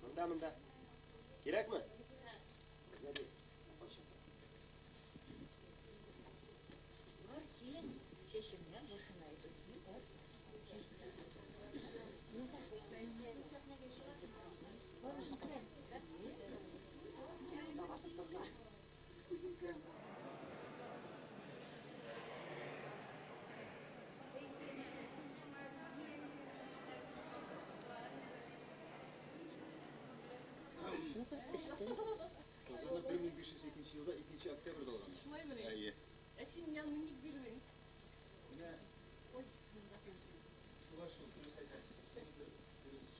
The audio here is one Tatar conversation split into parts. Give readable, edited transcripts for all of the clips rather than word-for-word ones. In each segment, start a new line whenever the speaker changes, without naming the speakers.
Монда, монда. Кирәкме?
Бар, кил, чәчеңнән башына әйтеп.
Казанны 1502 елда 2 октябрьдә алганнар.
Шулаймыни?
Әйе.
Ә син миңа аны ник бирдең?
Менә шулай шул, дөрес әйтәсең. Дөрес.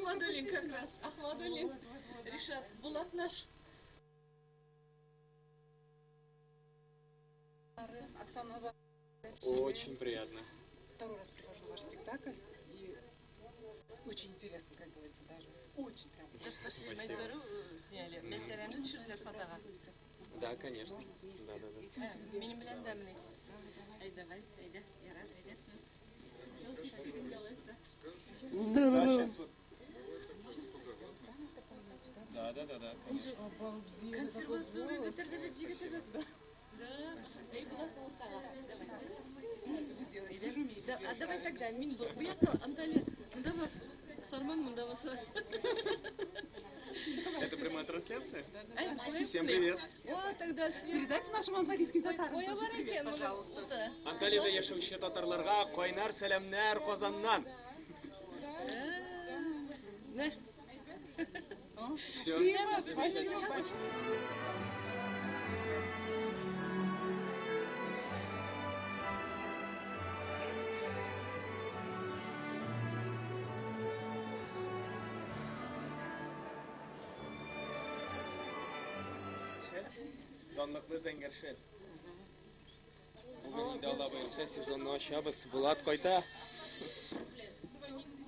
Ахмадуллин как раз. Ахмадуллин. Ришат. Булат наш.
Оксана Назар.
Очень приятно.
Второй раз прихожу на ваш спектакль, и очень интересно, как говорится, даже. Очень прям.
Сейчас пошли Майсару сняли. Мәсәләмне төшерделәр фотога.
Да, конечно.
Вместе.
Да, да, да.
Идемте где?
Минем белән дә менә. Әй, давай, әйдә, ярар, әйдә син. Селфи төшергән алайса.
Да, сейчас вот.
Можно спросить, а вы сами это поете, да?
Да, да, да, да, конечно.
Обалдеть, такой
Консерватория
голос.
бетерде бит егетебез. Да, әй, Булат уртага. Давай.
Вы делаете, вы же умеете
Да, а
делать,
давай
правильно?
тогда мин бу якка Анталия, монда бас. Сарман монда баса.
Это прямая трансляция?
Әй, шулай
Всем
ук
привет.
О, тогда Свет.
Передайте нашим английским татарам
Кая
тоже
бар
привет,
икән,
пожалуйста.
Ута.
Анталиядә яшәүче татарларга кайнар сәламнәр Казаннан.
Нә?
Все.
Спасибо, спасибо большое.
Данлыклы зәңгәр шәл. Бүген инде Алла боерса сезонны ачабыз. Булат кайта.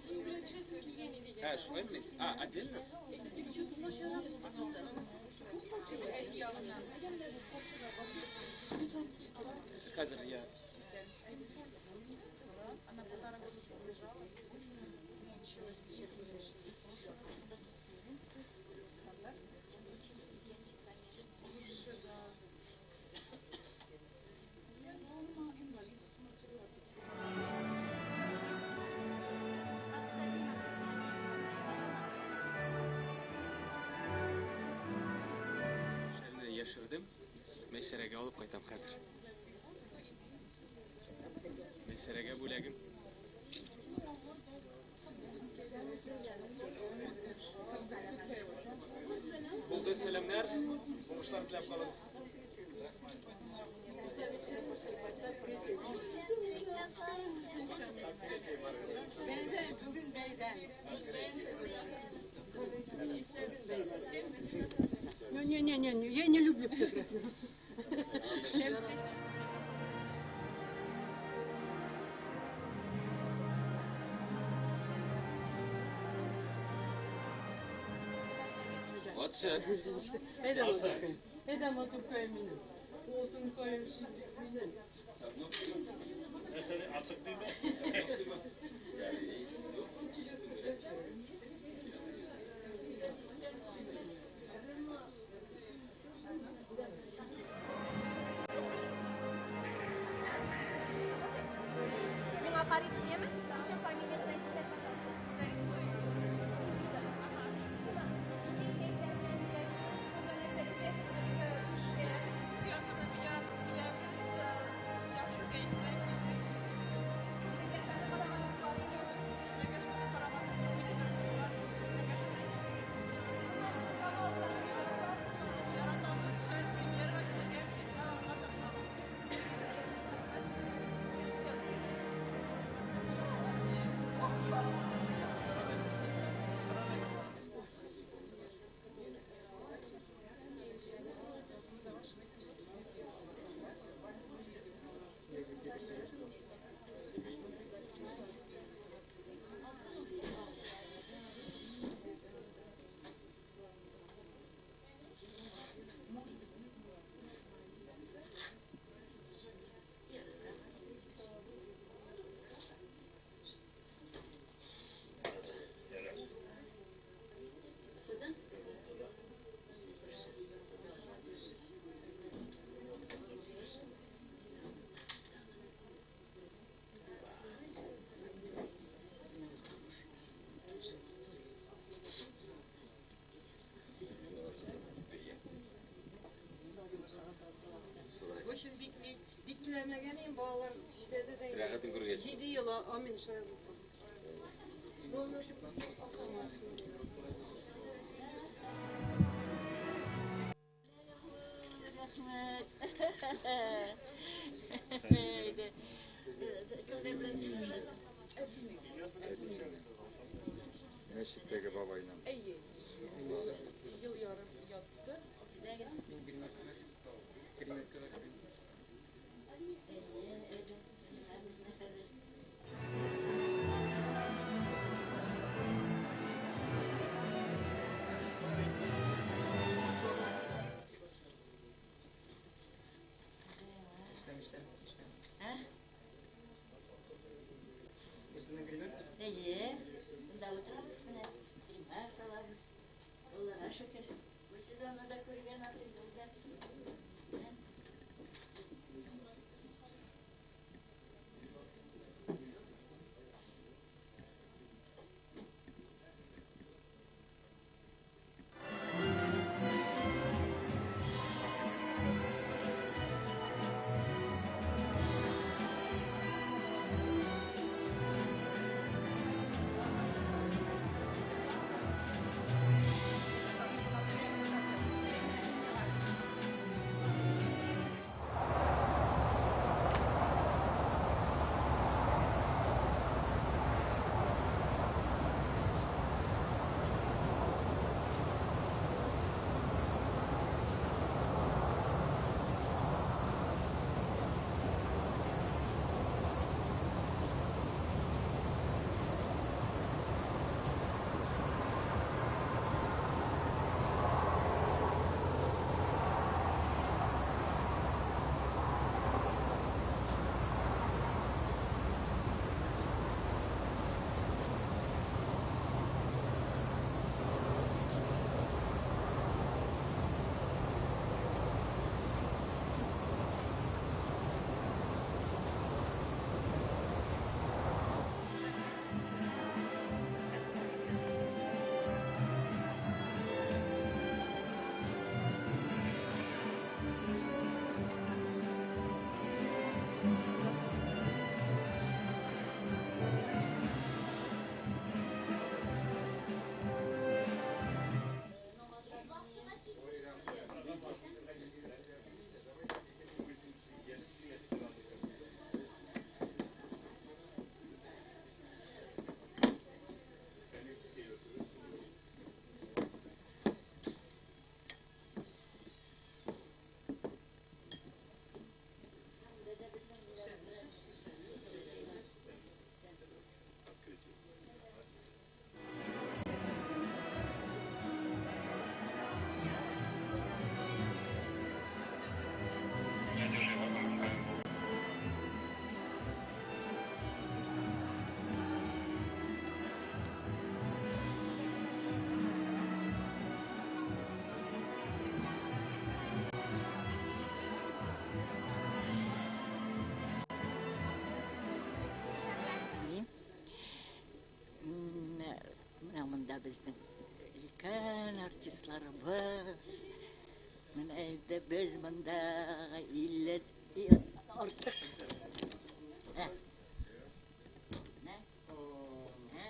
Син белән төшәсең килгән иде.
Ә, шулаймы? А, отдельно?
Безнең чут начаррак булды монда.
Хәзер я.
Она полтора года уже лежала, мучилась. Лучше, да. Я дома инвалида смотрю, а тут
Шәлне яшердем. Мәйсәрәгә алып кайтам хәзер. Мәйсәрәгә бүләгем. Булды, сәламнәр. Уңышлар теләп калыгыз.
Бәйрәм, бүген бәйрәм.
Ну, не-не-не, я не люблю фотографироваться.
Вот син.
Әйдә, матуркаем. Әйдә, матуркаем минем. Алтынкаем синдек минем.
Нәрсәне ачык димә?
Миңа карыйсыз, яме? Үзең фамилияңне әйтсәң.
Театрны бик яратып киләбез, яхшы кәеф белән килдек. Нәкәшне караганым юк иде, беренче бар. Нәкәшне яратабыз, һәр премьерага килергә билетлар алырга тырышабыз.
В общем, бик бик теләмәгән идем, балалар эшләде дә.
Рәхәтен күргәч.
7 ел, амин, шулай булсын. Главное, чтобы
Рәхмәт. Әйдә. Кемнәр белән төшәсез?
Мәчеттәге бабайның.
Әйе. Ел ярым ятты.
Мин гримеркада кердем. Эшләм, эшләм, эшләм.
Ә?
Бу сезнең гримерка?
Әйе. Монда утырабыз менә. Гример салабыз. Аллага шөкер. Бу сезонны да күрергә насыйп булды. Менә. безнең өлкән артистларыбыз. Менә инде без монда 50 артык. Ә. Менә. Ә?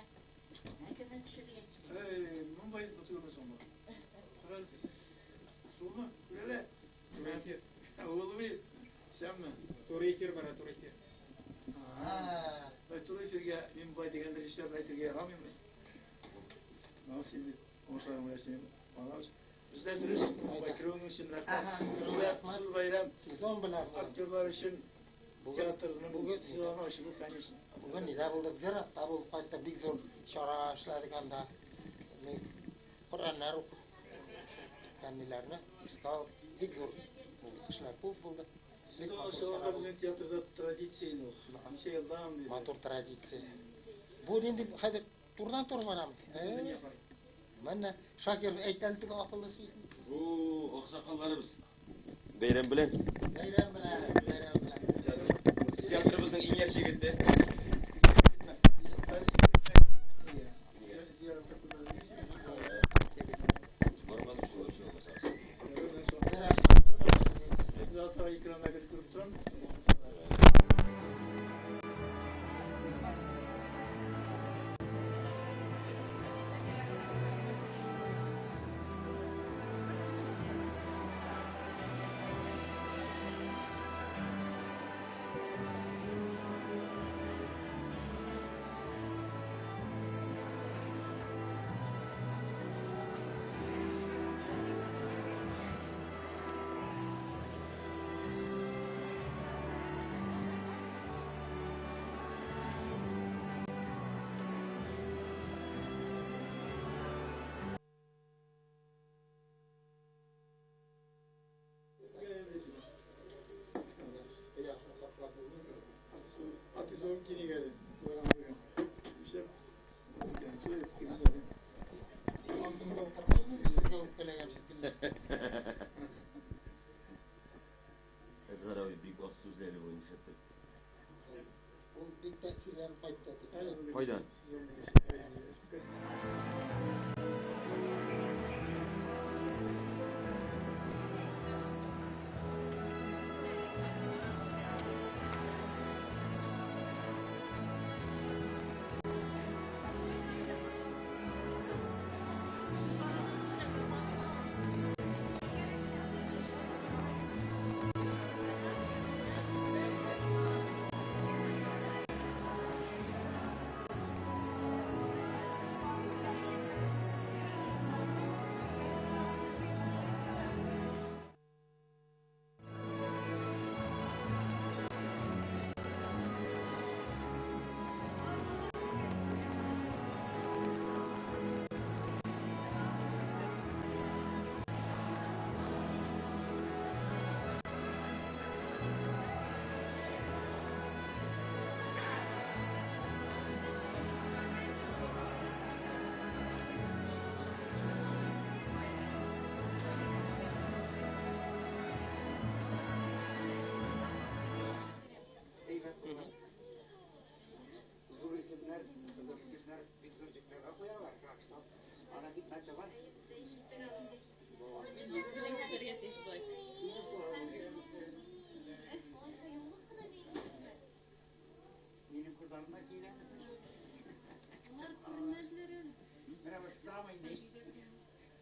Менә кемне төшергән.
Эй, Мумбай түгелме соң бу? Күрәл. Шулмы? Күрәле.
Туры эфир.
Ул бит. Сәнме?
Туры эфир бара, туры эфир.
Ай, туры эфиргә Мумбай дигән режиссерны әйтергә ярамыймы? Мына син бит уңышларың белән синең балабыз. Бездә дөрес, Мумбай керүең өчен рәхмәт. Бездә зур бәйрәм.
Сезон белән.
Актерлар өчен театрның
Бүген
сезоны ачылу, конечно.
Бүген нидә булдык? Зиратта булып кайттык. Бик зур чара эшләдек анда. Коръәннәр укып, әниләрне искә алып, бик зур булды. Кешеләр күп булды. Бик
Сезон
матур
ачылганда
чара булды.
безнең театрда традиция инде ул. Ничә елдан бирле.
Матур традиция. Бу инде хәзер турыдан-туры барам. Менә Шакир әйтәле теге акыллы сүз.
Бу аксакалларыбыз. Бәйрәм белән.
Бәйрәм белән, бәйрәм белән.
Театрыбызның иң яшь егете.
Бармадым шулай шулай булса.
Зато экранда күреп торам. Artist olup geri geldi. İşte yani şöyle geri geldi.
Алдымда утырган сезгә үпкәләгән шикелле.
Әзгар абый бик аз сүзле әле бу нишләптер.
Ул бик тәэсирләнеп кайтты.
Кайдан?
Зур исемнәр, зур исемнәр бик зур җөпләргә куялар. Ана хикмәте бар.
Бергә тиеш болай.
Минем кызларыма киенәмесең?
Алар күренмәзләр әле.
Менә бу самый ни?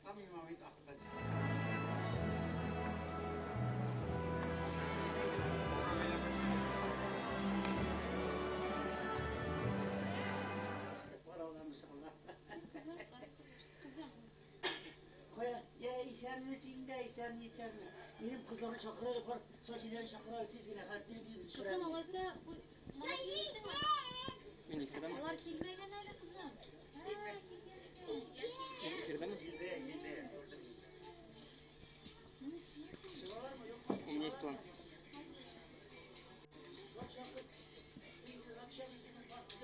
Самый момент ахырда чыга.
Кая, я исәнме син дә, исәнме, исәнме. Минем кызларны чакыр әле, бар, Саҗидәне чакыр әле, тиз генә, хәзер телевизор төшерәм.
Кызым, алайса, моны килдеңме?
Мин эфирдәме?
Алар килмәгән әле, кызым. Һә, килгән икән.
Мин эфирдәме? У меня есть план.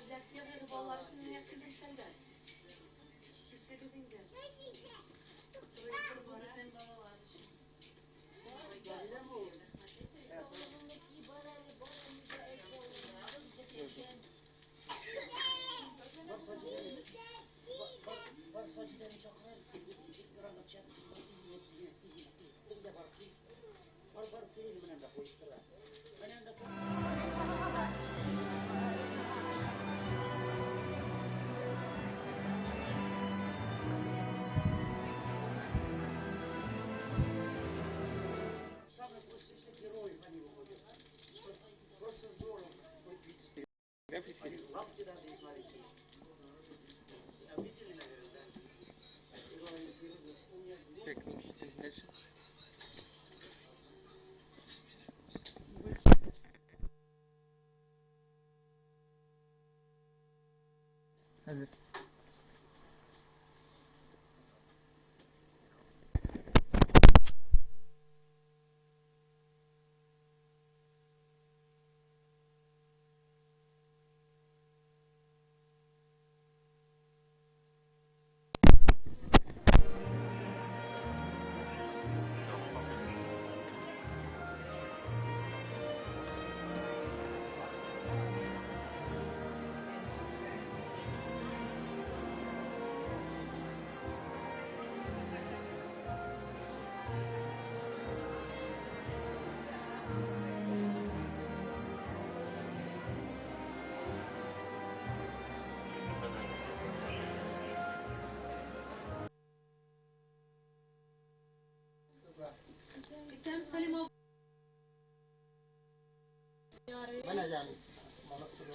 Для всех это балалар өчен менә кызым тәндә. Килсәгез инде. Бу безнең балалар өчен.
Бар, Саҗидәне. Бар,
Исәнмесез, Хәлим абый.
Менә җаным. Моны туры.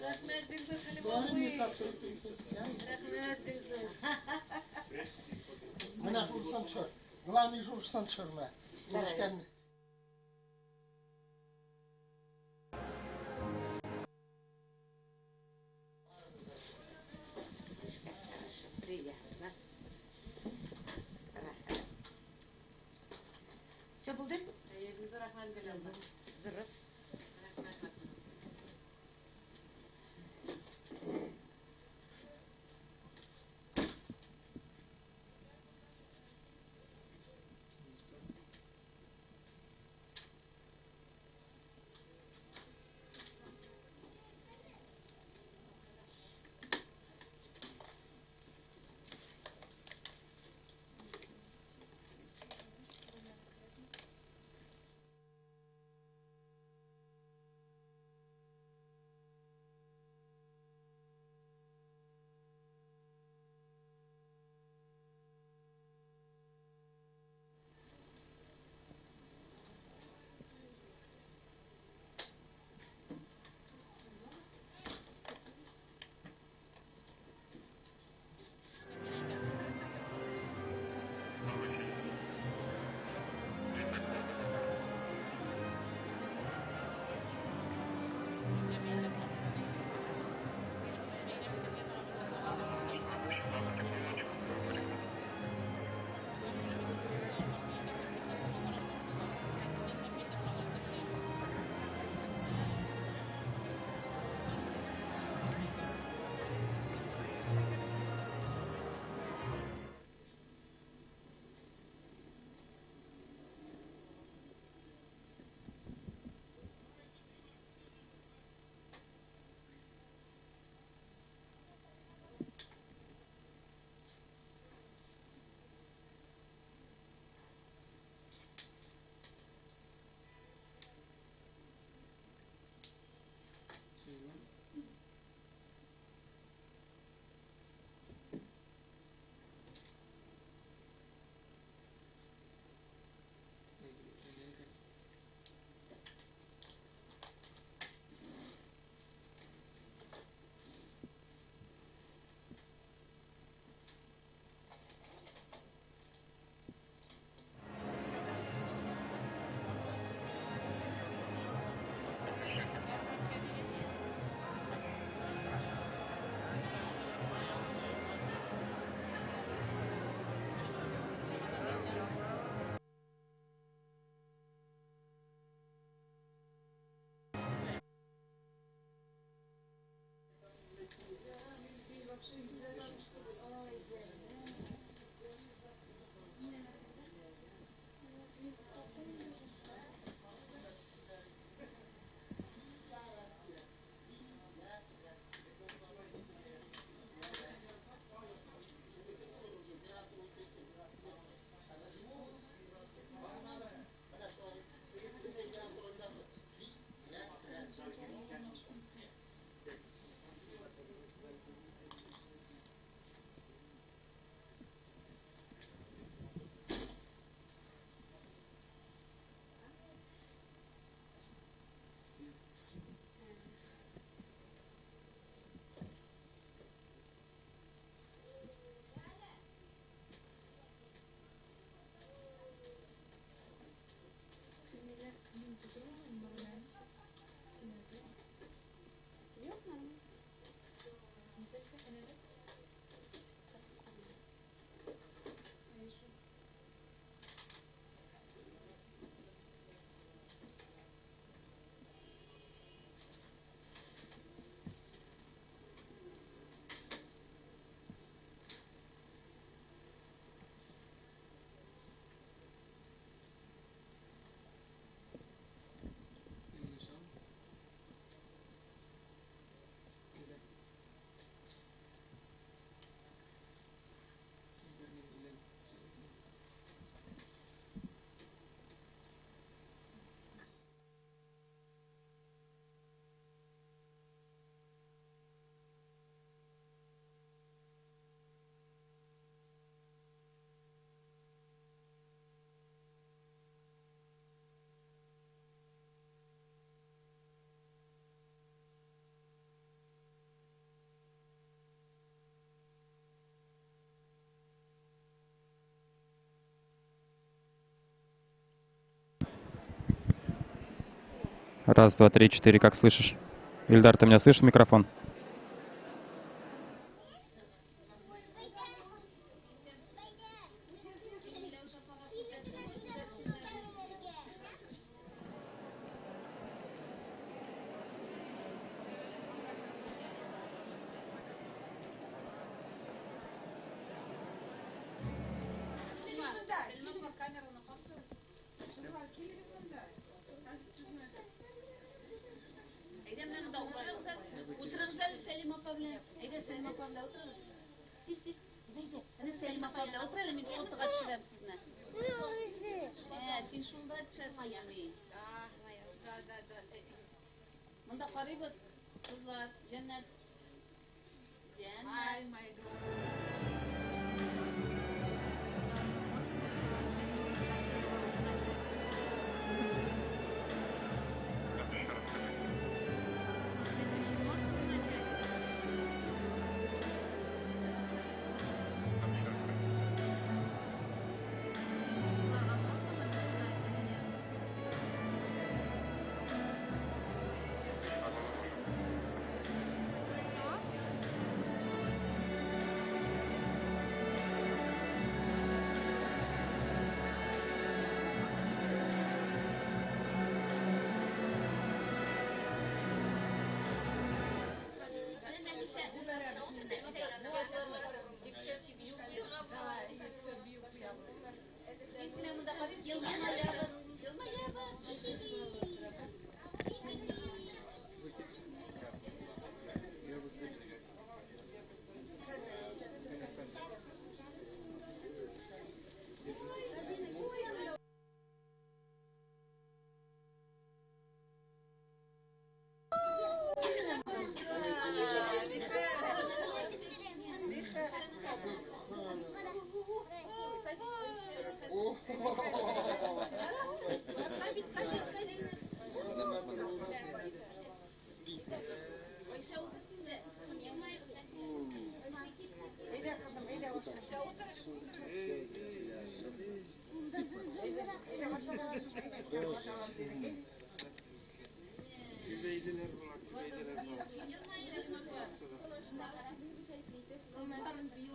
Рәхмәт, бик зур, Хәлим абый. Рәхмәт, бик зур.
Менә шушысын төшер. Главный шушысын төшермә. Күрешкән.
Приятно. Рәхмәт. Все булды?
Әйе, бик зур рәхмәт, Гөләндәм.
Дөрес.
Рәхмәт, рәхмәт.
Раз, два, три, четыре, как слышишь? Ильдар, ты меня слышишь в микрофон?
Әйдә менә монда утырыгыз әле. Утырыгыз әле Сәлимә апа белән. Әйдә Сәлимә апа белән утырыгыз. Тиз, тиз. Зөбәйдә. Әнә Сәлимә апа белән утыр әле, мин фотога төшерәм сезне. Ә, син шунда төшәсең, ягъни. Монда карыйбыз, кызлар, җәннәт. Җәннәт.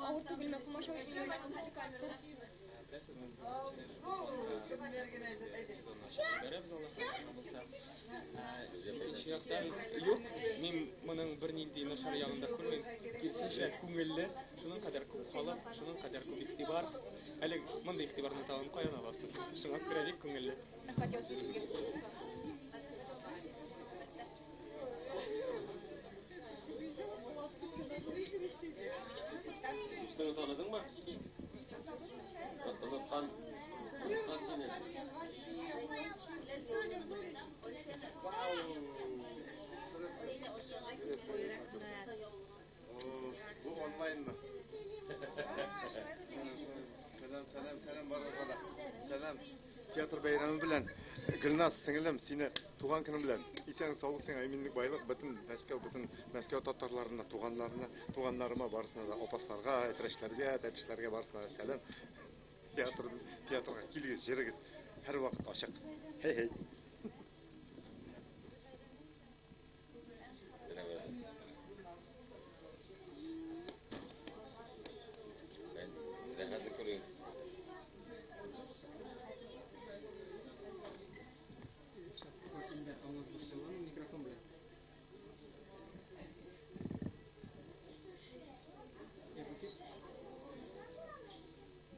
Авыр түгелме? Комачау итмиме?
Икенче яктан, юк, мин моның бернинди начар ягын да күрмим. Киресенчә, күңелле, шуның кадәр күп халык, шуның кадәр күп игътибар. Әле мондый игътибарны тагын каян аласың? Шуңа күрә бик күңелле.
Дустыңны таныдыңмы? Оныткан. Оныткан сине.
Бу онлайнмы? Сәлам, сәлам, сәлам барыгызга да. Сәлам. Театр бәйрәме белән. Гөлназ сеңелем, сине туган көнең белән. Исән саулык сиңа, иминлек, байлык, бөтен Мәскәү, бөтен Мәскәү татарларына, туганнарына, туганнарыма барысына да, апасларга, әтрәчләргә, тәтешләргә барысына да сәлам. Театр, театрга килегез, җырыгыз. Һәрвакыт ачык. Хей-хей.
Рәхәтлек күрегез.
Микрофон белән.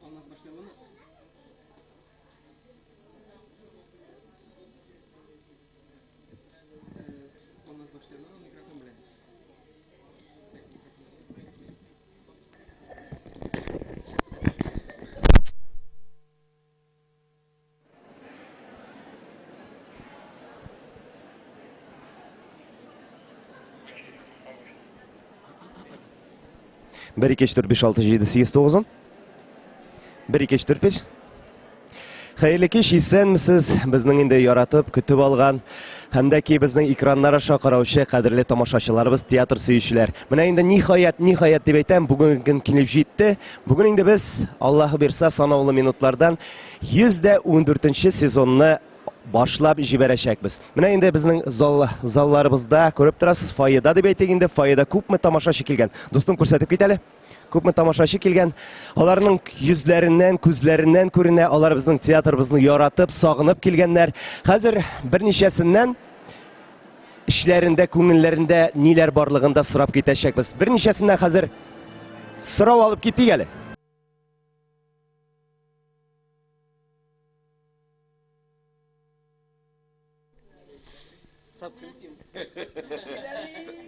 Алмаз башладымы? Алмаз башладымы микрофон белән?
Бер, ике, өч, дүрт, биш, алты, җиде, сигез, тугыз, ун. Бер, ике, өч, дүрт, биш. Хәерле кич, исәнмесез. Безнең инде яратып, көтеп алган һәм дә ки безнең экраннар аша караучы кадерле тамашачыларыбыз, театр сөючеләр. Менә инде ниһаять, ниһаять дип әйтәм, бүгенге көн килеп җитте. Бүген инде без, Аллаһы бирсә, санаулы минутлардан 114 сезонны башлап җибәрәчәкбез. Менә инде безнең зал, залларыбызда күреп торасыз, фойеда дип әйтик инде, фойеда күпме тамашачы килгән. Дустым, күрсәтеп кит әле. Күпме тамашачы килгән. Аларның йөзләреннән, күзләреннән күренә, алар безнең театрыбызны яратып, сагынып килгәннәр. Хәзер берничәсеннән эчләрендә, күңелләрендә ниләр барлыгын да сорап китәчәкбез. Берничәсеннән хәзер сорау алып китик әле.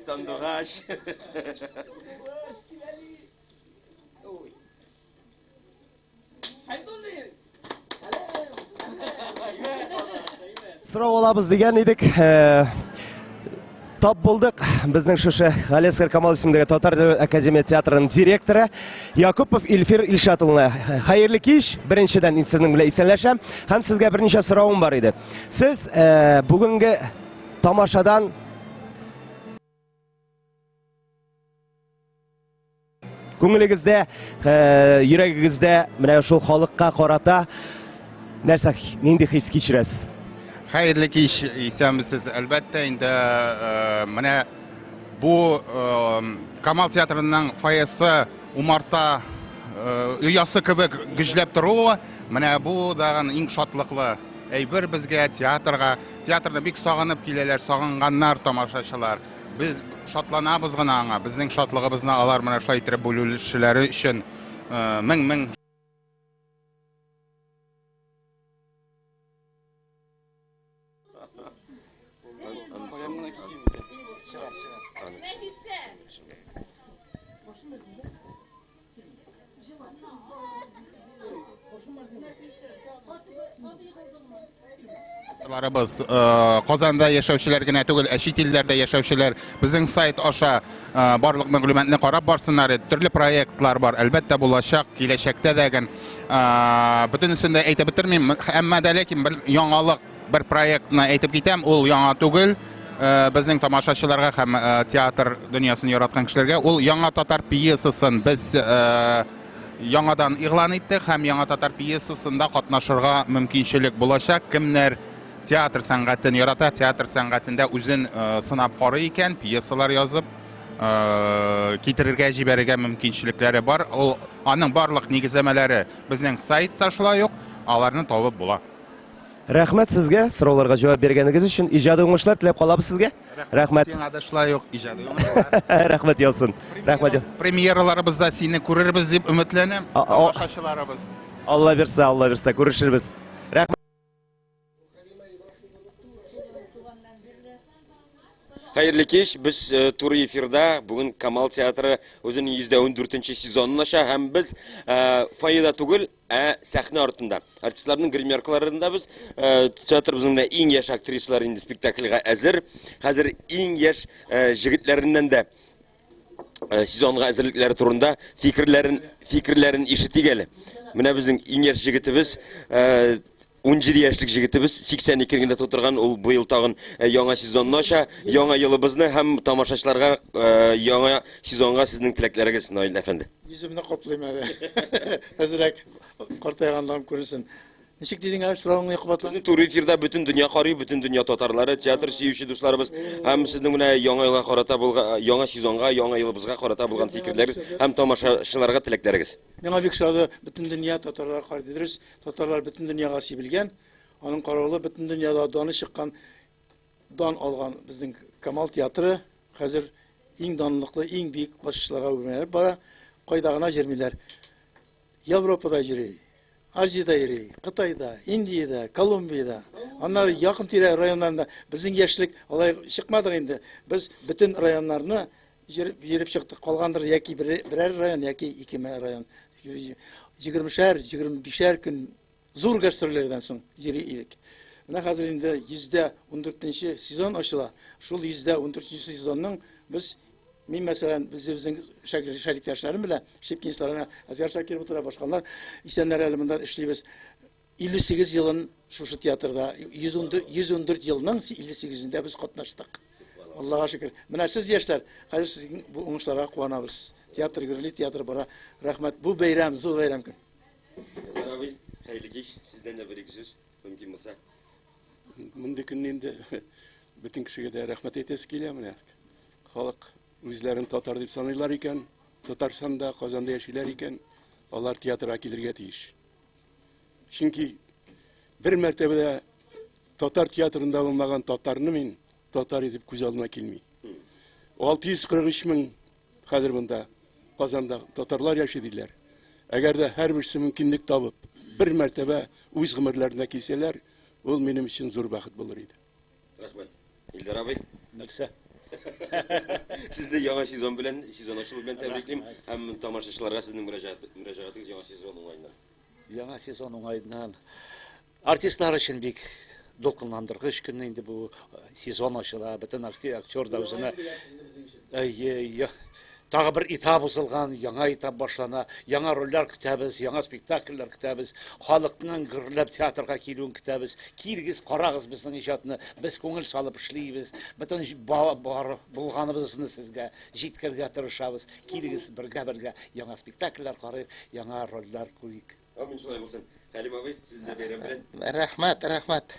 Сандугач.
Сорау алабыз дигән идек. Э, тап булдык. Безнең шушы Галиәсгар Камал исемендәге Татар дәүләт академия театрының директоры Якупов Илфир Илшат улына. Хәерле кич. Беренчедән сезнең белән исәнләшәм һәм сезгә берничә соравым бар иде. Сез э, бүгенге тамашадан Күңелегездә, э, йөрәгегездә менә шул халыкка карата нәрсә, нинди хис кичерәсез?
Хәерле кич, исәнмесез. Әлбәттә, инде э, менә бу э, Камал театрының фойесы умарта оясы кебек гөжләп торуы, менә бу дагын иң шатлыклы әйбер безгә, театрга. Театрны бик сагынып киләләр, сагынганнар тамашачылар. Без шатланабыз гына аңа. Безнең шатлыгыбызны алар менә шулай иттереп бүлүчеләре өчен мең-мең Ларыбыз э, Казанда яшәүчеләр генә түгел, ә чит илләрдә яшәүчеләр безнең сайт аша э, барлык мәгълүматны карап барсыннар. Төрле проектлар бар, әлбәттә булачак, киләчәктә дә ген. Э, бөтенесен дә әйтеп бетермим, әмма дә ләкин бер яңалык, бер проектны әйтеп китәм, ул яңа түгел. Безнең тамашачыларга һәм театр дөньясын яраткан кешеләргә ул яңа татар пьесасын без яңадан игълан иттек һәм яңа татар пьесасында катнашырга мөмкинчелек булачак. Кемнәр театр сәнгатен ярата, театр сәнгатендә үзен сынап карый икән, пьесалар язып китерергә, җибәрергә мөмкинчелекләре бар. Ул аның барлык нигезләмәләре безнең сайтта шулай ук, аларны табып була.
Рәхмәт сезгә сорауларга җавап биргәнегез өчен. Иҗади уңышлар теләп калабыз сезгә. Рәхмәт.
Сиңа да шулай ук иҗади уңышлар.
Рәхмәт яусын. Рәхмәт.
Премьераларыбызда сине күрербез дип өметләнәм. Тамашачыларыбыз.
Алла бирсә, Алла бирсә, күрешербез. Рәхмәт.
Хәерле кич, без э, туры эфирда. Бүген Камал театры үзенең 114 сезонын ача һәм без э, фойеда түгел, Ә сәхнә артында, артистларның гримеркаларында без э, театрыбызның менә иң яшь актрисалары инде спектакльгә әзер. Хәзер иң яшь э, җегетләреннән дә э, сезонга әзерлекләре турында фикерләрен фикерләрен ишетик әле. Менә безнең иң яшь җегетебез 17 яшьлек җегетебез 82 генә тутырган, ул быел тагын яңа сезонны ача, яңа елыбызны һәм тамашачыларга яңа сезонга сезнең теләкләрегез, Наил әфәнде.
Йөземне каплыйм әле. Әзрәк картайганлыгым күренсен. Ничек дидең әле, соравыңны кабатла.
Безнең туры эфирда бөтен дөнья карый, бөтен дөнья татарлары, театр сөюче дусларыбыз һәм сезнең менә яңа елга карата булган, яңа сезонга, яңа елыбызга карата булган фикерләрегез һәм тамашачыларга теләкләрегез.
Миңа бик ошады, бөтен дөнья татарлар карый. Дөрес, татарлар бөтен дөньяга сибелгән. Аның каравы бөтен дөньяда даны чыккан Дан алган безнең Камал театры хәзер иң данлыклы, иң биек баскычларга үрмәләп бара. Кайда гына йөрмиләр. Европада йөри, Азиядә йөри, Кытайда, Индиядә, Колумбиядә. Аннары якын тирә районнарында безнең яшьлек алай чыкмадык инде. Без бөтен районнарны йөреп чыктык. Калгандыр яки берәр район, яки ике район. Егермешәр, 25-әр көн Зур гастрольләрдән соң йөри идек. Менә хәзер инде 114 нче сезон ачыла. Шул 114 нче сезонның без мин мәсәлән, үзебезнең шәриктәшләрем белән, Шипкинслар, әнә Әзгар Шакиров утыра, башкалар исәннәр әле монда эшлибез. 58 елын шушы театрда, 114, 114 елның 58-ендә без катнаштык. Аллага шөкер. Менә сез яшьләр, хәзер сезнең бу уңышларга куанабыз. Театр гөрли, театр бара. Рәхмәт. Бу бәйрәм, зур бәйрәм көн.
Назар абый, хәерле кич. Сездән дә бер-ике сүз, мөмкин булса.
Мондый көнне инде бөтен кешегә дә рәхмәт әйтәсе килә менә. Халык үзләрен татар дип саныйлар икән, Татарстанда, Казанда яшиләр икән, алар театрга килергә тиеш. Чөнки бер мәртәбә дә татар театрында булмаган татарны мин татар итеп күз алдына килми. 643 мең хәзер монда Казанда татарлар яши диләр. Әгәр дә һәрберсе мөмкинлек табып, бер мәртәбә үз гомерләренә килсәләр, ул минем өчен зур бәхет булыр иде.
Рәхмәт. Илдар абый.
Нәрсә?
Сезне яңа сезон белән, сезон ачылу белән тәбриклим һәм тамашачыларга сезнең мөрәҗәгатегез яңа сезон уңаеннан.
Яңа сезон уңаеннан артистлар өчен бик дулкынландыргыч көн инде бу сезон ачыла, бөтен актер да үзенә Әйе, тагы бер этап узылган, яңа этап башлана, яңа рольләр көтәбез, яңа спектакльләр көтәбез, халыкның гөрләп театрга килүен көтәбез. Килегез, карагыз безнең иҗатны, без күңел салып эшлибез, бөтен бар булганыбызны сезгә җиткерергә тырышабыз. Килегез, бергә-бергә яңа спектакльләр карыйк, яңа рольләр күрик.
Амин, шулай булсын. Хәлим абый, сезне дә бәйрәм белән.
Рәхмәт, рәхмәт.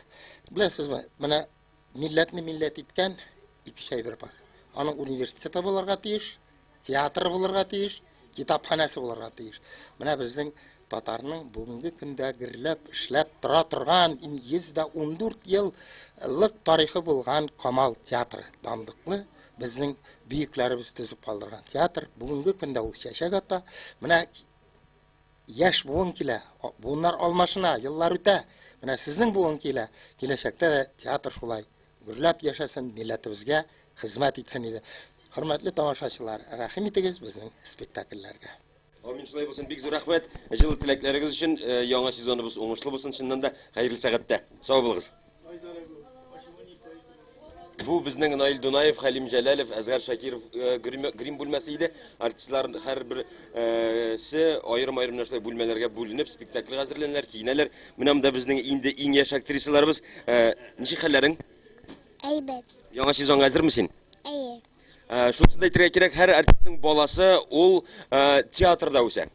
Беләсезме, менә милләтне милләт иткән ике әйбер бар. Аның университеты булырга тиеш, театры булырга тиеш, китапханәсе булырга тиеш. Менә безнең татарның бүгенге көндә гөрләп эшләп тора торган 114 еллык тарихы булган Камал театры данлыклы безнең бөекләребез төзеп калдырган театр. Бүгенге көндә ул чәчәк ата. Менә яшь буын килә, буыннар алмашына, еллар үтә. Менә сезнең буын килә. Киләчәктә дә театр шулай гөрләп яшәсен, милләтебезгә хезмәт итсен иде. Хөрмәтле тамашачылар, рәхим итегез безнең спектакльләргә.
Амин, шулай булсын. Бик зур рәхмәт җылы теләкләрегез өчен. Яңа сезоныбыз уңышлы булсын, чыннан да хәерле сәгатьтә. Сау булыгыз. Бу безнең Наил Дунаев, Хәлим Җәләлов, Әзгар Шакиров э, грим, грим бүлмәсе иде. Артистлар һәрберсе аерым-аерым менә шулай бүлмәләргә бүленеп спектакльгә әзерләнәләр, киенәләр. Менә монда безнең инде иң яшь актрисаларыбыз. Э, ничек хәлләрең?
Әйбәт.
Яңа сезонга әзерме син?
Әйе.
Э, шунысын да әйтергә кирәк, һәр артистның баласы ул э, театрда үсә.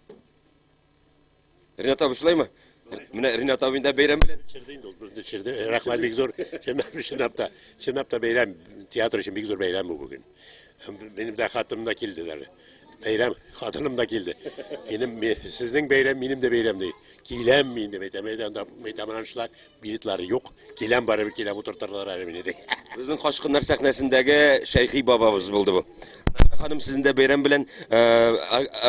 Ринат абый шулаймы? Менә Ринат абый да бәйрәм белән.
Төшерде инде ул, безне төшерде. Рәхмәт бик зур. Чынлап, чынлап та, чынлап та бәйрәм, театр өчен бик зур бәйрәм бу бүген. Минем дә хатыным да килде әле. Бәйрәм, хатыным да килде. Минем, сезнең бәйрәм, минем дә бәйрәм ди. Киләм мин дип әйтәм, әйдә анда әйтәм, аншлаг, билетлары юк. Киләм барыбер киләм, утыртырлар әле мине ди.
Безнең Качкыннар сәхнәсендәге Шәйхи бабабыз булды бу. Ханым, сезне дә бәйрәм белән э,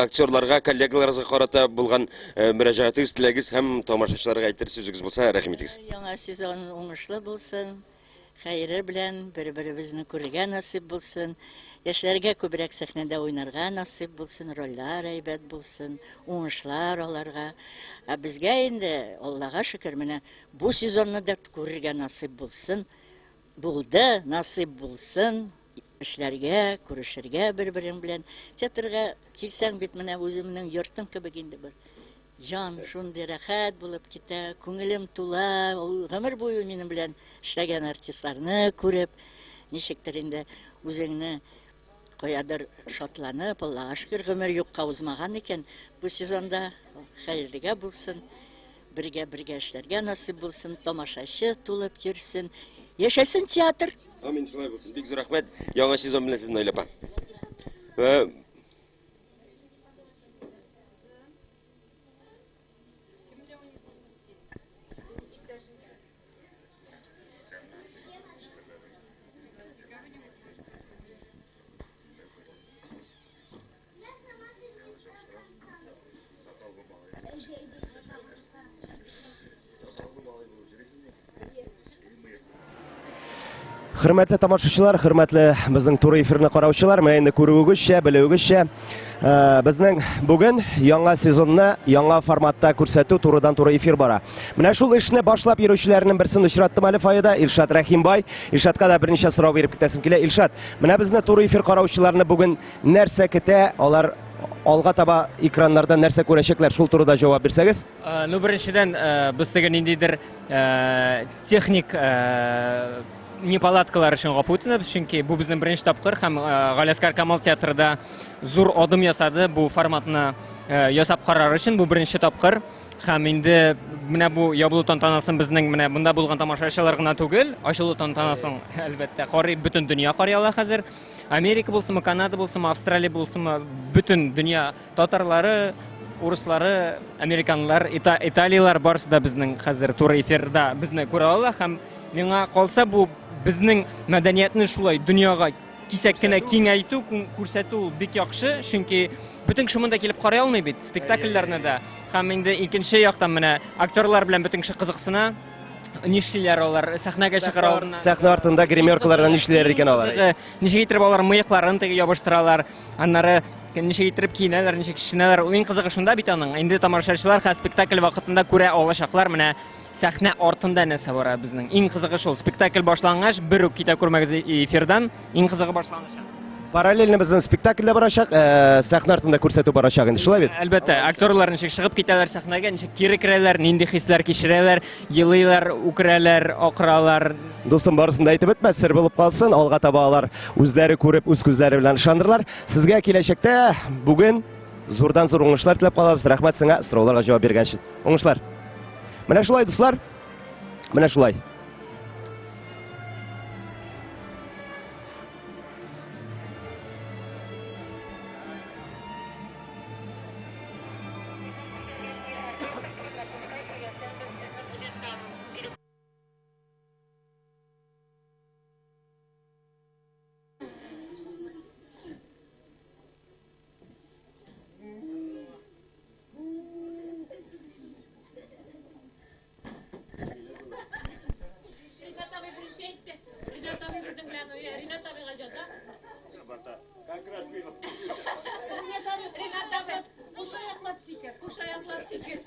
актерларга, коллегаларыгызга карата булган э, мөрәҗәгатегез, теләгегез һәм тамашачыларга әйтер сүзегез булса, рәхим итегез.
Яңа сезон уңышлы булсын, хәере белән бер-беребезне күрергә насыйп булсын. Яшьләргә күбрәк сәхнәдә уйнарга насыйп булсын, рольләр әйбәт булсын, уңышлар аларга. Ә безгә инде, Аллага шөкер, менә бу сезонны да күрергә насыйп булсын. Булды, насыйп булсын. Эшләргә, күрешергә бер-берең белән. Театрга килсәң бит менә үземнең йортым кебек инде бер. Җан шундый рәхәт булып китә, күңелем тула. Ул гомер буе минем белән эшләгән артистларны күреп, ничектер инде үзеңне каядыр шатланып, Аллага шөкер, гомер юкка узмаган икән. Бу сезонда хәерлегә булсын. Бергә-бергә эшләргә насыйп булсын, тамашачы тулып йөрсен. Яшәсен театр!
Амин, шулай булсын. Бик зур рәхмәт. Яңа сезон белән сезне, Наилә апа.
Хөрмәтле тамашачылар, хөрмәтле безнең туры эфирны караучылар, менә инде күрүегезчә, белүегезчә, э, безнең бүген яңа сезонны яңа форматта күрсәтү турыдан-туры эфир бара. Менә шул эшне башлап йөрүчеләрнең берсен очраттым әле фойеда, Илшат Рәхимбай. Илшатка да берничә сорау биреп китәсем килә. Илшат, менә безне туры эфир караучыларны бүген Нәрсә көтә, алар алга таба экраннарда нәрсә күрәчәкләр, шул турыда җавап бирсәгез?
Э, ну, беренчедән, э, без теге ниндидер э, техник неполадкалар өчен гафу үтенәбез, чөнки бу безнең беренче тапкыр һәм Галиәсгар Камал театры да зур адым ясады бу форматны ясап карар өчен, бу беренче тапкыр.
Һәм инде менә бу ябылу тантанасын безнең менә монда булган тамашачылар гына түгел, ачылу тантанасын, әлбәттә, карый бөтен дөнья карый ала хәзер. Америка булсынмы, Канада булсынмы, Австралия булсынмы, бөтен дөнья татарлары, урыслары, американлар, италиялар барысы да безнең хәзер туры эфирда безне күрә ала һәм миңа калса бу безнең мәдәниятне шулай дөньяга кисәк кенә киңәйтү, күрсәтү ул бик яхшы, чөнки бөтен кеше монда килеп карый алмый бит спектакльләрне дә. Һәм инде икенче яктан менә актерлар белән бөтен кеше кызыксына. Нишлиләр алар сәхнәгә чыгар алдыннан?
Сәхнә артында гримеркаларда нишлиләр икән алар?
Ничек итеп алар мыекларын теге ябыштыралар, аннары ничек итеп киенәләр, ничек чишенәләр. Иң кызыгы шунда бит аның. Инде тамашачылар хәзер спектакль вакытында күрә алачаклар менә сәхнә артында нәрсә бара безнең. Иң кызыгы шул. Спектакль башлангач, бер үк китә күрмәгез эфирдан. Иң кызыгы башланачак.
Параллельно безнең спектакль дә барачак, сәхнә артында күрсәтү барачак инде, шулай бит?
Әлбәттә, актерлар ничек чыгып китәләр сәхнәгә, ничек кире керәләр, нинди хисләр кичерәләр, елыйлар, үкерәләр, акыралар.
Дустым, барысын да әйтеп бетмә, сер булып калсын. Алга таба алар үзләре күреп, үз күзләре белән ышанырлар. Сезгә киләчәктә бүген зурдан-зур уңышлар теләп калабыз. Рәхмәт сиңа сорауларга җавап биргән өчен. Уңышлар. Менә шулай, дуслар. Менә шулай.
Ринат абый беренче әйтте. Ринат абый безнең белән уйный. Ринат абыйга җәза.
Как раз мин.
Ринат абый, кушаяклап сикер. Кушаяклап сикер.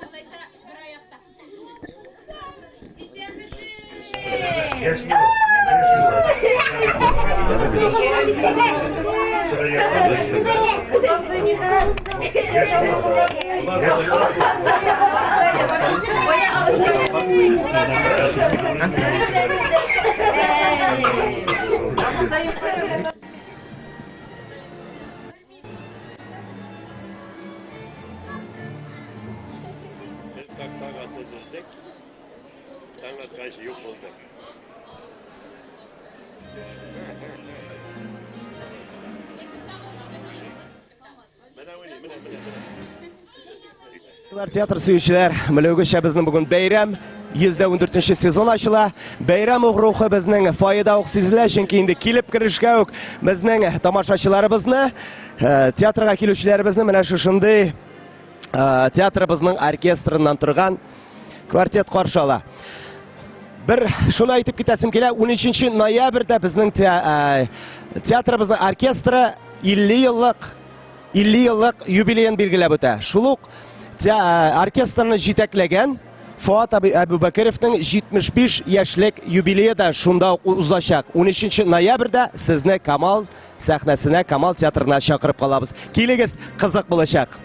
Алайса бер аякта.
Без тактага тезелдек. Таң атканчы юк булды. Менә уйный, менә, менә, менә.
Театр сөючеләр, белүегезчә безнең бүген бәйрәм. 114 сезон ачыла. Бәйрәм ук рухы безнең фойеда ук сизелә, чөнки инде килеп керешкә үк безнең тамашачыларыбызны, театрга килүчеләребезне менә шушындый театрыбызның оркестрыннан торган квартет каршы ала. Бер шуны әйтеп китәсем килә, 13 ноябрьдә безнең театрыбызның оркестры 50 еллык 50 еллык юбилеен билгеләп үтә. Шул ук оркестрны җитәкләгән Фоат абый Әбүбәкеровның 75 яшьлек юбилее да шунда ук узачак. 13 ноябрьдә сезне Камал сәхнәсенә, Камал театрына чакырып калабыз. Килегез, кызык булачак.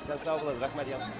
Сән сау булыгыз, рәхмәт яусын.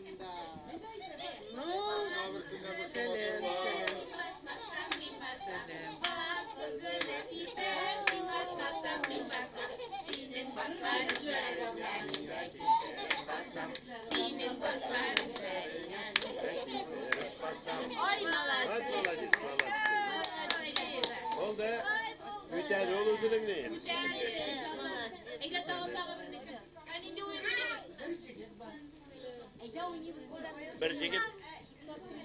монда. Ну, сәлам, сәлам. Сәлам.
Ай, молодец.
Булды. Үтәде ул үзенең ни?
Әйдә тагын тагы бернеке. Ә нинди уен уйныйбыз? Әйдә уйныйбыз.
Бер җегет.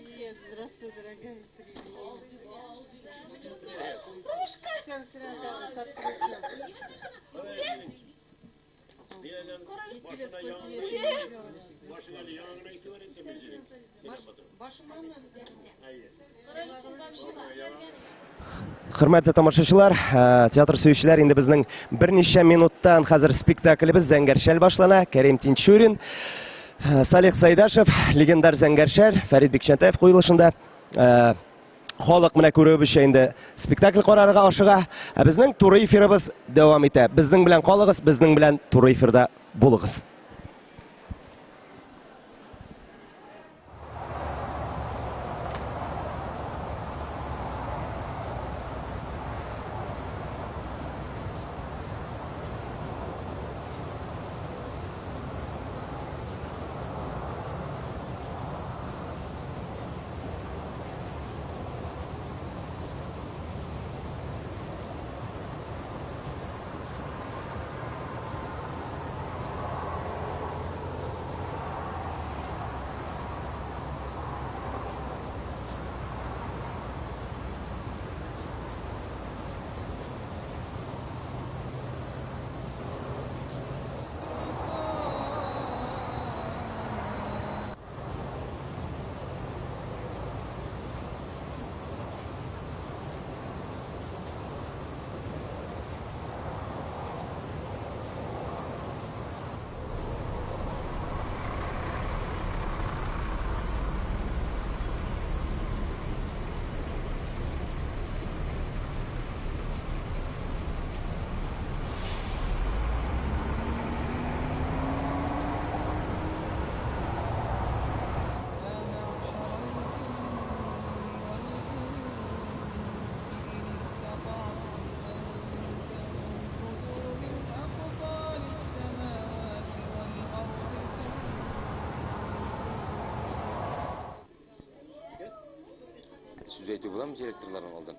Привет, здравствуй, дорогая, привет.
Рушка.
Всем срядам с открытием.
Хөрмәтле тамашачылар, э, театр сөючеләр, инде безнең берничә минуттан хәзер спектаклебез Зәңгәр шәл башлана. Кәрим Тинчурин, э, Салих Сайдашев, легендар Зәңгәр шәл, Фәрит Бикчәнтаев куелышында. Э, халык менә күрүебезчә инде спектакль карарга ашыга. Ә безнең туры эфирыбыз дәвам итә. Безнең белән калыгыз, безнең белән туры эфирда булыгыз.
Сүз әйтү буламы директорларның алдан?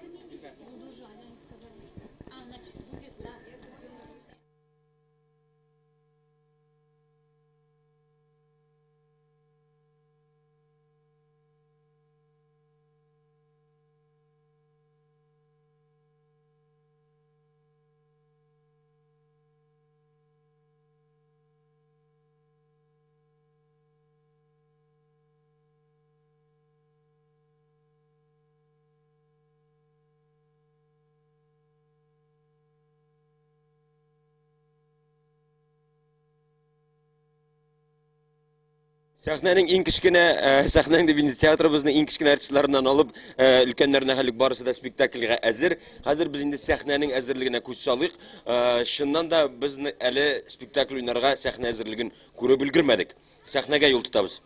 Сәхнәнең иң кечкенә, э, сәхнәнең дип инде театрыбызның иң кечкенә артистларыннан алып, э, өлкәннәренә хәлек барысы да спектакльгә әзер. Хәзер без инде сәхнәнең әзерлегенә күз салыйк. Э, чыннан да без әле спектакль уйнарга сәхнә әзерлеген күреп өлгермәдек. Сәхнәгә юл тотабыз.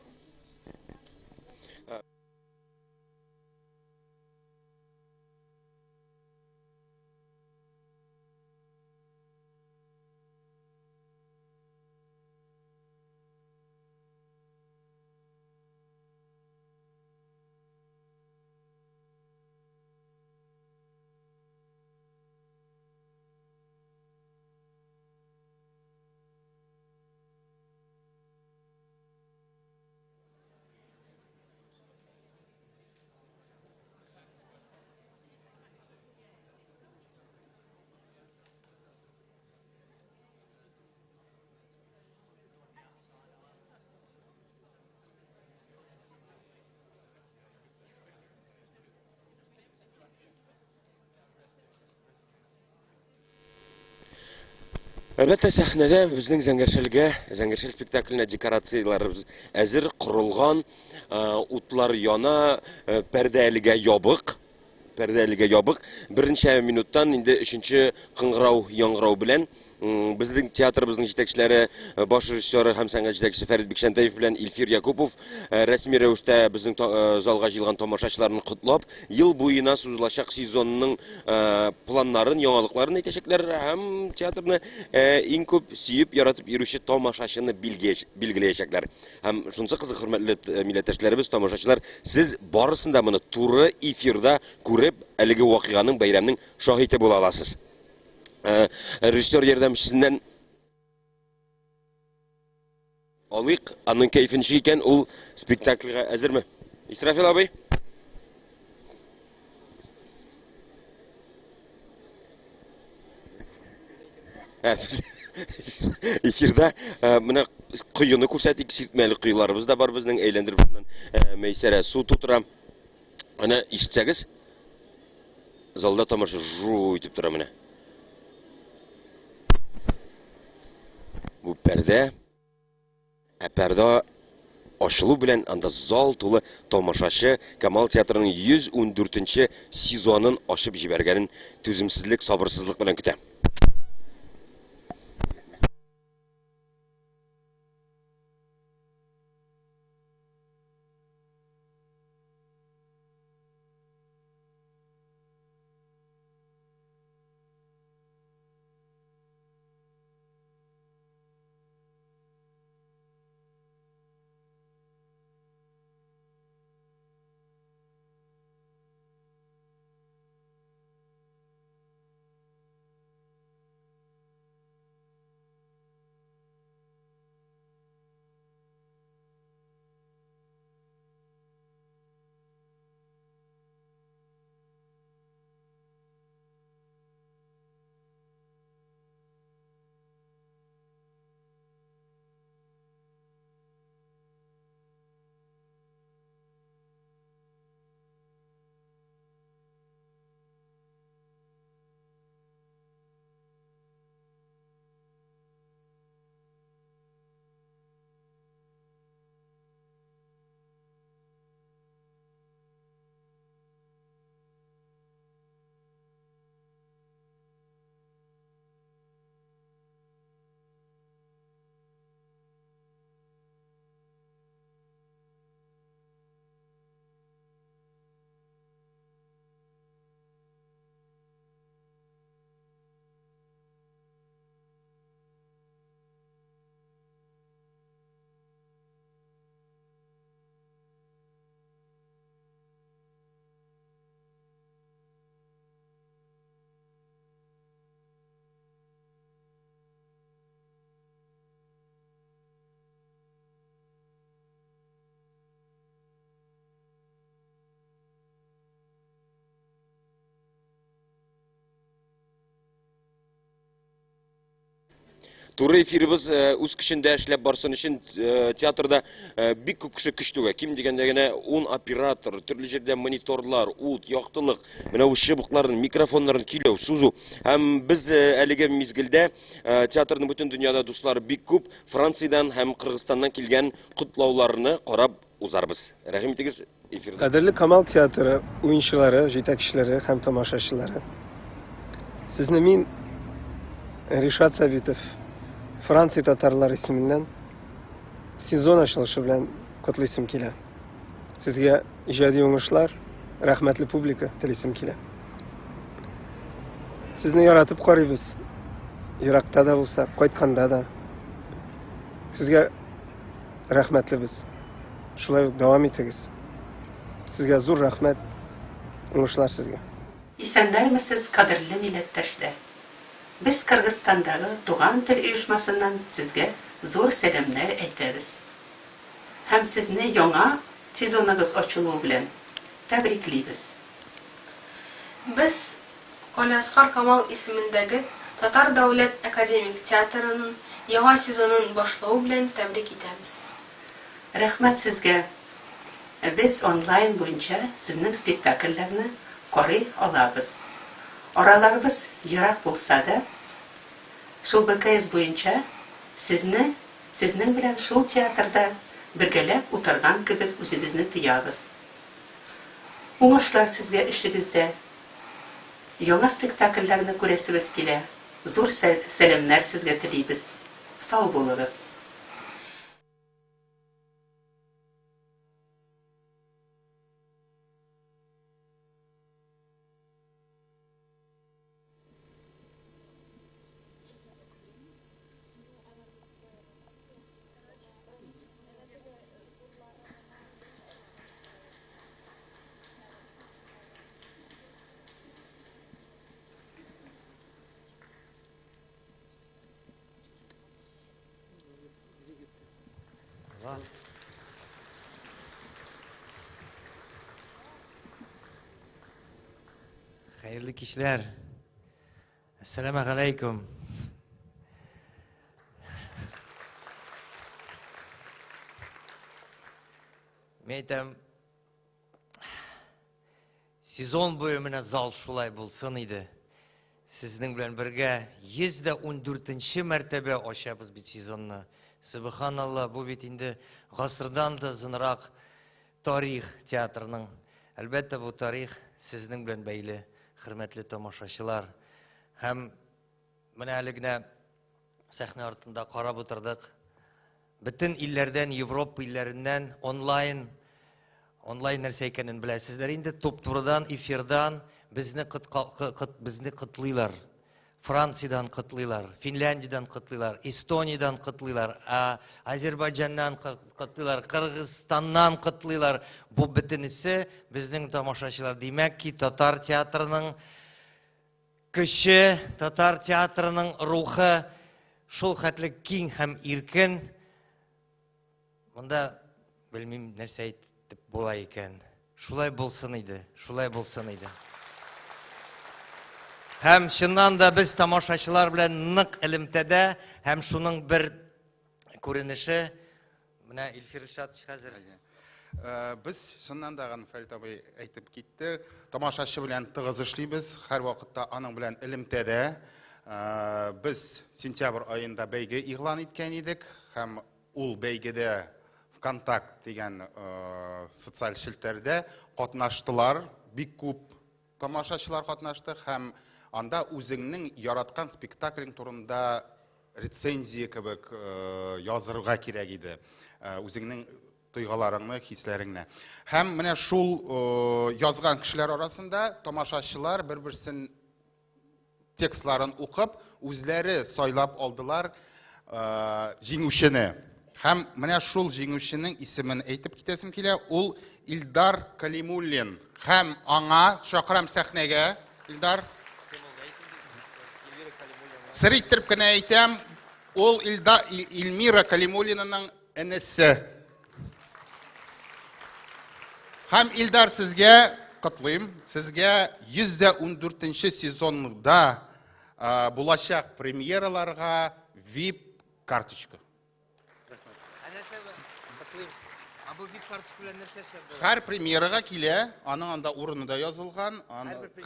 Әлбәттә, сәхнәдә безнең Зәңгәршәлгә, Зәңгәршәл спектакленә декорацияләребез әзер, корылган, э, утлар яна, э, пәрдә әлегә ябык. Пәрдә әлегә ябык. Берничә минуттан инде өченче кыңгырау яңгырау белән Безнең театрыбызның җитәкчеләре, баш режиссеры һәм сәнгать җитәкчесе Фәрит Бикчәнтәев белән Илфир Якупов рәсми рәвештә безнең залга җыелган тамашачыларны котлап, ел буена сузылачак сезонның планнарын, яңалыкларын әйтәчәкләр һәм театрны иң күп сөеп, яратып йөрүче тамашачыны билгеләячәкләр. Һәм шунысы кызык, хөрмәтле милләттәшләребез, тамашачылар, сез барысын да моны туры эфирда күреп, әлеге вакыйганың, бәйрәмнең шаһиты була аласыз. Режиссер ярдәмчесеннән алыйк, аның кәефе ничек икән, ул спектакльгә әзерме? Исрафил абый? Эфирда менә коены күрсәтик, сиртмәле коеларыбыз да бар безнең, әйләндереп шуннан Мәйсәрә су тутыра. Әнә ишетсәгез, залда тамаша жу итеп тора менә. Бу пәрдә, ә пәрдә ачылу белән анда зал тулы тамашачы Камал театрының 114 нче сезонын ачып җибәргәнен түземсезлек, сабырсызлык белән көтә. Туры эфирыбыз э, үз көчендә эшләп барсын өчен э, театрда э, бик күп кеше көч түгә. Ким дигәндә генә 10 оператор, төрле җирдә мониторлар, ут, яктылык, менә бу чыбыкларын, микрофоннарын көйләү, сузу. Һәм без әлеге мизгелдә театрның бөтен дөньяда дуслары бик күп, Франциядән һәм Кыргызстаннан килгән котлауларны карап узарбыз. Рәхим итегез. Эфирда.
Кадерле Камал театры уенчылары, җитәкчеләре һәм тамашачылары. Сезне мин Ришат Сабитов, Франция татарлары исеменнән сезон ачылышы белән котлыйсым килә. Сезгә иҗади уңышлар, рәхмәтле публика телисем килә. Сезне яратып карыйбыз. Еракта да булса, кайтканда да. Сезгә рәхмәтлебез. Шулай ук дәвам итегез. Сезгә зур рәхмәт. Уңышлар сезгә.
Исәннәрмесез, кадерле милләттәшләр! Без Кыргызстандагы Туган тел оешмасыннан сезгә зур сәламнәр әйтәбез. Һәм сезне яңа сезоныгыз ачылуы белән тәбриклибез.
Без Галиәсгар Камал исемендәге Татар дәүләт академик театрының яңа сезонын башлавы белән тәбрик итәбез.
Рәхмәт сезгә! Без онлайн буенча сезнең спектакльләрне карый алабыз. Араларыбыз ерак булса да, шул БКС буенча сезне сезнең белән шул театрда бергәләп утырган кебек үзебезне тоябыз. Уңышлар сезгә эшегездә! Яңа спектакльләрне күрәсебез килә. Зур сәламнәр сезгә телибез. Сау булыгыз.
Хәерле кичләр. Әссәламә галәйкүм. Мин әйтәм, сезон буе менә зал шулай булсын иде. Сезнең белән бергә 114 мәртәбә ачабыз бит сезонны. Субханалла, бу бит инде гасырдан да озынрак тарих театрның. Әлбәттә, бу тарих сезнең белән бәйле, хөрмәтле тамашачылар. Һәм менә әле генә сәхнә артында карап утырдык. Бөтен илләрдән, Европа илләреннән онлайн, онлайн нәрсә икәнен беләсезләр инде, туп-турыдан, эфирдан безне кытка, кыт, безне котлыйлар. Франциядән котлыйлар, Финляндиядән котлыйлар, Эстониядән котлыйлар, Азербайҗаннан котлыйлар, Кыргызстаннан котлыйлар. Бу бөтенесе безнең тамашачылар. Димәк ки, татар театрының көче, татар театрының рухы шул хәтле киң һәм иркен. Монда белмим нәрсә әйтеп була икән. Шулай булсын иде, шулай булсын иде. Һәм чыннан да без тамашачылар белән нык элемтәдә һәм шуның бер күренеше менә Илфир Илшатович хәзер.
Э, без чыннан да Фәрит абый әйтеп китте, тамашачы белән тыгыз эшлибез, һәрвакытта аның белән элемтәдә. Э, без сентябрь аенда бәйге игълан иткән идек һәм Ул бәйгедә ВКонтакт дигән социаль челтәрдә катнаштылар, бик күп тамашачылар катнашты һәм анда үзеңнең яраткан спектаклең турында рецензия кебек язырга кирәк иде. Үзеңнең тойгыларыңны, хисләреңне. Һәм менә шул язган кешеләр арасында тамашачылар бер-берсен текстларын укып, үзләре сайлап алдылар җиңүчене. Һәм менә шул җиңүченең исемен әйтеп китәсем килә. Ул Илдар Калимуллин. Һәм аңа чакырам сәхнәгә, Илдар. Сер иттереп кенә әйтәм, ул Илда, Илмира Калимуллинаның энесе. Һәм Илдар сезгә котлыйм. Сезгә 114 сезонда булачак премьераларга VIP карточка. Һәр премьерага килә, аның анда урыны да язылган,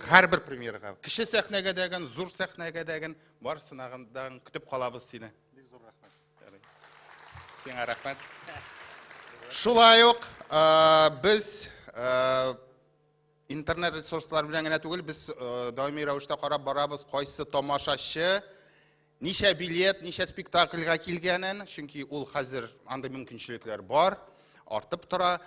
һәрбер премьерага. Кече сәхнәгә дәген, зур сәхнәгә дәген, барысына да көтеп калабыз сине. Бик зур рәхмәт. Сиңа рәхмәт. Шулай ук без интернет ресурслар белән генә түгел, без даими рәвештә карап барабыз, кайсы тамашачы ничә билет, ничә спектакльгә килгәнен, чөнки ул хәзер андый мөмкинчелекләр бар, артып тора.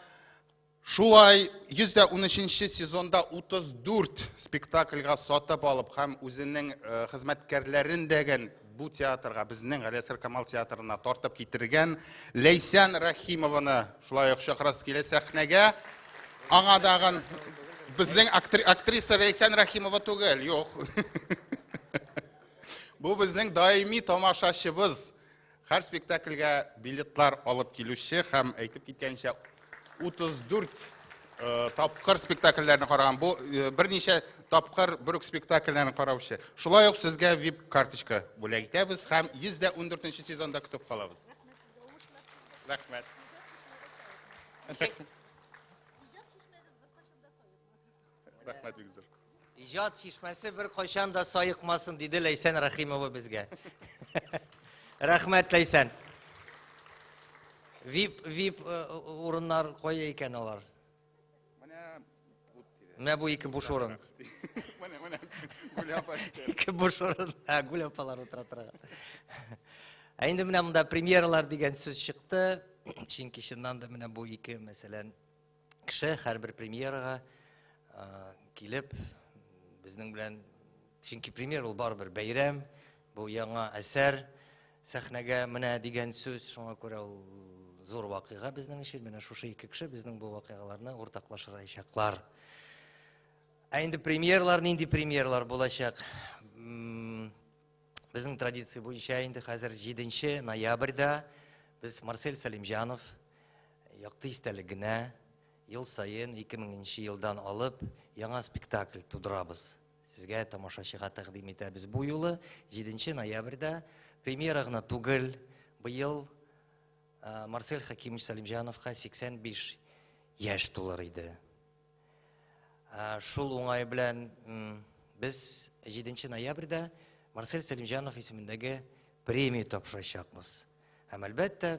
Шулай 113 сезонда 34 спектакльгә сатып алып һәм үзенең э, хезмәткәрләрен дәген бу театрга, безнең Галиәсгар Камал театрына тартып китергән Ләйсән Рәхимованы шулай ук чакырасы килә сәхнәгә. Аңа дагын безнең актриса Ләйсән Рәхимова түгел, юк. Бу безнең даими тамашачыбыз. Һәр спектакльгә билетлар алып килүче һәм әйтеп киткәнчә 34 э, тапкыр спектакльләрне караган. Бу э, берничә тапкыр бер үк спектакльләрне караучы. Шулай ук сезгә VIP карточка бүләк итәбез һәм 114 сезонда көтеп калабыз. Рәхмәт. Рәхмәт бик зур.
Иҗат чишмәсе бер кайчан да саекмасын, диде Ләйсән Рәхимова безгә. Рәхмәт, Ләйсән. VIP, VIP э, урыннар кая икән алар? Менә бу ике буш урын.
Менә, менә, Гүлә апа китә.
Ике буш урын. Ә, Гүлә апалар утыра торган. Ә инде менә монда премьералар дигән сүз чыкты. Чөнки чыннан да менә бу ике, мәсәлән, кеше һәрбер премьерага килеп безнең белән, чөнки премьера ул барыбер бәйрәм, бу яңа әсәр сәхнәгә менә дигән сүз, шуңа күрә ул зур вакыйга безнең өчен. Менә шушы ике кеше безнең бу вакыйгаларны уртаклашырачаклар. Ә инде премьерлар нинди премьерлар булачак? Безнең традиция буенча инде хәзер 7 ноябрьдә без Марсель Сәлимҗанов якты истәлегенә ел саен 2000 елдан алып яңа спектакль тудырабыз. Сезгә тамашачыга тәкъдим итәбез. Бу юлы 7 ноябрьдә премьера гына түгел, быел Марсель Хәкимович Сәлимҗановка 85 яшь тулыр иде. Шул уңай белән без 7 ноябрьдә Марсель Сәлимҗанов исемендәге премия тапшырачакбыз. Һәм әлбәттә,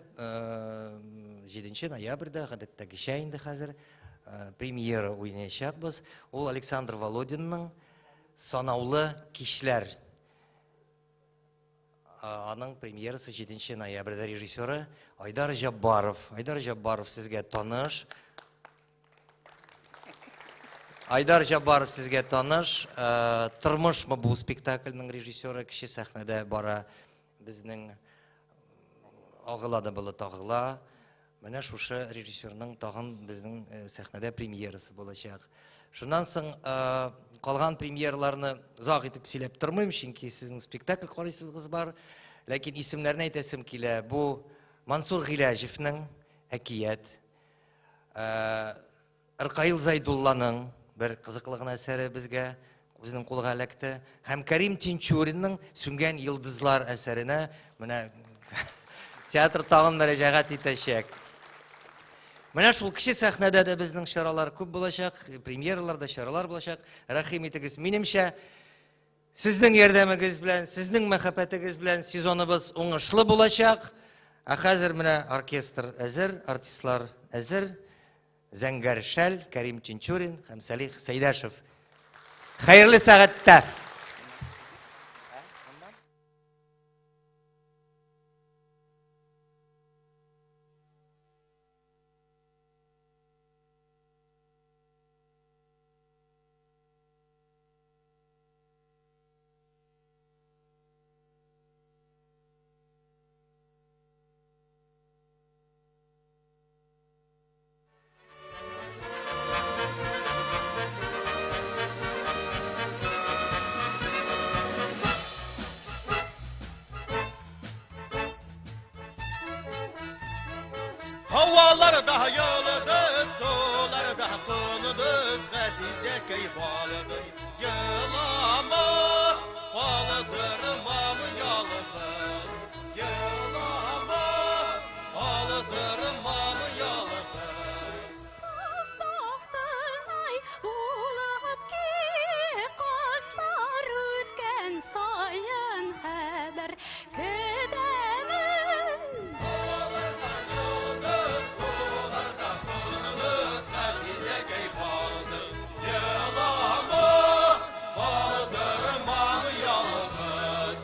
7 ноябрьдә гадәттәгечә инде хәзер премьера уйнаячакбыз. Ул Александр Володинның Санаулы кичләр. Аның премьерасы 7 ноябрьдә, режиссеры Айдар Җаббаров. Айдар Җаббаров сезгә таныш. Айдар Җаббаров сезгә таныш. Тормышмы бу спектакльнең режиссеры, кече сәхнәдә бара безнең Агыла да болыт агыла. Менә шушы режиссерның тагын безнең сәхнәдә премьерасы булачак. Шуннан соң калган премьераларны озак итеп сөйләп тормыйм, чөнки сезнең спектакль карыйсыгыз бар. Ләкин исемнәрне әйтәсем килә. Бу Мансур Гыйләҗевнең Әкият, Ркаил Зайдулланың бер кызыклы гына әсәре безгә үзенең кулга эләкте. Һәм Кәрим Тинчуринның Сүнгән йолдызлар әсәренә менә театр тагын мөрәҗәгать итәчәк. Менә шул кече сәхнәдә дә безнең чаралар күп булачак, премьералар да чаралар булачак. Рәхим итегез. Минемчә, сезнең ярдәмегез белән, сезнең мәхәббәтегез белән сезоныбыз уңышлы булачак. Ә хәзер менә оркестр әзер, артистлар әзер. Зәңгәр шәл, Кәрим Тинчурин һәм Сәлих Сәйдәшев. Хәерле сәгатьтә!
Havalarda yıldız, sularda kunduz, Gazizekey balımız. Yılama, kaldırmam yalnız. Yılama, kaldırmam yalnız.
Saf safтай булып ки кызлар үткән саен хәбәр көтәмен.
Yıldız, sularda kunduz, Gazizekey balımız. Yılama, kaldırmam yalnız.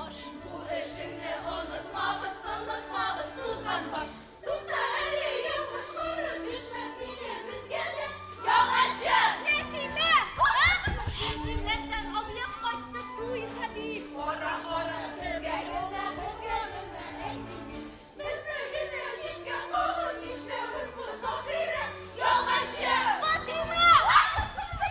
аш. Бу эшеңне онытмабыз, онытмабыз, тузган баш. Тукта әле, йомышларың төшмәс инде безгә дә. Ялганчы!
Нәсимә! Чит илләрдән абыем кайтты туйга дип.
Кара, кара, безгә генә, безгә генә әйтми. Безне генә читкә кагып нишләвең бу, Заһирә? Ялганчы!
Фатыйма!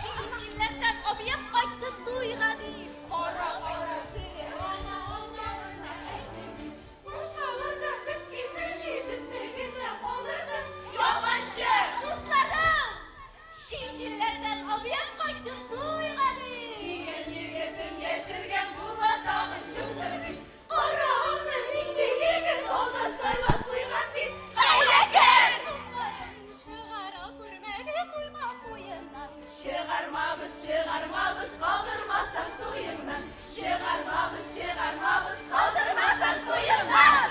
Чит илләрдән абыем кайтты туйга дип.
Кара, кара, сире ана оннарына әйтми. Куркалар да без кимени, безне генә калдырды. Ялганчы!
Дусларым! Чит илләрдән абыем кайтты туйга дип.
Дигән егетен яшергән була тагын чутыр бит. Кара аны, нинди егет алдан сайлап куйган бит. Хәйләкәр!
Чыгара күрмәгез уймак куеннан.
Чыгармабыз, чыгармабыз, калдырмасаң туеңнан. Чыгармабыз, чыгармабыз, калдырмасаң туеңнан.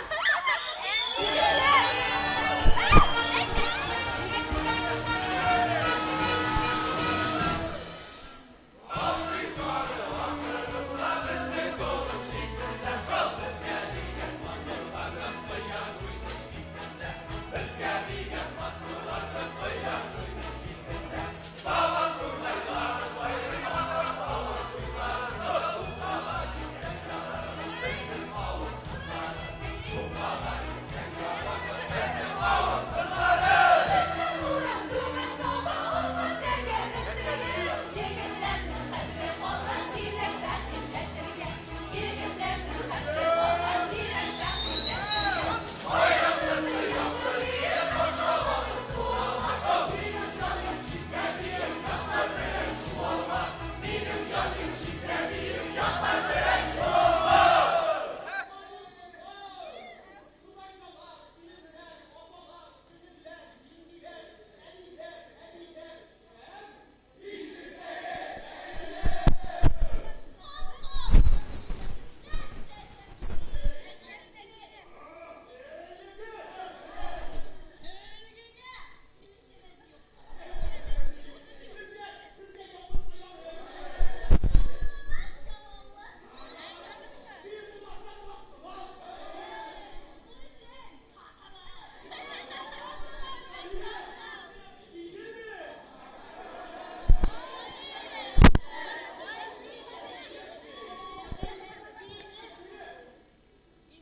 Егетләрнең хәтере калган тирәндә милләтергә. Егетләрнең хәтере калган тирәндә милләтергә.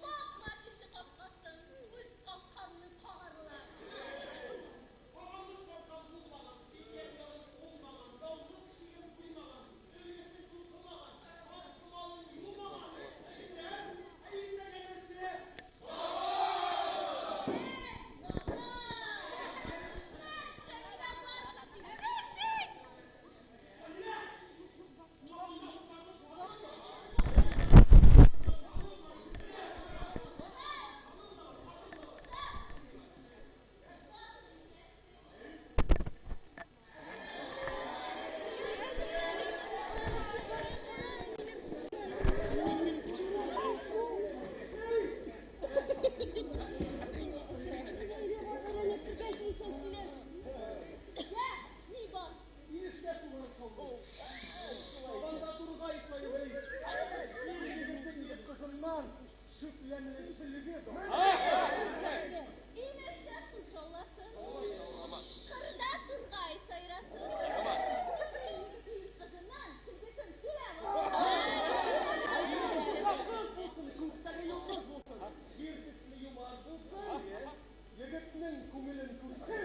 Какма кеше капкасын, үз капкаңны кагарлар. Инештә су шауласын, кырда тургай сайрасын. Кызыннан сөлгесен түләп
Егетнең күңелен күрсен.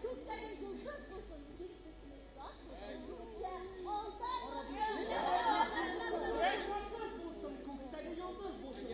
Күктәге йолдыз булсын, җир төсле зат булсын, күктә алдан
Кыз булсын, күктәге йолдыз булсын.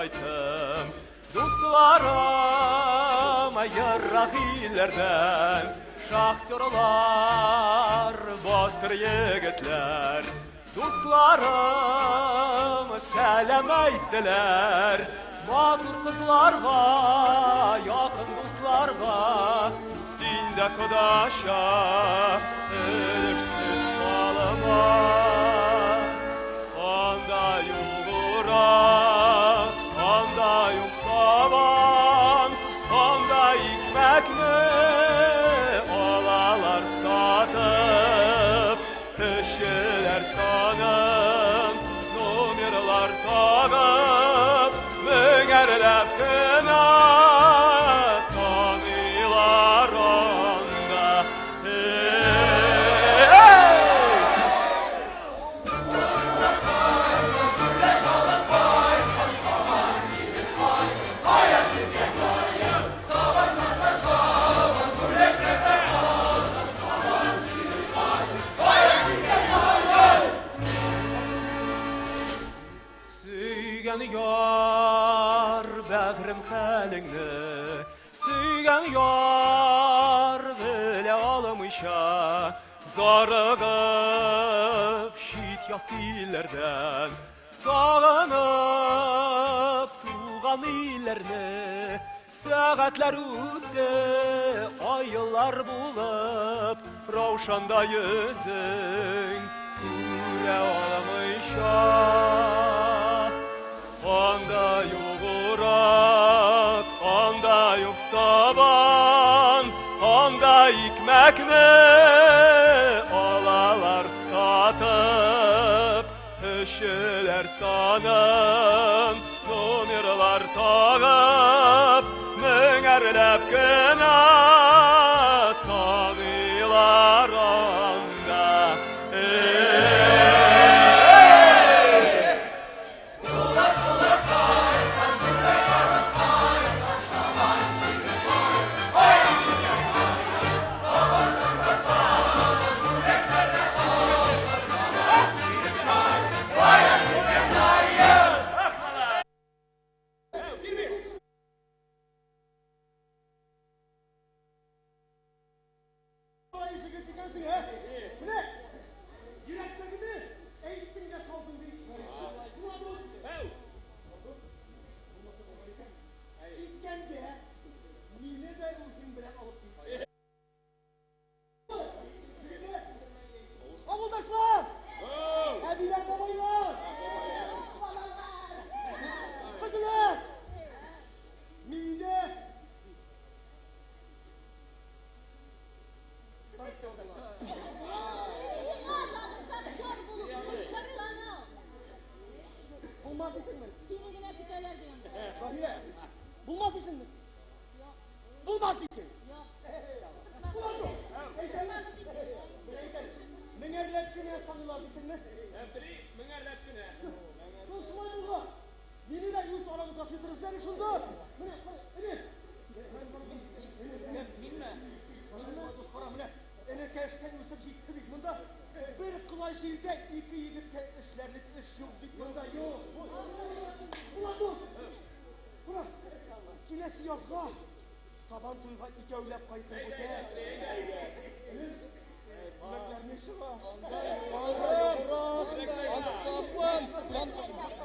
кайттым. Дусларым ерак илләрдән, шахтерлар, батыр егетләр. Дусларым сәлам әйттеләр, матур кызларга, якын дусларга, син дә кодача өлешсез калма. Анда юк урак, анда юк сабан, анда икмәкне алалар сатып, кешеләр санын номерлар тагып, меңәрләп кенә саныйлар анда. Эй! Сөйгән яр бәгърем хәлеңне, сөйгән яр белә алмыйча, зарыгып чит ят илләрдән, сагынып туган илләрне, сәгатьләр үтте, айлар булып, раушанда йөзең күрә алмыйча. Анда юк урак, анда юк сабан, анда икмәкне алалар сатып, кешеләр санын номерлар тагып, меңәрләп кенә саныйлар анда. Эй!
Егет икәнсең, ә? Менә йөрәктәгене әйттең дә салдың ди. Була дус. Дус. Булмаса булмый икән. Киткәндә мине дә үзең белән алып кит. Егетләр! Авылдашлар! Әбиләр, бабайлар! Балалар! Кызлар! Мине Булмас дисеңме?
Сине генә көтәләр дигән.
Заһирә, булмас дисеңме? Булмас дисең. Әйтәм. Әйтәм. Меңәрләп кенә саныйлар дисеңме?
Әмтери, меңәрләп кенә.
Соң шулай булгач, мине дә үз арагызга сыйдырыгыз әле шунда. Менә, менә, эне.
Минме?
Дус, кара, менә. Энекәштән үсеп җитте бит монда. Бер кылай җирдә ике егеткә эшләрлек эш юк бит монда, юк. Була дус. Була. Киләсе язга Сабан туйга икәүләп кайтырбыз, ә? Бүләкләр чыга.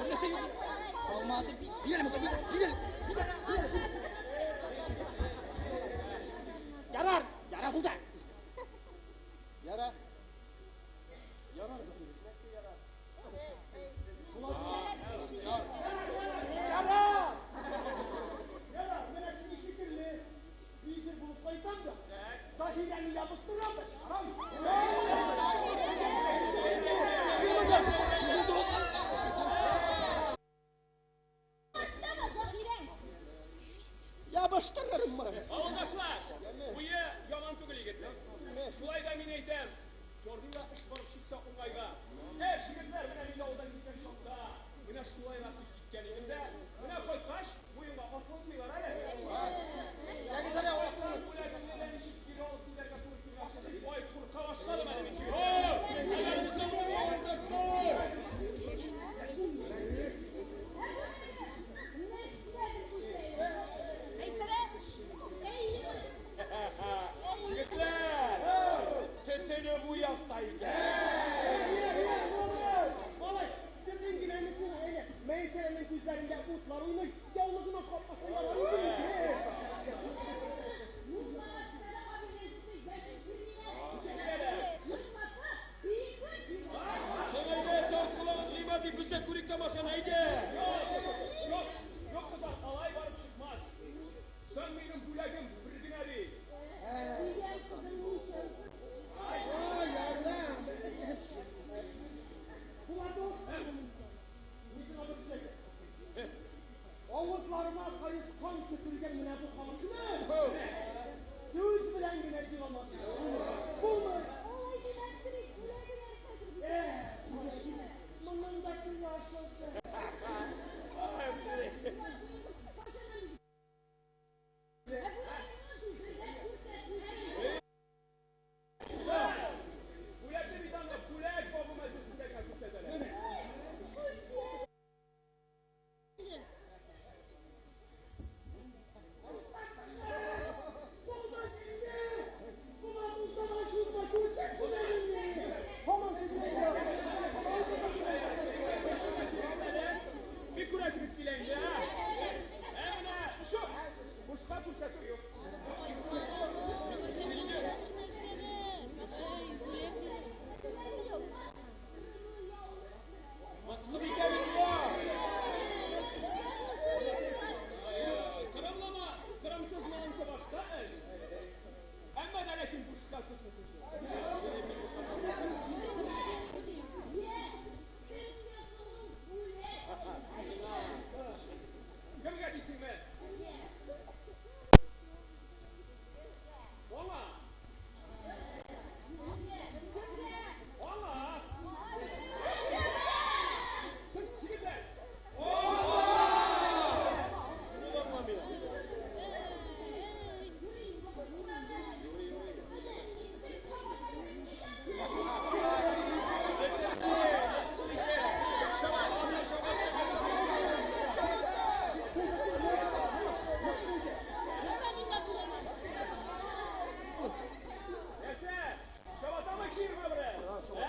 Бер нәрсә юк. Калмады бит.
Кил әле, кил әле. Ярар, ярар булды. Ярар. Ярар, Заһирә. Нәрсә ярар? Ярар! Ярар, менә синең шикелле визир булып кайтам да, Заһирәне ябыштырам да чыгарам.
Башлама, Заһирәң.
Ябыштырырым моны.
Авылдашлар, буе яман түгел егетнең. Шулай да мин әйтәм, Жордида эш барып чыкса уңайга. Эш, егетләр, менә мин авылдан киткән чакта, менә шулайрак дип киткән идем дә, менә кайткач, буемга асылынмыйлар әле.
Ягез әле, асылынып.
Бүләгемне дә ничек кире алып китәргә туры килгән. Ай, курка башладым әле мин.
Менә
була икән. Малай, сезнең генәме сиңа, әйдә, Мәйсәрәнең күзләрендә утлар уйный, яулыгына капмаса ярар иде.
Без дә күрик тамашаны, әйдә!
Юк, юк, кызлар, алай барып чыкмас. Соң минем бүләгем бер генә бит.
Авызларына саескан төкергән менә бу халыкны сүз белән генә җиңә алмассың. Булмый. Моның да теле ачылды.
Бүләкне бит анда бүләк бабы мәҗлесендә генә күрсәтәләр. Бик күрәсегез килә инде, ә? Ә менә шу, бушка күрсәтү юк.
Мыскыл итә бит бу.
Кырымлымы, кырымсызмы анысы башка эш. Әмма дә ләкин бушка күрсәтү юк. Кемгә дисеңме? Аңа. Аңа. Син егетләр.
Шуны да аңламыйм.
Нәрсә? Чабатамы киермә берәр? Ә?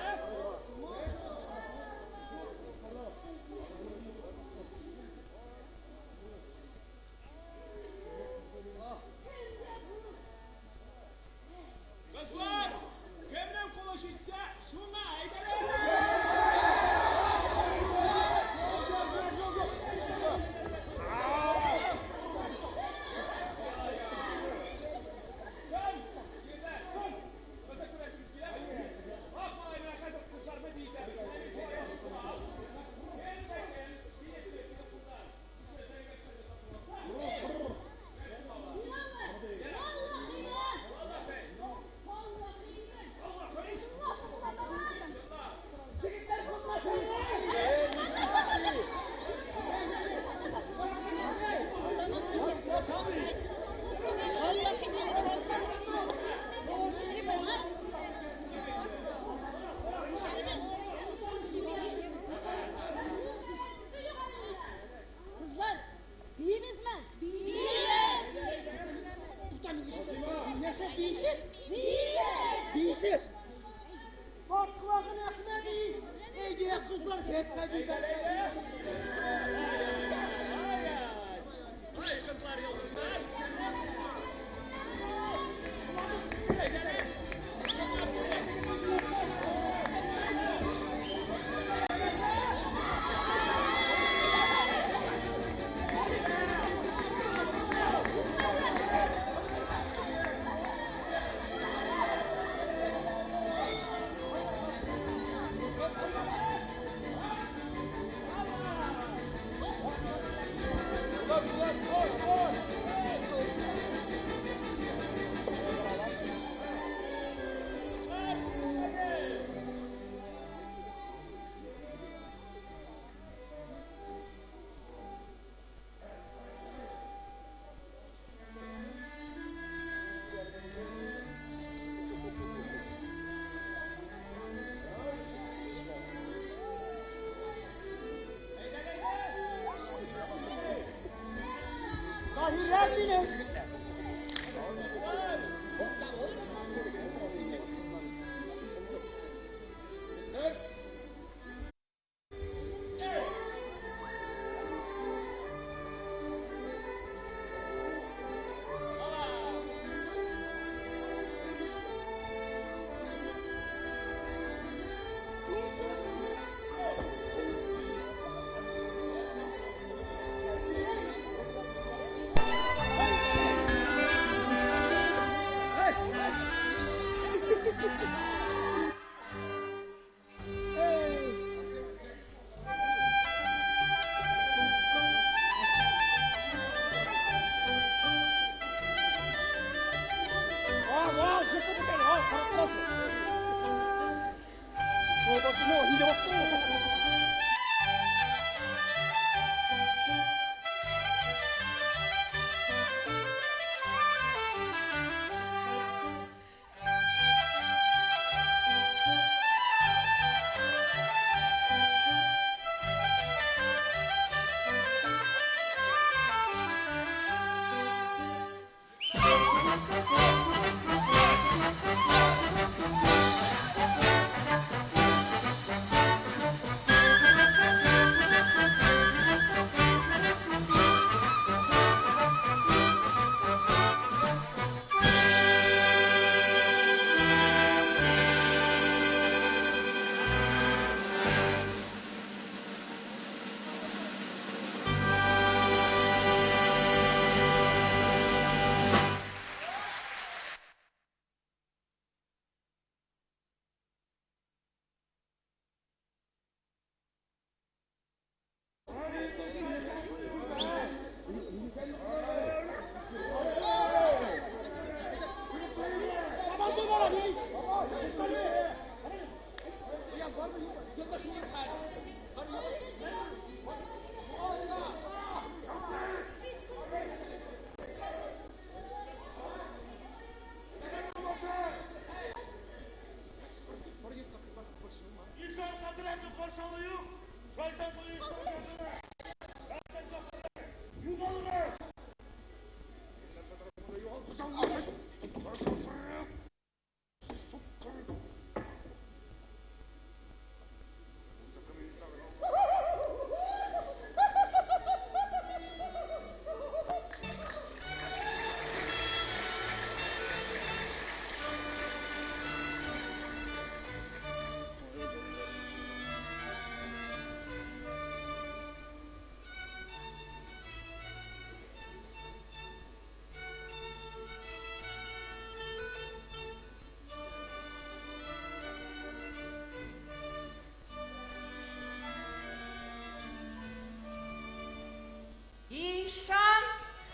Кызлар, кемнең кулы җитсә, шуңа әйдәләр. Син, егетләр, кем? Безне күрәсегез киләме? Ак малай, менә хәзер кызларны биетәбез. Кем дә кем биетте кызлар?
Кызлар, биимезме? Биибез!
Нәрсә бийсез? Бийсез. Баклагын Әхмәди. Әйдә, кызлар, кәтхәди.
Ай, кызлар, йолдызлар. Әйдәле. Чынлап күрик.
Заһирә минем.
Ишан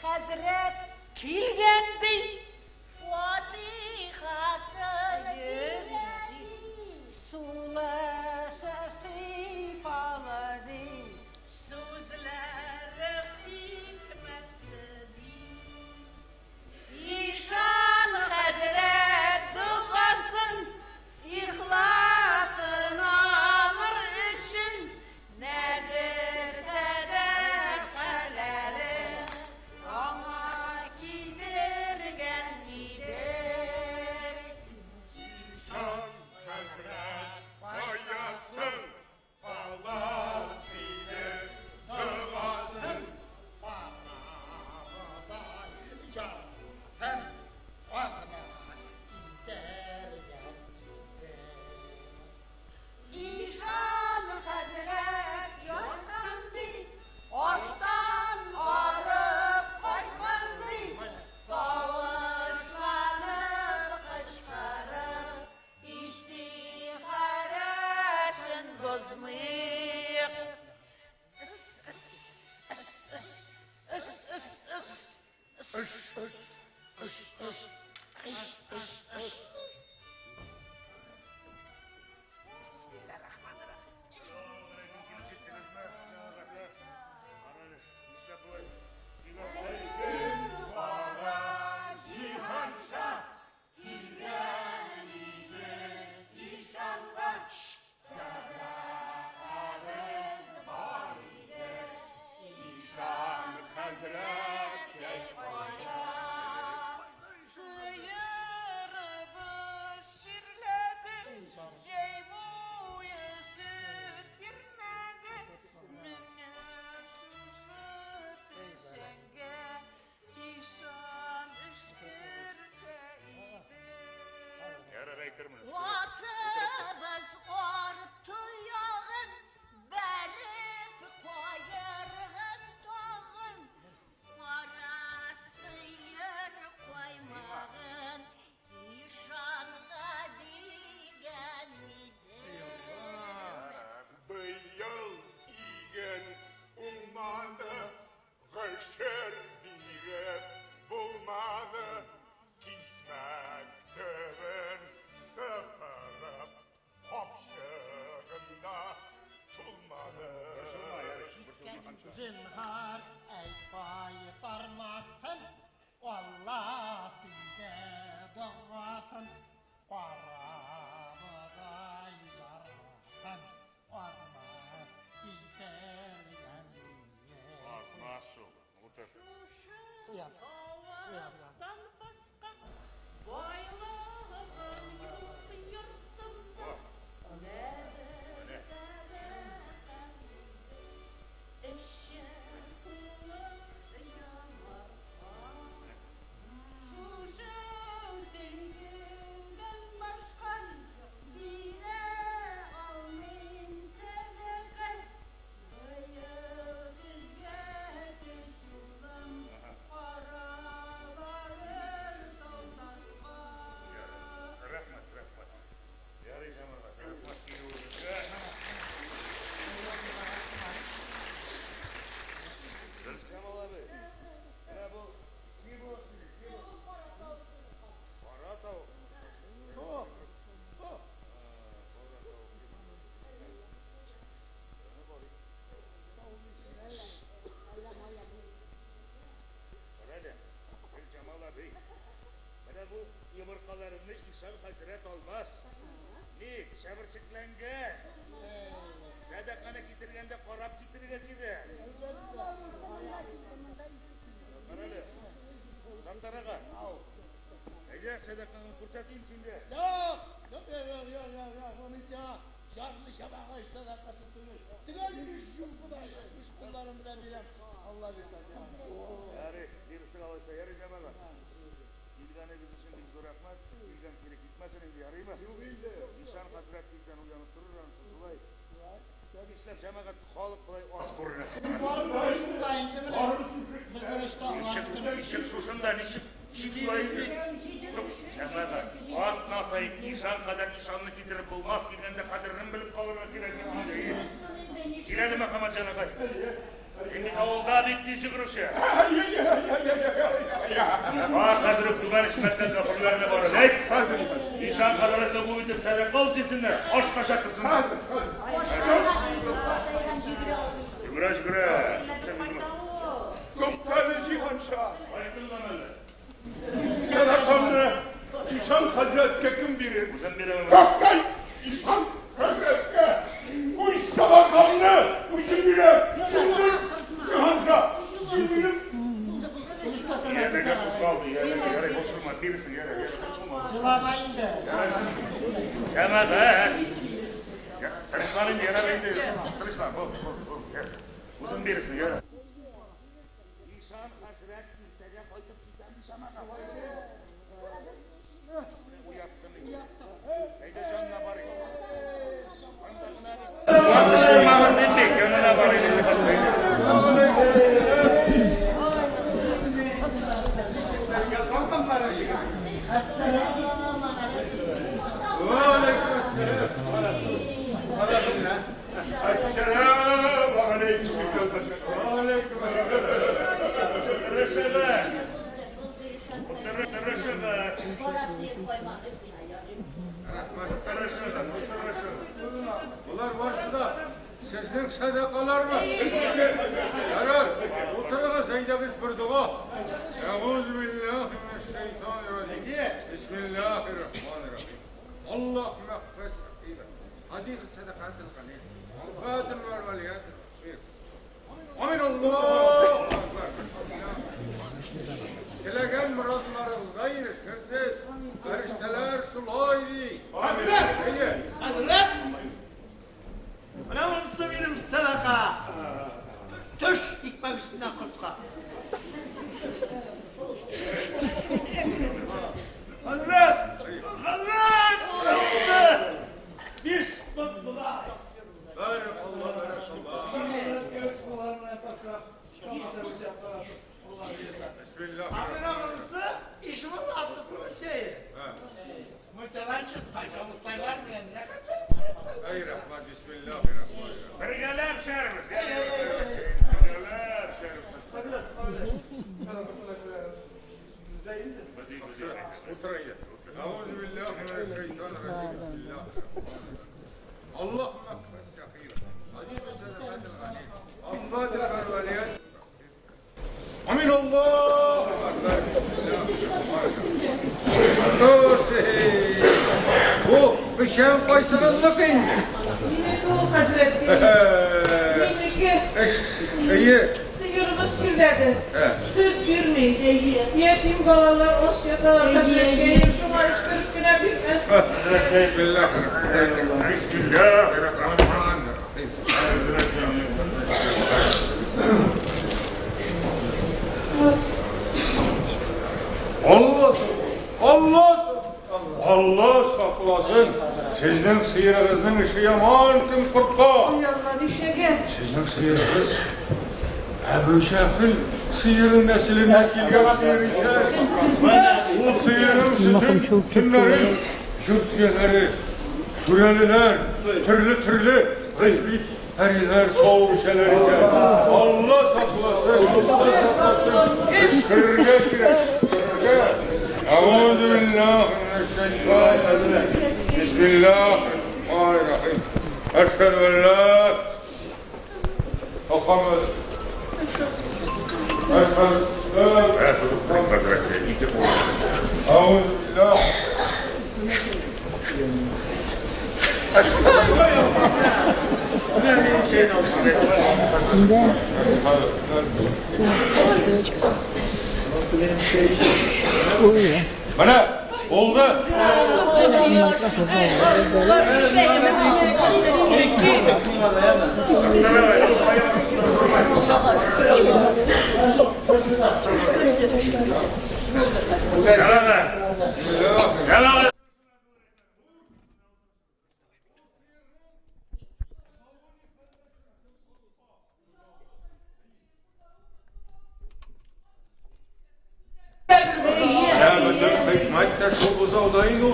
хәзрәт килгән ди, фатихасын бирә ди, сулышы шифалы ди, сүзләре хикмәтле ди. Ишан хәзрәт догасын ихласын алыр өчен нәзер сәдакалары аңа килдергән идек.
Ишан хәзрәт каясын аласы иде догасын
Парабадай җаһан аңа китергән иде.
Ишан хәзрәт яткан ди, аштан арып кайткан ди, тавышланып кычкырып, истихарәсен бозмыйк. Ыс, ыс, ыс, ыс, ыс, ыс, ыс, ыс, ыс, ыс, ыс, ыс, ыс. Сыерыбыз чирләде, җәй буе сөт бирмәде. Менә шушы печәнгә ишан өшкерсә иде. Атыбыз арты ягын бәреп каерган тагын. Кара сыер каймагын ишанга
Ишан хәзрәт алмас. Ник, чәберчекләнгән. Сәдаканы китергәндә карап китерергә кирәк. Карале. Саттар ага. Әйдә, сәдакаңны күрсәтим синдә.
Юк, юк, юк, юк, юк, юк, мин сиңа ярлы чабагай сәдакасы түгел. Төгәл үз юлкыдай, үз кулларым белән бирәм. Алла бирсә.
Ярый, бирсен алайса, ярый җәмәгать. Килгәнегез өчен бик зур рәхмәт. Килгән кире китмәсен инде, ярыймы?
Юк инде.
Ишан хәзрәт тиздән уянып торыр, анысы шулай. Нишләп җәмәгать халык болай аз күренә? Ничек, ничек шушында, ничек, ничек шулай? Юк, җәмәгать, атна саен ишан кадәр ишанны китереп булмас, килгәндә кадерен белеп калырга кирәк бит инде. Кил әле, Мөхәммәтҗан агай. Син бит авылда бик тиз йөгерүче. Бар, хәзер үк Түбән Иш мәктәп гафурларына барып әйт. Ишан хәзрәткә күп итеп сәдака алып килсеннәр, ашка чакырсыннар. Йөгерә, йөгерә.
Туктале, Җиһанша.
Кайттыңмы әллә?
Сәдакамны Ишан хәзрәткә кем бирер?
Үзем бирәм.
Туктале, Ишан хәзрәткә үз сәдакамны үзем бирәм. Син Җиһанша, син минем
Ияләргә кузгалды, ияләргә ярый, борчылма, бирерсең, ярый, ярый, борчылма.
Җылама инде.
Җәмәгать. Тынычлан инде, ярар инде. Тынычлан, бул, бул, бул. Үзең бирерсең, ярар. Ишан хәзрәт иртәгә кайтып китәм, җәмәгать. Уяттым инде. Әйдә җанына барыйк. Анда гына бит. Кычкырмагыз инде, янына барыйк инде.
Әссәламү алейкум. Алейкум
Тырышыгыз. Тырышыгыз. Тырышыгыз, тырышыгыз.
Болар барысы да сезнең сәдакалармы? Ярар, утырыгыз, әйдәгез бер дога. Әгуз биллахи минәш-шәйтанир раҗим. Бисмиллахир-рахманир-рахим. Аллаһумма ихфаз сәхибә. Һазихи сәдакатил галил. Афатил валиятил факир. Амин. Аллаһу акбар. Теләгән морадларыгызга ирешерсез. Фәрештәләр шулай ди.
Хәзрәт!
Әйе.
Хәзрәт! Менә монысы минем сәдака. Төш икмәк өстенә кортка. Хәзрәт! Хәзрәт! Менә монысы! Биш пот бодай.
Бәрәкалла, бәрәкалла. Бисмиллах.
Ә менә монысы Ишман атлы чәе. Мунчадан чыккач, абыстайлар белән рәхәтләнеп эчәрсең.
Әй, рәхмәт, бисмиллахир-рахманир-рахим.
Бергәләп эчәрбез. Бергәләп эчәрбез.
Хәзрәт, хәзрәт.
Утыр әйдә. Әгуз биллахи минәш-шәйтанир раҗим. Бисмиллахир-рахманир-рахим. Аллаһумма ихфаз сәхибә. Азиз сәдакатил галил. Афатил валият. Амин. Аллаһу акбар. Бу печән кайсыгызныкы инде?
Минеке ул, хәзрәт. Минеке.
Эш, әйе.
Сыерыбыз чирләде. Сөт бирми. Ятим балалар ач яталар, хәзрәткәем. Шуңа өшкереп кенә бирмәс.
Бисмиллахир-рахманир-рахим.
Бисмиллахир-рахманир-рахим.
Алла, Алла, Алла сакласын. Сезнең сыерыгызның эше яман көн кортка.
Ой, Алла, нишләгән?
Сезнең сыерыгыз Әбү Җәһел сыеры нәселеннән килгән сыер икән. Ул сыерның сөтен төннәрен йорт ияләре, шүрәлеләр, төрле-төрле гыйфрит пәриләр савып эчәләр икән. Алла сакласын, Алла сакласын. Өшкерергә кирәк, өшкерергә. Әгуз биллахи минәш-шәйтанир раҗим. Бисмиллахир-рахманир-рахим. Әшһәдү ан ла Мөхәммәд. Әшһәдү
Хәзрәткә ике кул.
Әгуз биллах. Менә, булды.
Җәмәгать!
Менә бөтен хикмәт тә шул бозауда инде ул.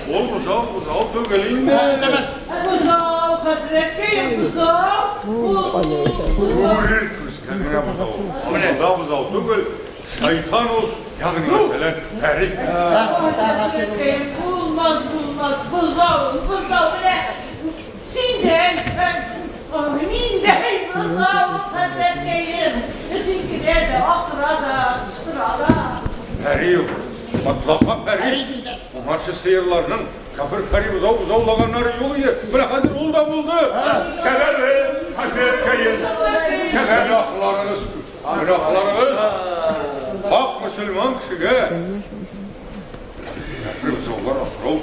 Ул бозау бозау түгел инде.
Бозау, хәзрәткәем, бозау.
Күрер күзгә генә бозау. Асылда бозау түгел, шайтан ул, ягъни мәсәлән, пәри.
Хәзрәткәем, булмас, булмас, бозау, бозау менә. Син дә, мин дә бозау, хәзрәткәем. Син килә дә, акыра да, кычкыра да.
Пәри ул, мотлака пәри. Моңарчы сыерларның кафир пәри бозау бозаулаганнары юк иде. Менә хәзер ул да булды. Сәбәбе, хәзрәткәем, гөнаһларыгыз, гөнаһларыгыз. Хак мөселман кешегә кафир бозаулар асрау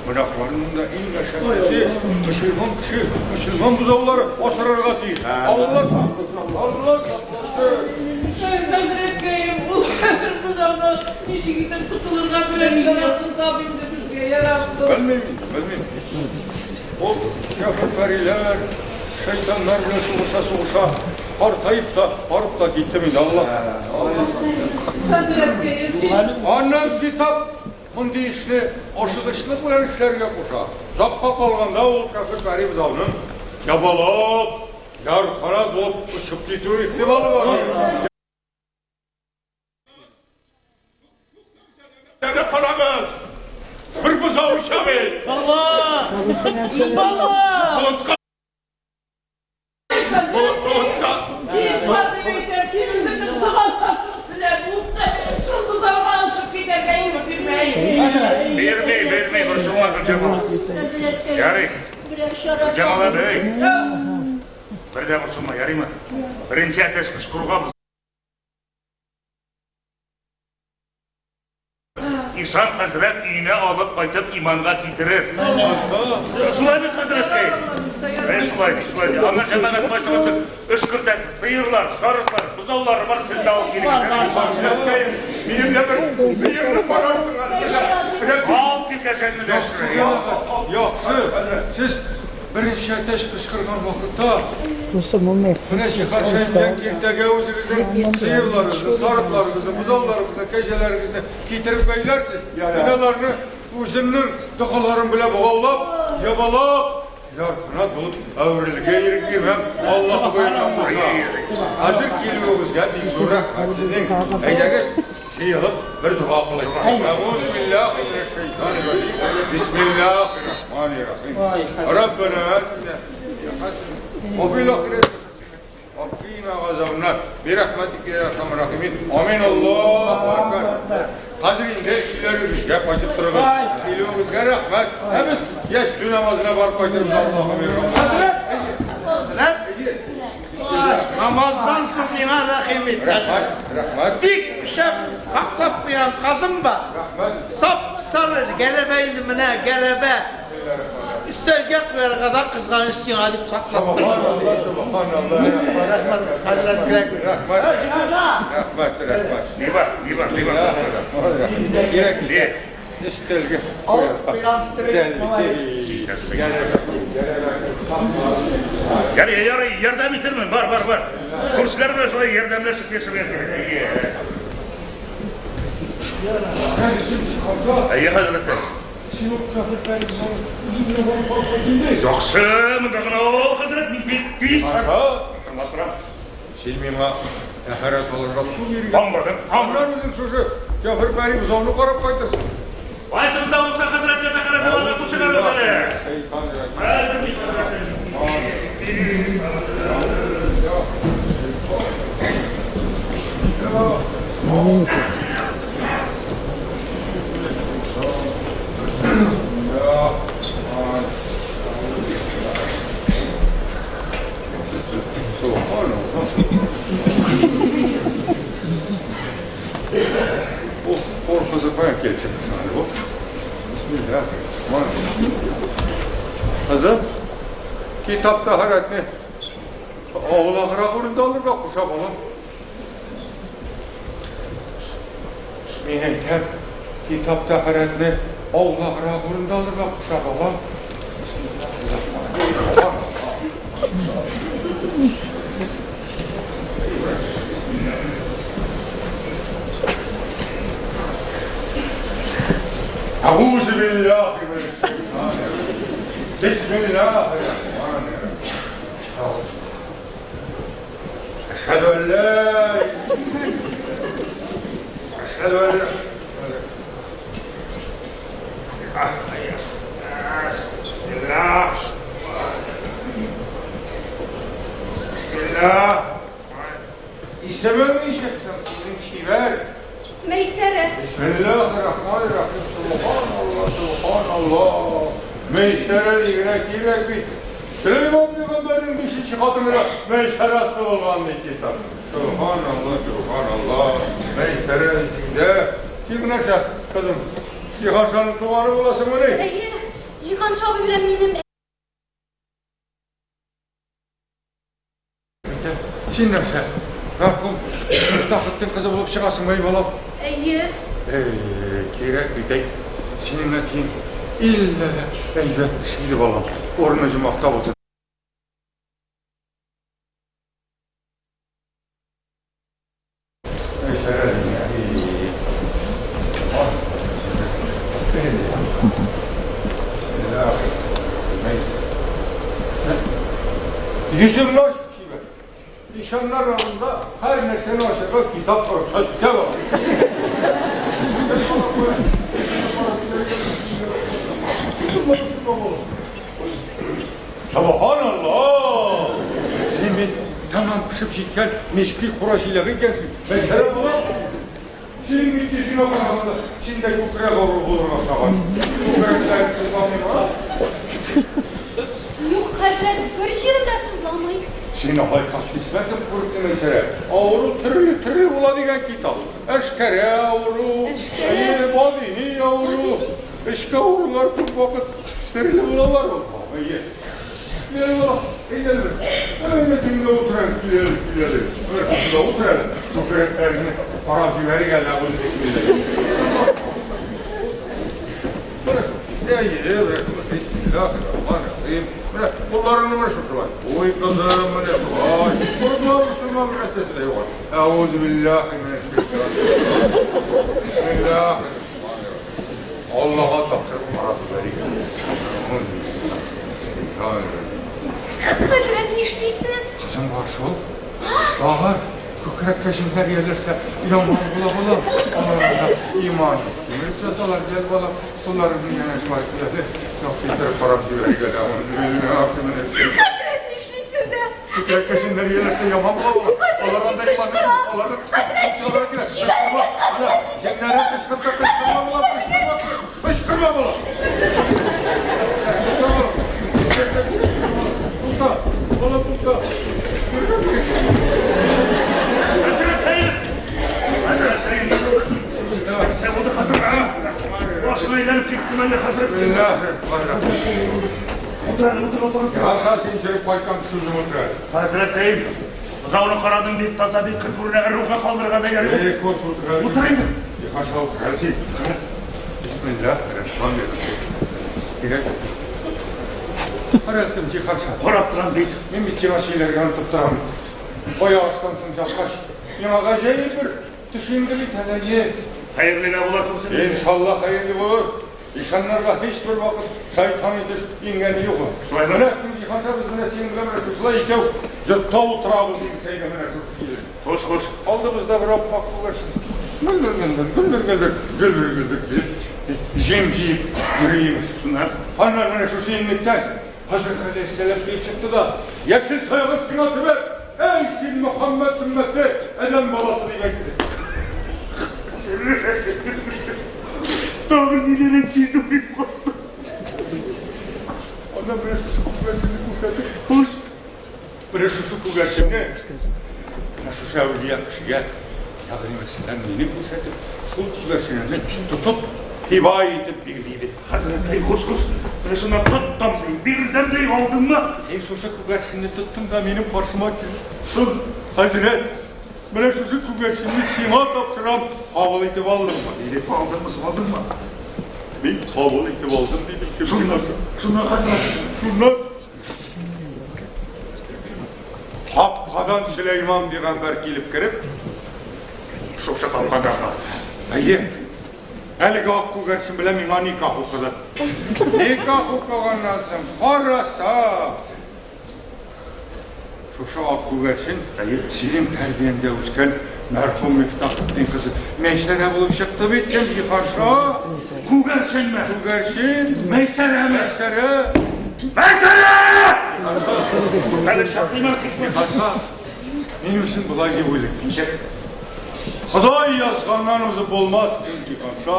гөнаһларының да иң әшәкесе мөселман кеше, мөселман бозаулары асрарга тиеш. Алла сакласын, Алла сакласын.
Хәзрәткәем, ул кафир бозаудан ничек итеп котылырга берәр чарасын тап инде безгә, я Раббым.
Белмим, белмим. Ул кафир пәриләр, шайтаннар белән сугыша-сугыша картаеп та, арып та киттем инде, Алла.
Хәзрәткәем, син
Аннан китап мондый эшне ашыгычлык белән эшләргә куша. Озакка калганда ул кафир пәри бозауның ябалак, ярканат булып очып китү ихтималы бар. Әнә карагыз! Бер бозау оча бит!
Алла! Алла!
Болытка болытка
Син бар дип әйтәм, син үзеңнең догаларың белән шул бозауга алышып китәргә ирек бирмә.
Бирми, бирми, борчылма, Гөлҗамал. Ярый. Гөлҗамал әбей. Бер дә борчылма, ярыймы? Беренче әтәч кычкыруга Ишан хәзрәт өенә алып кайтып иманга китерер. Шулай бит, хәзрәткәй? Әй, шулай ди, шулай ди. Аннан җәмәгать кайсыгызның өшкертәсез, сыерлар, сарыклар, бозаулары бар, сез дә алып килегез.
Хәзрәткәем, минем дә бер сыерны карарсың әле.
Алып кил кәҗәңне дә өшкерә.
Яхшы, сез беренче әтәч кычкырган вакытта менә Җиһаншин белән киртәгә үзегезнең сыерларыгызны, сарыкларыгызны, бозауларыгызны, кәҗәләрегезне китереп бәйләрсез. Мин аларны үземнең догаларым белән богаулап, ябалак, ярканат булып әверелергә ирек бирмәм, Аллаһ боерган булса. Хәзер килүегезгә бик зур рәхмәт сезнең. Әйдәгез, җыелып бер дога кылыйк. Әгуз биллахи минәш шайтанир раҗим. Бисмиллахир рахманир рахим. Раббана атина фид хасана ва фил ахирати хасана ва қина газабаннар. Бирахматика я архамар рахимин. Амин. Аллаһу акбар. Хәзер инде өйләрегезгә кайтып торыгыз. Килүегезгә рәхмәт. Ә без ястү намазына барып кайтырбыз, Аллаһу боерган.
Хәзрәт! Хәзрәт! Намаздан соң миңа рәхим ит.
Рәхмәт, рәхмәт.
Бик шәп каклап куйган казым бар.
Рәхмәт.
Сап-сары гәрәбә инде менә гәрәбә. Өстәлгә куярга да кызганыч сиңа дип саклап
Субханалла, субханалла.
Рәхмәт, хәзрәт кирәк.
Рәхмәт. Рәхмәт, рәхмәт.
Ни бар, ни бар, ни бар?
Кирәк.
Ни?
Өстәлгә
Алып куйган
Ярый, ярый, ярдәм итермен, бар, бар, бар. Күршеләр белән шулай ярдәмләшеп яшәргә кирәк. Әйе. Әйе, хәзрәткәй. Яхшы, монда гына ул, хәзрәт, мин бик тиз. Тыңлап торам.
Син миңа тәһарәт алырга су биргән.
Аңладым,
Аннан үзең шушы кяфер пәри бозауны карап кайтырсың.
Кайсыгызда булса хәзрәткә тәһарәт алырга су чыгарыгыз әле.
Шайтан рәҗим.
Хәзер мин хәзрәткә.
Бисмиллаһир-рахманир-рахим. Кызым, китап тәһарәтне аулаграк урында алырга куша, балам. Мин әйтәм, китап тәһарәтне аулаграк урында алырга куша, балам. أعوذ بالله من الشيطان الرجيم بسم الله الرحمن الرحيم أشهد أن لا أشهد أن لا
الله بسم الله
Исәбәме ишәксәм, сезнең чибәр.
Мәйсәрә.
Бисмиллаһир-рахманир-рахим. Субханалла, субханалла. Мәйсәрә дигәнә кирәк бит. Сөләйман пәйгамбәрнең бишенче хатыны да Мәйсәрә булган бит китап. Субханалла, субханалла. Мәйсәрә дисеңдә. Син нәрсә, кызым? Җиһаншаның туганы буласыңмыни?
Әйе, Җиһанша абый белән минем
Син нәрсә? Мәрхүм Мифтахетдин кызы булып чыгасыңмыни, балам?
Әйе.
Эй, кирәк бит, әй. Синең әтиең иллә дә әйбәт кеше иде, балам. Урыны җомахта булсын. Мәйсәрә дигән. Йөзеңне ач, чибәр. Ишаннар арасында һәр нәрсәне ачарга китап рөхсәт итә бала. Субханалла! Син бит тәмам пешеп җиткән мишли кура җиләге икәнсең. Мәйсәрә балам. Синең бит йөзеңә караганда син дә күкрәк авыру булырга охшаган. Күкрәкләрең сызламыймы?
Юк, хәзрәт, бер җирем дә сызламый.
Син алай кисмәтем күрепне, Мәйсәрә. Авыру төрле-төрле була дигән китап. Әшкәрә авыру, әйе, батыни авыру. Эчке авырулар күп вакыт серле булалар ул. Әйе. Кил бала, әйдә бер. Әйдә тиңдә утыр, кил, кил. Бер шунда утыр әле. Күкрәкләреңне карап җибәрик әле, Менә Әйе, менә шулай. Бисмиллаһир-рахманир-рахим. Менә кулларыңны менә шушылай. Ой, кызым, менә шулай. Борыла мөселман бер нәрсәсе дә юк. Әүзу биллаһи минәш-шәйтан. Бисмиллаһир-рахманир-рахим. Аллага тапшырып карап җибәрик.
Хәзрәт, нишлисез?
Кызым бар шул. Тагын күкрәккә җеннәр ияләшсә, яман була балам. Аларга иман кимереп саталар, гел балам. Кулларыңны янә шулай куяды. Яхшы иттереп карап җибәрик әле.
Хәзрәт, нишлисез? ә?
Күкрәккә җеннәр ияләшсә, яман була балам. Алар анда иман, аларны кысып кысалар кирәк. Җеннәре кычкырта, кычкырма балам, кычкырма, кычкырма балам. Тукта, балам, тукта.
Хәзрәт, хәер! Хәзрәт, хәер! Нәрсә булды, хәзрәт? Башым әйләнеп китте мәллә, хәзрәт? Утыр әле, утыр, утыр, утыр.
Яха, син череп кайткан кеше үзең утыр әле.
Хәзрәт, хәер! Бозауны карадым, бик таза, бик көр күренә, ыруга калдырырга да ярый.
Эй, кош, утыр әле.
Утыр инде.
Яха, утыр әле син. Бисмиллаһир-рахманир-рахим. Кирәк. Караттым, Җиһанша.
Карап торам бит.
Мин бит сиңа сөйләргә онытып торам. Бая аштан соң яткач, миңа гаҗәеп бер төш инде бит әле.
Хәерлегә була күрсен.
Иншалла хәерле булыр. Ишаннарга һичбер вакыт шайтан төш иңгәне юк.
Шулаймы?
Менә кем Җиһанша, без менә синең белән менә шушылай икәү йортта утырабыз инсәйдә менә шушы килеш.
Хуш, хуш.
Алдыбызда бер аппак күгәрчен. Гөлдер-гөлдер, гөлдер-гөлдер, гөлдер-гөлдер килеп, җим җыеп йөри имеш.
Шуннан?
Аннан менә шушы иннектән Хәзрәт галәйһиссәлам килеп чыкты да, яшел таягын сиңа төбәп, "Әй син Мөхәммәд өммәте, адәм баласы" дип әйтте.
Тагын ниләр әйтте дип калдым.
Аннан менә шушы күгәрченне күрсәтеп, хуш, менә шушы күгәрченне, менә шушы әүлия кешегә, ягъни мәсәлән, мине күрсәтеп, шул күгәрченне тотып, Һиба итеп бир, диде.
Хәзрәт, хуш, хуш. Менә шуннан тоттым ди, бирдем ди, алдыңмы?
Син шушы күгәрченне тоттың да минем каршыма килдең. Хәзрәт, менә шушы күгәрченне сиңа тапшырам, кабул итеп алдыңмы? Диде.
Алдыңмы, алдыңмы?
Мин кабул итеп алдым, дидем.
Шуннан, шуннан, хәзрәт.
Шуннан капкадан Сөләйман пәйгамбәр килеп кереп,
шушы капкадан.
Әйе. Әлеге ак күгәрчен белән миңа никах укыды. Никах укыганнан соң караса, шушы ак күгәрчен синең тәрбияңдә үскән мәрхүм Мифтахетдин кызы Мәйсәрә булып чыкты бит, кем Җиһанша?
Күгәрченме?
Күгәрчен.
Мәйсәрәме?
Мәйсәрә.
Мәйсәрә!
Җиһанша, мин үзем болай дип уйлыйм. Ничек? Ходай язганнан узып булмас, Җиһанша.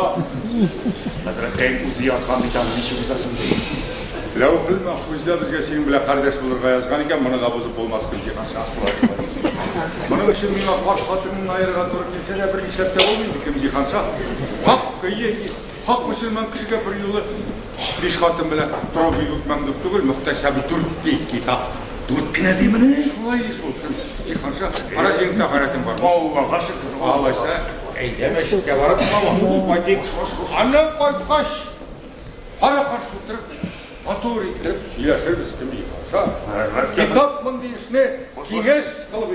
Хәзрәткәем үзе язган бит аны, ничек узасың ди.
Ләүхел мәхфүздә безгә синең белән кардәш булырга язган икән, моны да бозып булмас, Җиһанша. Моның өчен миңа карт хатыныңны аерырга туры килсә дә, бер нишләп тә булмый инде, кем Җиһанша. Хак, ие, хак мөселман кешегә бер юлы биш хатын белән тору бик үк мәмдүх түгел, мөхтәсәбе дүрт ди китап.
Дүрт кенә димени?
Шулай ди шул, кем Җиһанша. Кара, синең тәһарәтең бармы?
Аллага шөкер.
Алайса, әйдә мәчеткә барып намаз укып кайтыйк. Аннан кайткач, кара-каршы утырып, матур иттереп сөйләшербез, кем Җиһанша. Китап мондый эшне киңәш кылып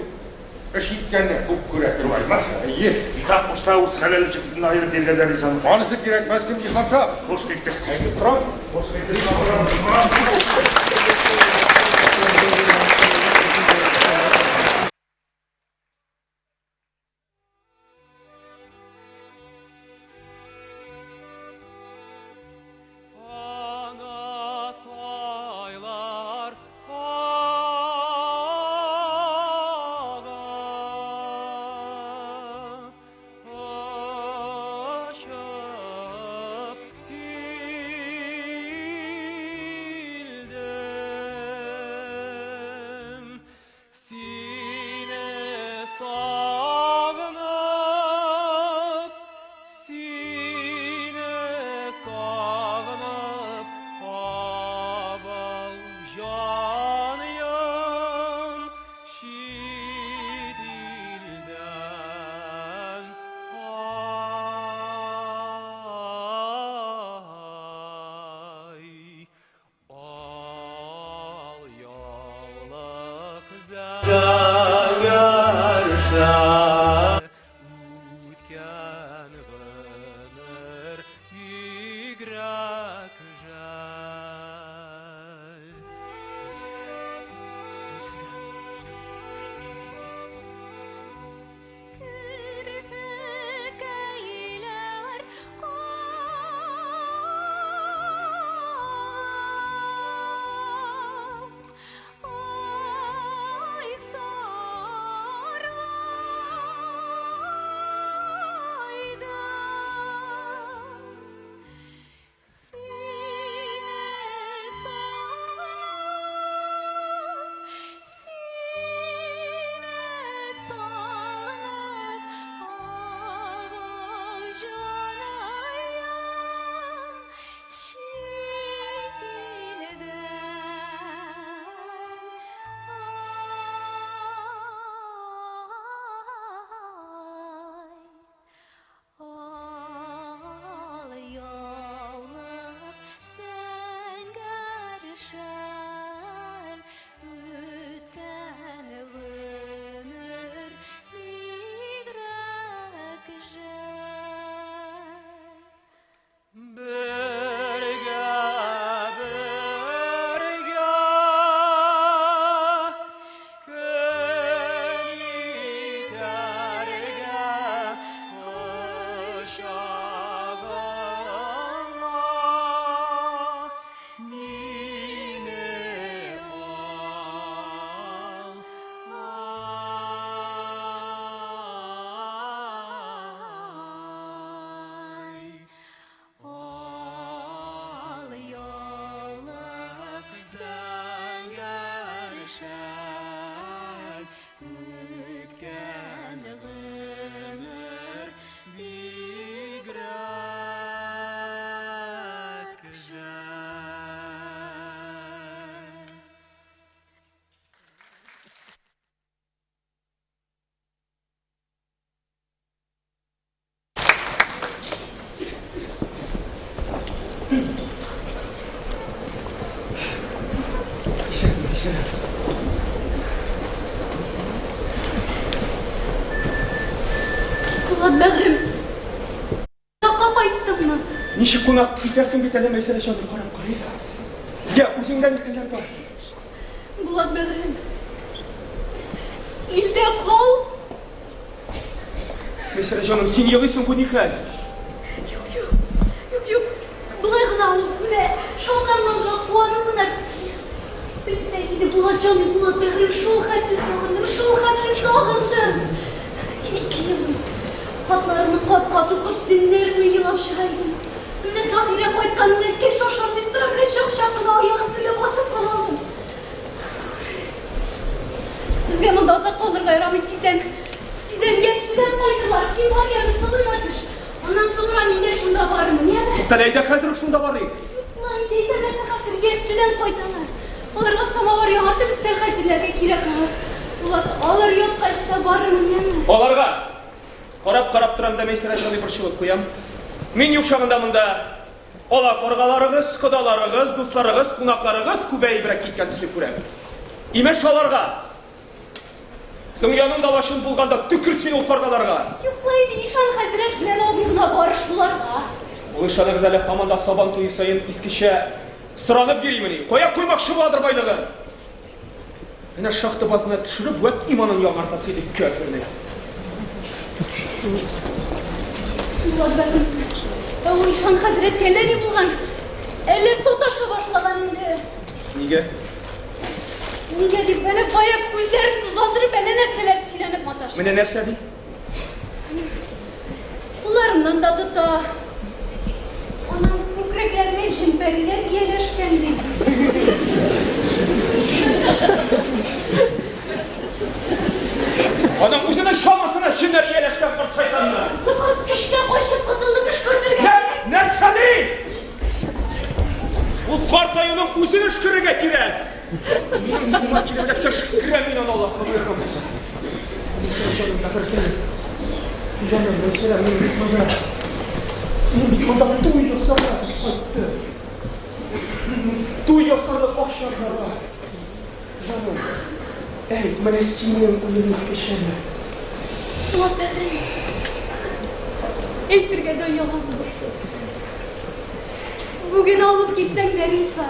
эш иткәнне күп күрә.
Шулаймы?
Әйе.
Никах кушса, үз хәләл җефетеңне аерып биргәннәр исән.
Анысы кирәкмәс, кем Җиһанша.
Хуш киттек.
Әйтеп торам.
Хуш киттек.
Канаткайлар ага, очып килдем.
Мәйсәрә.
Булат бәгърем. Кунакка кайттыңмы?
Ничек кунак итәрсең бит әле, Мәйсәрә җаным, карап карыйк. Я, үзеңдә никадәр бар?
Булат бәгърем. Илдә кал.
Мәйсәрә җаным, син елыйсың, бу ни хәл?
Юк, юк. Юк, юк. Болай гына ул, менә шалканнарга куану гына. Белсәң иде, Булат җаным, Булат бәгърем, шул хәтле сагындым, шул хәтле сагындым. Ике ел бит. Хатларыңны кат-кат укып, төннәр буе елап чыга идем. Менә Заһирә кайтканын әйткәч, шашам дип торам, менә чак-чак кына аяк өстендә басып кала алдым. Безгә монда озак калырга ярамый, тиздән, тиздән ястүдән кайтырлар. Син бар яме, сылына төш. Аннан соңра мин дә шунда барырмын, яме?
Туктале, әйдә хәзер үк шунда барыйк.
Юк ла, әйдә, әйдә, мәслихәттер, ястүдән кайталар. Аларга самавыр яңартып, өстәл хәзерләргә кирәк булыр. Булат, алар яткач та барырмын, яме?
Аларга! Карап-карап торам да Мәйсәрә җаный борчылып куям. Мин юк чагында монда ала каргаларыгыз, кодаларыгыз, дусларыгыз, кунакларыгыз күбәебрәк киткән төсле күрәм. Имеш аларга! Соң яныңда лачын булганда төкер син ул каргаларга!
Юк ла инде, ишан хәзрәт белән абый гына бар шуларга.
Ул ишаныгыз әле һаман да Сабан туе саен искечә соранып йөримени? Кая куймакчы буладыр байлыгын? Менә шахта базына төшереп, вәт иманын яңартасы иде кяфернең.
Булат бәгырем, ә ул ишан хәзрәткә әллә ни булган? Әллә саташа башлаган инде?
Нигә?
Нигә дип, әнә бая күзләрен тузандырып, әллә нәрсәләр сөйләнеп маташа.
Менә нәрсә ди?
Кулларыннан да тота. Аның күкрәкләренә җен-пәриләр ияләшкән, ди.
Аның үзенең чамасына җеннәр ияләшкән карт шайтанны.
Тукай, көчкә качып котылдым, өшкертергә кирәк.
Нәрсә ди? Ул карт аюның үзен өшкерергә кирәк. Минем кулыма килеп эләксә, өшкерәм мин аны, Аллаһ боерган булса. Җаным, бәгырькәем. Җаным, Гөлсирә, мин бит монда. Мин бит монда туй ясарга дип кайттым. Туй ясарлык акча да бар. Җаным, әйт, менә синең уең искечәме?
Булат бәгырем. Әйтергә дә оялам. Бүген алып китсәң дә риза.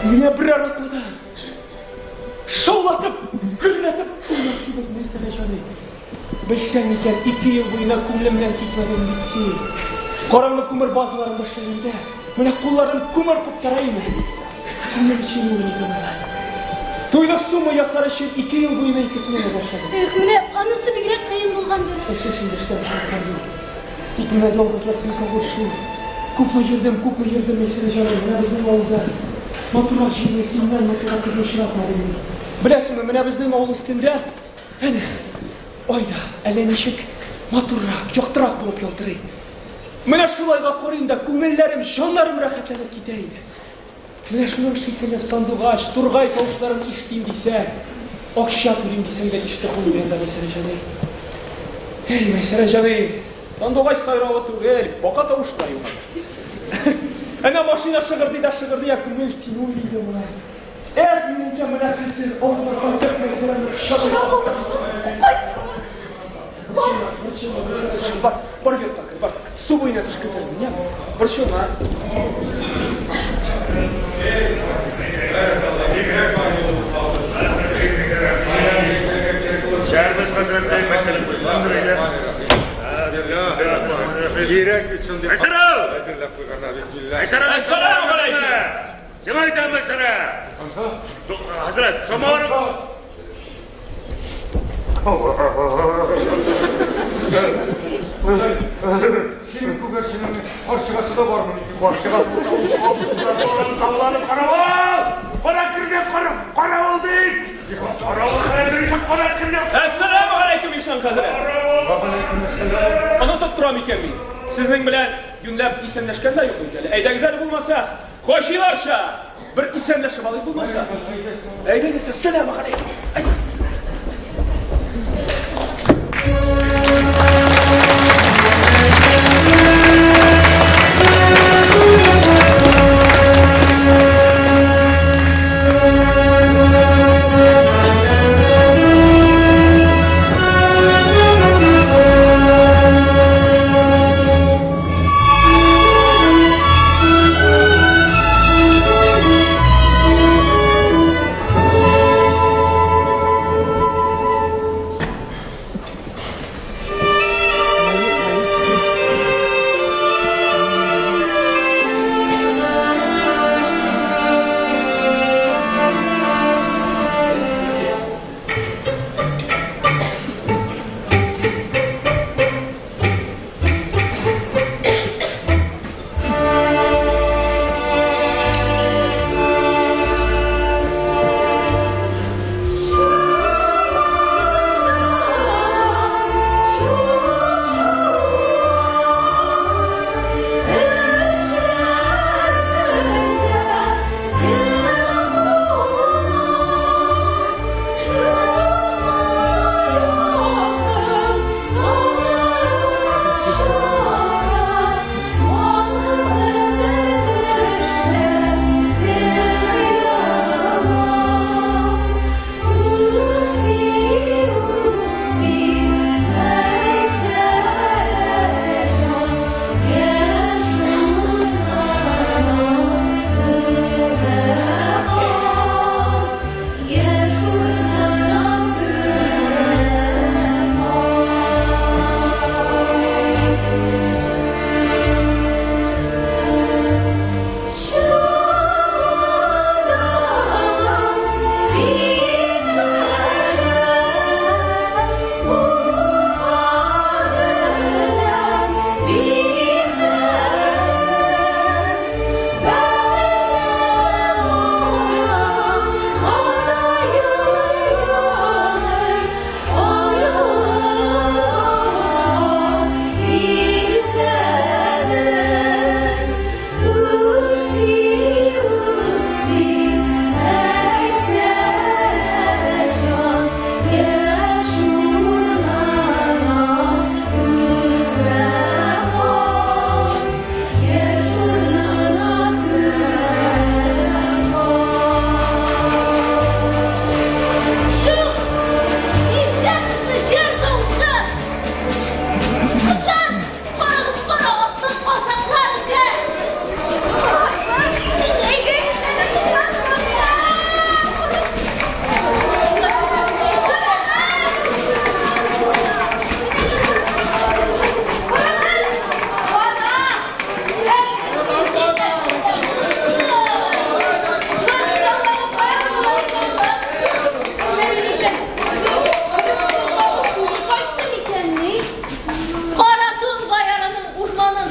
Менә берәр атнада шаулатып, гөрләтеп туй ясыйбыз, Мәйсәрә җаный. Белсәң икән, ике ел буена күңелемнән китмәдең бит син. Караңгы күмер базаларында эшләгәндә, менә кулларым күмер куптара иде. Күңел сине уйлый иде менә. Туйлык сумма ясар өчен ике ел буена ике сменада эшләдем.
Эх, менә анысы бигрәк кыен булгандыр.
Эш өчен дә эшләп чыккан юк. Тик менә ялгызлык бик авыр шул. Күпме йөрдем, күпме йөрдем, Мәйсәрә җаным, менә безнең авылда матуррак җирне, синнән матуррак кызны очратмадым мин. Беләсеңме, менә безнең авыл өстендә Әнә, ай да әллә ничек матуррак, яктырак булып ялтырый. Менә шулайга карыйм да, күңелләрем, җаннарым рәхәтләнеп китә иде. Менә шуның шикелле сандугач, тургай тавышларын ишетим дисәң, акча түлим дисәң дә ишетеп булмый анда, Мәйсәрә җаный. Эй, Мәйсәрә җаный, сандугач сайравы түгел, бака тавышы да юк анда. Әнә машина шыгырдый да шыгырдый, ә күңел сине уйлый иде болай. Эх, мин икән менә хәзер авылга кайтып Мәйсәрәне кочаклап Бар, бар йортка кер, бар. Су буена төш көтәрмен, я. Борчылма.
Шәрбез хәзрәтләй мәсәлә.
Кирәк бит шундый.
Мәйсәрә!
Әзерләп куйганнар, бисмилла.
Мәйсәрә, әссәламү галәйкүм. Сиңа әйтәм, Мәйсәрә. Хәзрәт, самавырың.
Синең күгәрченеңнең карчыгасы да бармыни?
Карчыгасы булса, Сауланып каравыл! Кара кергән каравыл ди! Каравыл хәзер кара кергән.
Әссәламү галәйкүм, ишан хәзрәт. Онытып торам икән мин. Сезнең белән юньләп исәнләшкән дә юк бит әле. Әйдәгез әле булмаса, хаҗиларча бер исәнләшеп алыйк булмаса. Әйдәгез, әссәламү галәйкүм. Әйдә.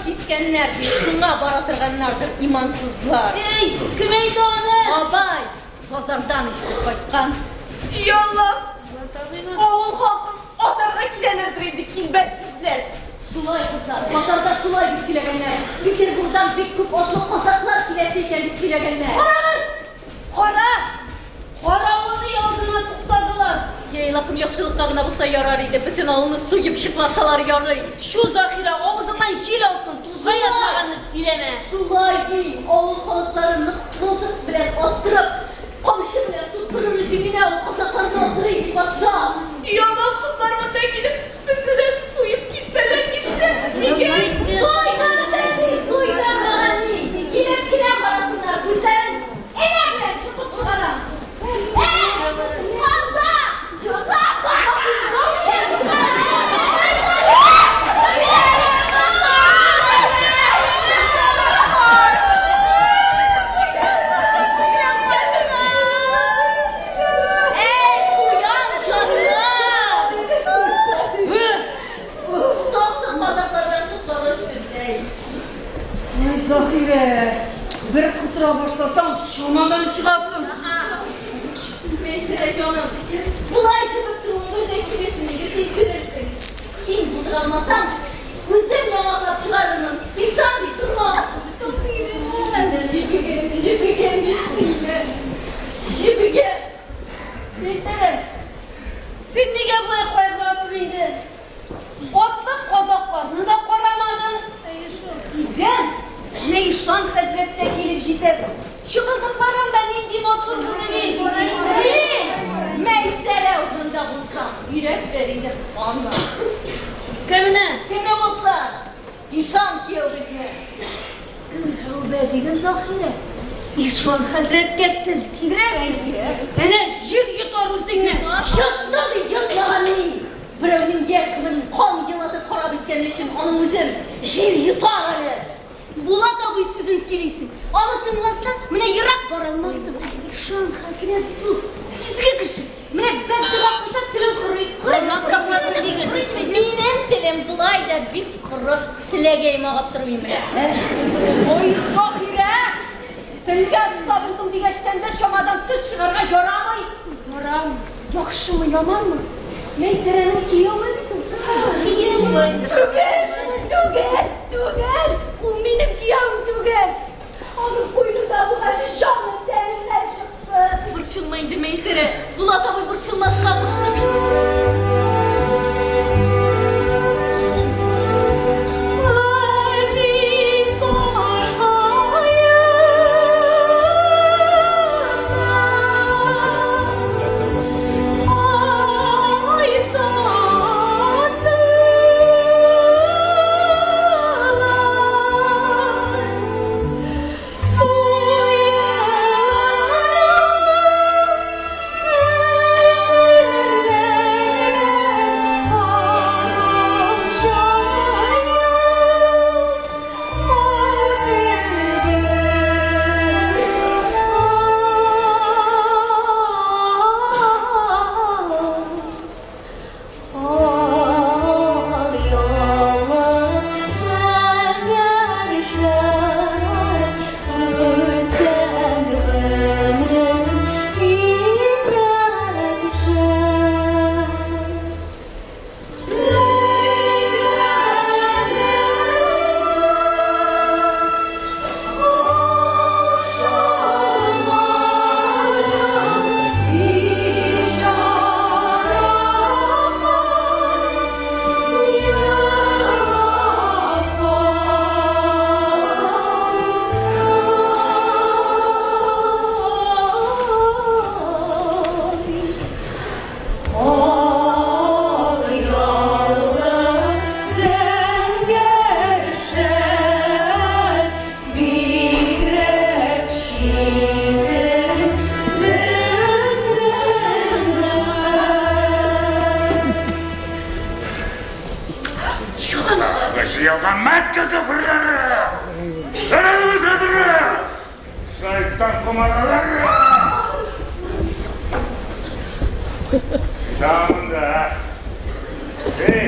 Кискәннәр ди, шуңа бара торганнардыр имансызлар.
Эй, кем әйтә аны?
Бабай, базардан ишетеп кайткан.
И Аллам! Авыл халкын атарга киләләрдер инде килбәтсезләр.
Шулай, кызлар, базарда шулай дип сөйләгәннәр. Петербургдан бик күп атлы казаклар киләсе икән дип сөйләгәннәр.
Карагыз! Кара! Каравыл өй алдына туктадылар.
Йә, Илаһым, яхшылыкка гына булса ярар иде, бөтен авылны суеп чыкмасалар ярый.
Чү, Заһирә, авызыңнан җил алсын, тузга язмаганны сөйләмә.
Шулай ди, авыл халыклары нык мылтык белән аттырып, камчы белән суктырыр өчен генә ул казакларны аттырый, ди патша.
И анам, кызлар монда килеп, безне дә суеп китсәләр нишләр икән?
Суйдырды, суйдырмаган ни, килеп кенә карасыннар, күзләрен энә белән чукып чыгарам. Әй, казак! Әй, куян җаннар! Сасы казаклардан тукталыш бит, әй.
Ай, Заһирә, бер котыра башласаң, чамадан чыгасың.
Мәйсәрә җаным, болай чыгып торуың бер дә килешми, сиздерерсең. Син булдыра алмасаң, үзем яңаклап чыгарырмын. Ишан бит. җитәр. Чыбылдыкларың да нинди матур булды бит. Мин Мәйсәрә урынында булсам, йөрәк бер инде ана.
Кемне?
Кеме булса? Ишан кияү безне. Тәүбә диген, Заһирә. Ишан хәзрәткә тел тидерәсең.
Әнә җир йотар үзеңне.
Чыкты ди йотмаган ни. Берәүнең яшь гомерен кан елатып харап иткәне өчен аның үзен җир йотар әле.
Булат абый сүзен сөйлисең. Аны тыңласаң, менә ерак бара алмассың. Ишан хәзрәт ул изге кеше. Менә бәддога кылса телең корый. Корый.
Минем телем болай да бик коры, селәгәем агып тормый менә.
Ой, Заһирә! Телгә оста булдым дигәчтән дә чамадан тыш чыгарга ярамый. Ярамый. Яхшымы, яманмы? Мәйсәрәнең кияве бит ул.
Кияве. Түгел, түгел, түгел. Ул минем киявем түгел. Аның куенында бу хәзер җаным тәнемнән чыксын.
Борчылма инде, Мәйсәрә. Булат абый борчылмаска кушты бит.
Газиз башкаем, ай сандылар,
Җыелган Мәккә кафирләре! Сәләмәсәдер! Шайтан кумаралары! Дамында! Эй!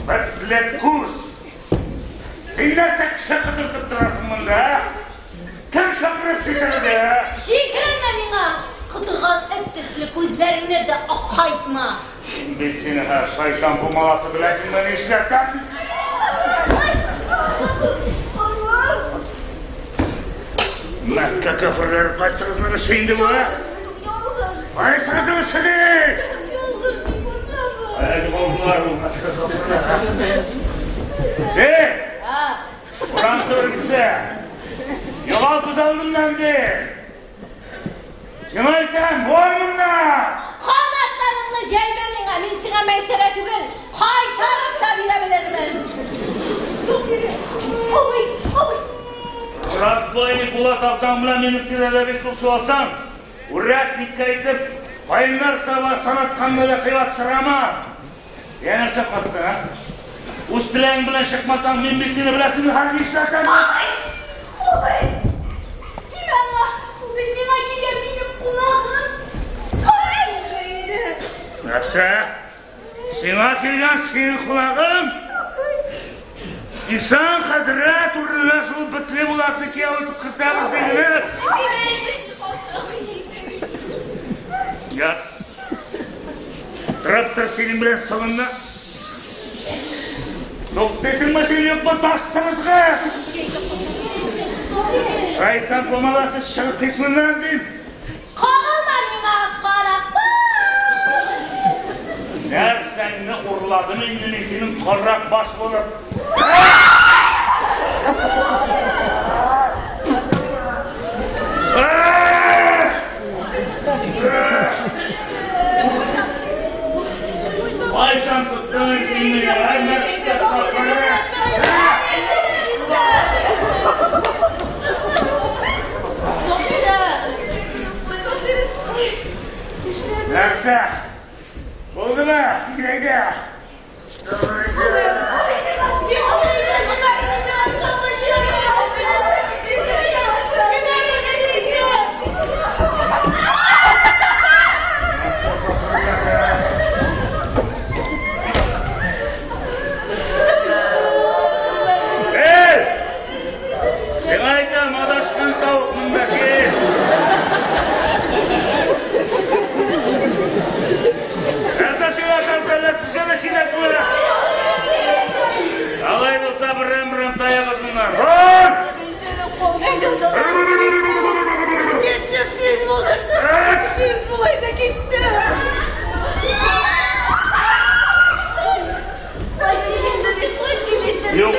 Бәтле күз! Син нәрсә кеше котыртып торасың монда, ә? Кем чакырып җитерде?
Җикеренмә миңа! Котырган эт төсле күзләреңне дә акайтма!
Мин бит сине, һә, шайтан пумаласы беләсеңме ни эшләтәм? Мәккә кафирләре кайсыгызның эше инде бу, ә? Кайсыгызның эше ди? Әле булдылар ул Мәккә кафирләре. Син! Урам сөргесе! Югал күз алдымнан ди! Сиңа әйтәм, бар моннан!
Канатларыңны җәймә миңа, мин сиңа Мәйсәрә түгел, кайтарып та бирә белермен. Абый, абый.
Разбойник Булат абзаң белән минем тирәдә бик күп чуалсаң, үрәтниккә әйтеп, каеннар саба санатканны да кыйбат сорама. Я нәрсә катты, а? Үз теләгең белән чыкмасаң, мин бит сине беләсеңме, хәзер нишләтәм?
Абый, тимә аңа, ул бит миңа килгән минем кунагым. Ай, инде.
Нәрсә? Сиңа килгән синең кунагың? Ишан хәзрәт урынына шул бетле Булатны кияү итеп кертәбез дигәне. Я. Торып тор синең белән соңыннан. Туктыйсыңмы син, юкмы, таш тыгызга? Шайтан пумаласы чыгып кит моннан дим.
Кагылма миңа, карак баш!
Нәрсәңне урладым инде мин синең карак баш булып? Юк.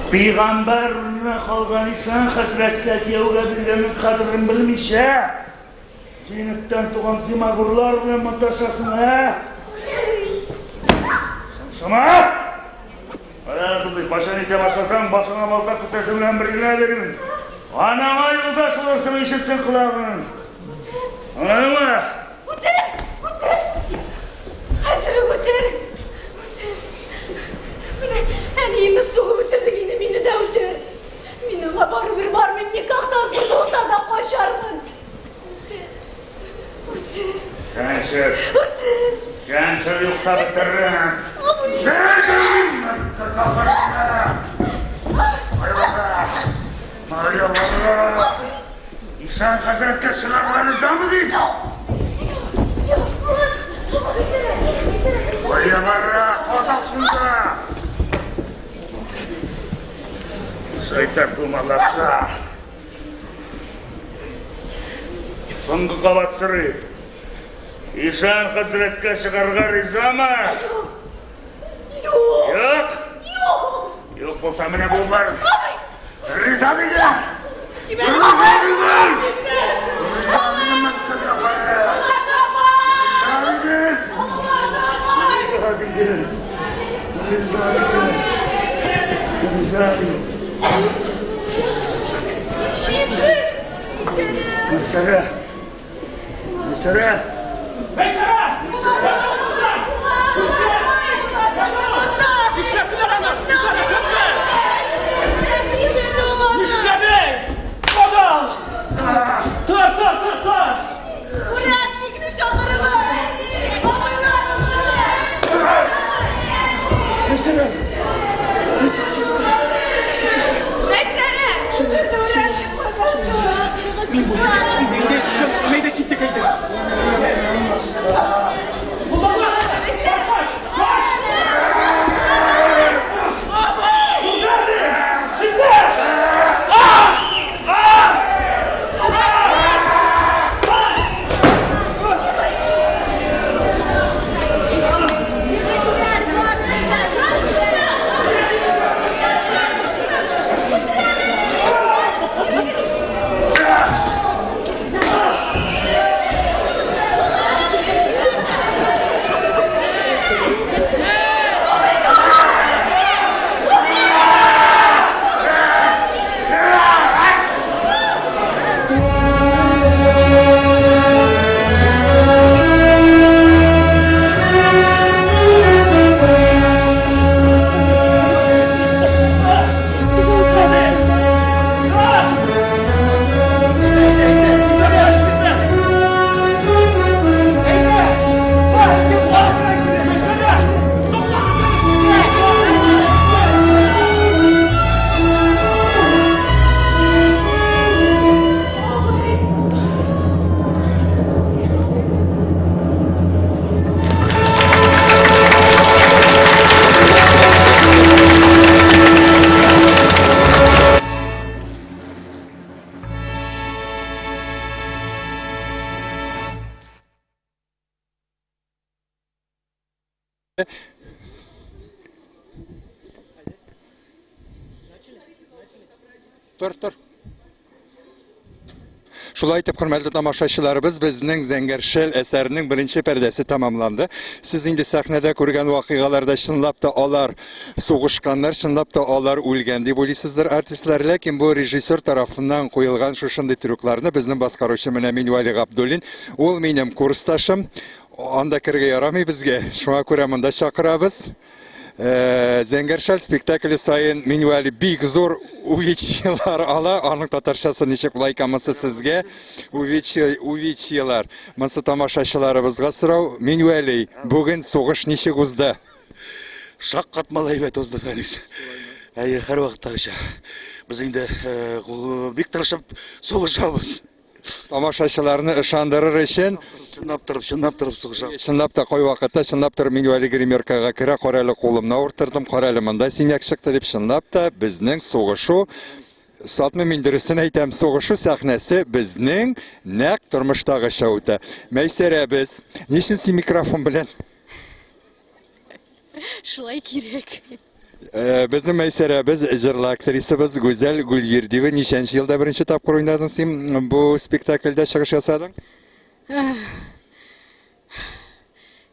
Пәйгамбәр урынына калган ишан хәзрәткә кияүгә биргәннең кадерен белмичә, җенектән туган зимагурлар белән маташасың, ә? Шыңшыма! Кара, кызый, кайчан итә башласаң, башыңа балта күтәсе белән бер генә бирим. Анаңа юлдаш булырсың, ишетсен колагың. Аңладыңмы?
Үтер! Үтер! Хәзер үк үтер! Үтер! Менә әниемне сугып үтердең инде, мине дә үтер! Мин аңа барыбер бармыйм, никахтан соң булса да качармын! Үтер! Үтер!
Шәмшер!
Үтер!
Шәмшер юкса бетеререм! Ишан хәзрәткә чыгарга ризамы дип? Кая бара, катал шунда! Шайтан пумаласы. Соңгы кабат сорыйм. Ишан хәзрәткә чыгарга ризамы?
Юк!
Юк!
Юк!
Юк булса менә бу бар. Риза диген!
Җибәр!
Риза диген! Риза диген, Риза диген! Риза диген! Риза диген! Мәйсәрә! Мәйсәрә!
Мәйсәрә! Нишләттеләр аны? Нишләдең? Кадал! Тор, тор, тор, тор!
Урядникны чакырыгыз!
Мәйсәрә!
Мәйсәрә!
Әйдә киттек, әйдә.
Тор, тор. Шулай итеп, хөрмәтле тамашачыларыбыз, безнең Зәңгәр шәл әсәренең беренче пәрдәсе тәмамланды. Сез инде сәхнәдә күргән вакыйгаларда чынлап та алар сугышканнар, чынлап та алар үлгән дип уйлыйсыздыр артистлар. Ләкин бу режиссер тарафыннан куелган шушындый трюкларны безнең баскаручы менә Минвәли Габдуллин, ул минем курсташым. Анда керергә ярамый безгә, шуңа күрә монда чакырабыз. Э, Зәңгәр шәл спектакле саен Минвәли бик зур увечьялар ала. Аның татарчасы ничек була икән монсы сезгә? Увечья, увечьялар. Монсы тамашачыларыбызга сорау. Минвәли, бүген сугыш ничек узды?
Шаккатмалы әйбәт узды, Фәнис. Әйе, һәрвакыттагыча.
Без инде бик тырышып сугышабыз.
Тамашачыларны ышандырыр өчен
чынлап торып, чынлап торып сугышабыз.
Чынлап та кайвакытта чынлап торып мин әле гримеркага керә, кара әле кулымны авырттырдым, кара әле монда синяк чыкты дип, чынлап та безнең сугышу Сатмыйм мин дөресен әйтәм, сугышу сәхнәсе безнең нәкъ тормыштагыча үтә. Мәйсәрәбез, ни өчен син микрофон белән?
Шулай кирәк.
Э, безнең Мәйсәрәбез, җырлы актрисабыз Гүзәл Гүлгирдиева ничәнче елда беренче тапкыр уйнадың син бу спектакльдә чыгыш ясадың?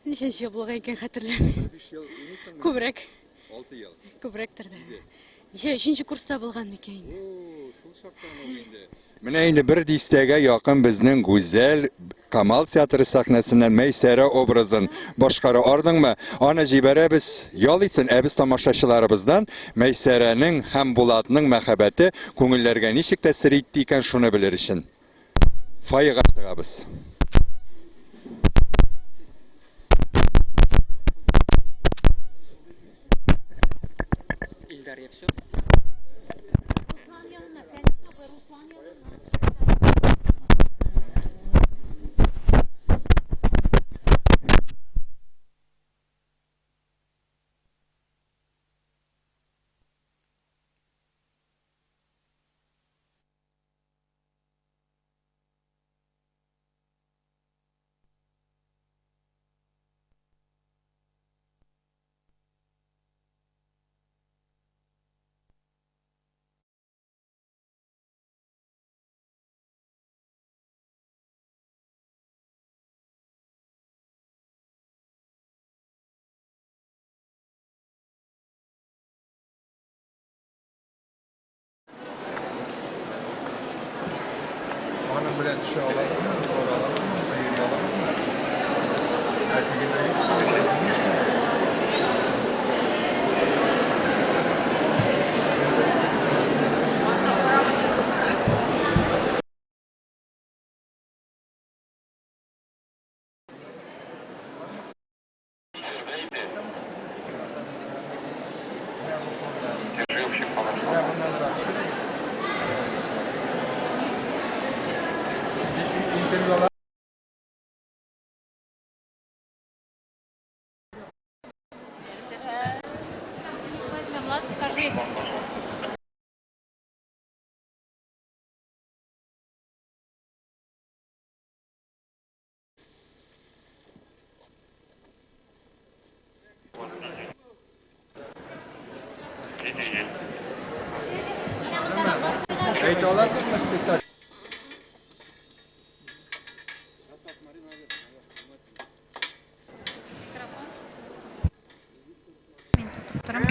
Ничәнче ел булган икән хәтерләмим. Күбрәк.
6 ел.
Күбрәктер дә. Ничә, өченче курста булган микән?
Шул чактан ук инде. Менә инде бер дистәгә якын безнең гүзәл Камал театры сәхнәсеннән Мәйсәрә образын башкара ардыңмы? Аны җибәрәбез, ял итсен, ә без тамашачыларыбыздан Мәйсәрәнең һәм Булатның мәхәббәте күңелләргә ничек тәэсир итте икән, шуны белер өчен. Фойега чыгабыз.
Илдар, я все.
Руслан янына, Фәнис абый, Руслан янына.
Аның белән төшә алабызмы, бара алабызмы, монда йөри алабызмы? Ә сигезгә
Влад, скажи.
Әйтә аласызмы спектакль?
Мин тотып торам.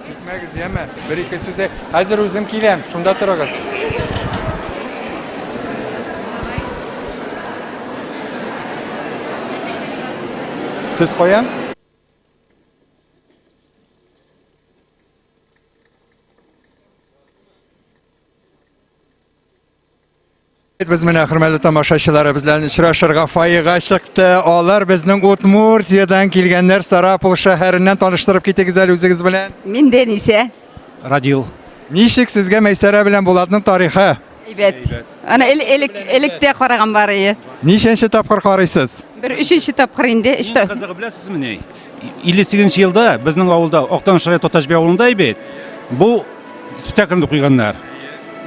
Китмәгез, яме. Бер-ике сүз әйт. Хәзер үзем киләм, шунда торыгыз. Сез каян? Без менә хөрмәтле тамашачыларыбыз белән очрашырга фойега чыкты. Алар безнең Удмуртиядән килгәннәр, Сарапул шәһәреннән. Таныштырып китегез әле үзегез белән.
Мин Дәнисә.
Радил. Ничек сезгә Мәйсәрә белән Булатның тарихы?
Әйбәт. Аны элек электә караган бар ие.
Ничәнче тапкыр карыйсыз?
Бер өченче тапкыр инде. Өч
Иң кызыгы беләсезме ни? 58 елда безнең авылда Актаныш районы Таташбай авылында бит бу спектакльне куйганнар.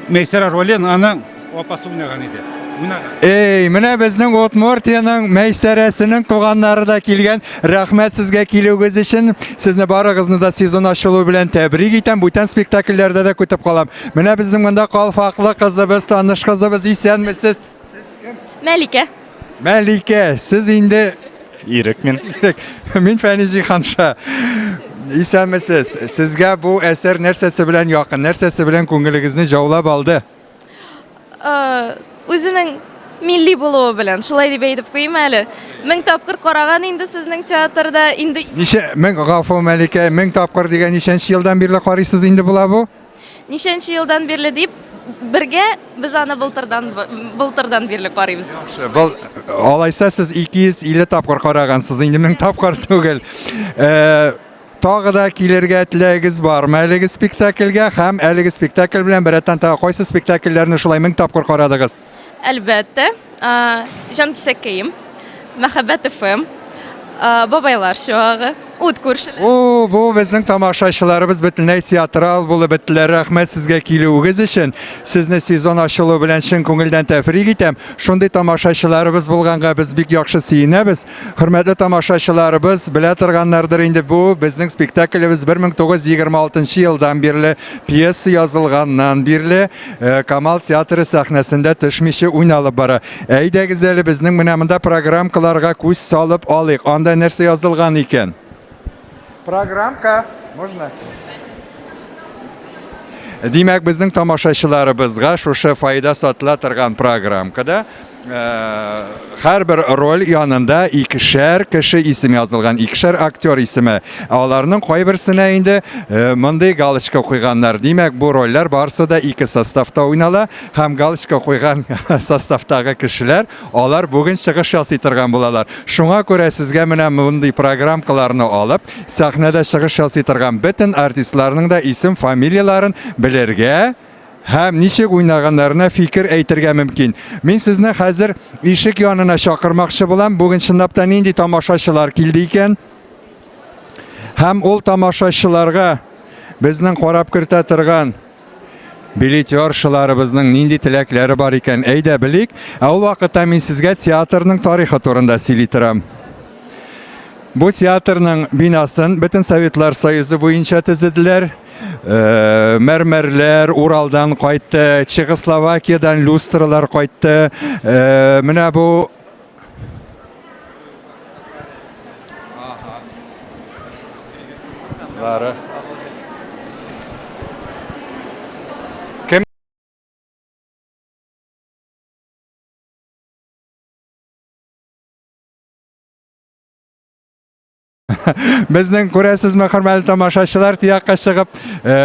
Мәйсәрә ролен аның апасы уйнаган иде. Уйнаган.
Эй, менә безнең Удмуртиянең Мәйсәрәсенең туганнары да килгән. Рәхмәт сезгә килүегез өчен. Сезне барыгызны да сезон ачылу белән тәбрик итәм. Бүтән спектакльләрдә дә көтеп калам. Менә безнең монда калфаклы кызыбыз, таныш кызыбыз, исәнмесез.
Мәликә.
Мәликә, сез инде
Ирек мин.
Ирек. Мин Фәнис Җиһанша. Исәнмесез. Сезгә бу әсәр нәрсәсе белән якын, нәрсәсе белән күңелегезне җаулап алды?
Э, Үзенең милли булуы белән, шулай дип әйтеп куйыйм әле. Мең тапкыр караган инде сезнең театрда, инде
Ничә, мең, гафу, Мәликә, мең тапкыр дигән ничәнче елдан бирле карыйсыз инде була бу?
Ничәнче елдан бирле дип, бергә без аны былтырдан былтырдан бирле карыйбыз.
Был алайса сез 250 тапкыр карагансыз, инде 1000 тапкыр түгел. Э, тагы да килергә теләгегез бармы әлеге спектакльгә һәм әлеге спектакль белән беррәттән тагы кайсы спектакльләрне шулай 1000 тапкыр карадыгыз?
Әлбәттә, Җан кисәккәем, Мәхәббәт ФМ, Бабайлар чуагы, Ут күршеләр.
О, бу безнең тамашачыларыбыз бөтенләй театрал булып беттеләр. Рәхмәт сезгә килүегез өчен. Сезне сезон ачылу белән чын күңелдән тәфрик итәм. Шундый тамашачыларыбыз булганга без бик яхшы сөенәбез. Хөрмәтле тамашачыларыбыз, белә торганнардыр инде бу безнең спектаклебез 1926 елдан бирле пьеса язылганнан бирле Э, Камал театры сәхнәсендә төшмичә уйналып бара. Әйдәгез әле безнең менә монда программкаларга күз салып алыйк. Анда нәрсә язылган икән? Программка, можно? Димәк, безнең тамашачыларыбызга шушы файда сатыла торган программкада Һәрбер роль янында икешәр кеше исеме язылган, икешәр актер исеме. Аларның кайберсенә инде э, мондый галочка куйганнар. Димәк, бу рольләр барысы да ике составта уйнала һәм галочка куйган составтагы кешеләр алар бүген чыгыш ясый торган булалар. Шуңа күрә сезгә менә мондый программкаларны алып, сәхнәдә чыгыш ясый торган бөтен артистларның да исем, фамилияләрен белергә Һәм ничек уйнаганнарына фикер әйтергә мөмкин. Мин сезне хәзер ишек янына чакырмакчы булам. Бүген чынлап та нинди тамашачылар килде икән? Һәм ул тамашачыларга безнең карап кертә торган билетершыларыбызның нинди теләкләре бар икән, әйдә белик. Ә ул вакытта мин сезгә театрның тарихы турында сөйли торам. Бу театрның бинасын бөтен Советлар Союзы буенча төзеделәр. Э, мәрмәрләр Уралдан кайтты, Чехословакиядән люстралар кайтты. Э, менә бу Лары. Кем Безнең күрәсезме, хөрмәтле тамашачылар, тиякка чыгып, э,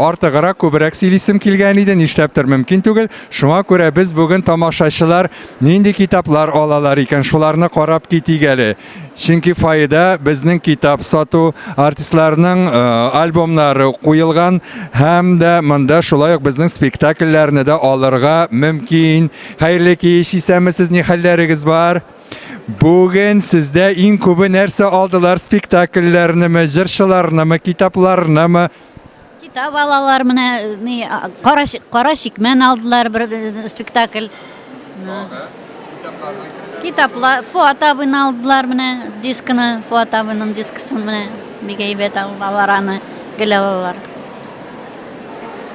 артыграк, күбрәк сөйлисем килгән иде, нишләптер мөмкин түгел. Шуңа күрә без бүген тамашачылар нинди китаплар алалар икән, шуларны карап китик әле. Чөнки фойеда безнең китап сату, артистларның э, альбомнары куелган һәм дә монда шулай ук безнең спектакльләрне дә алырга мөмкин. Хәерле кич, исәнмесез, ни хәлләрегез бар? Бүген сездә иң күбе нәрсә алдылар? Спектакльләрнеме, җырчыларнымы, китапларнымы?
Китап алалар менә ни кара кара чикмән алдылар бер э, спектакль. Китаплар Фуат абыйны алдылар менә дискны, Фуат абыйның дискысын менә бик әйбәт алалар аны, гел алалар.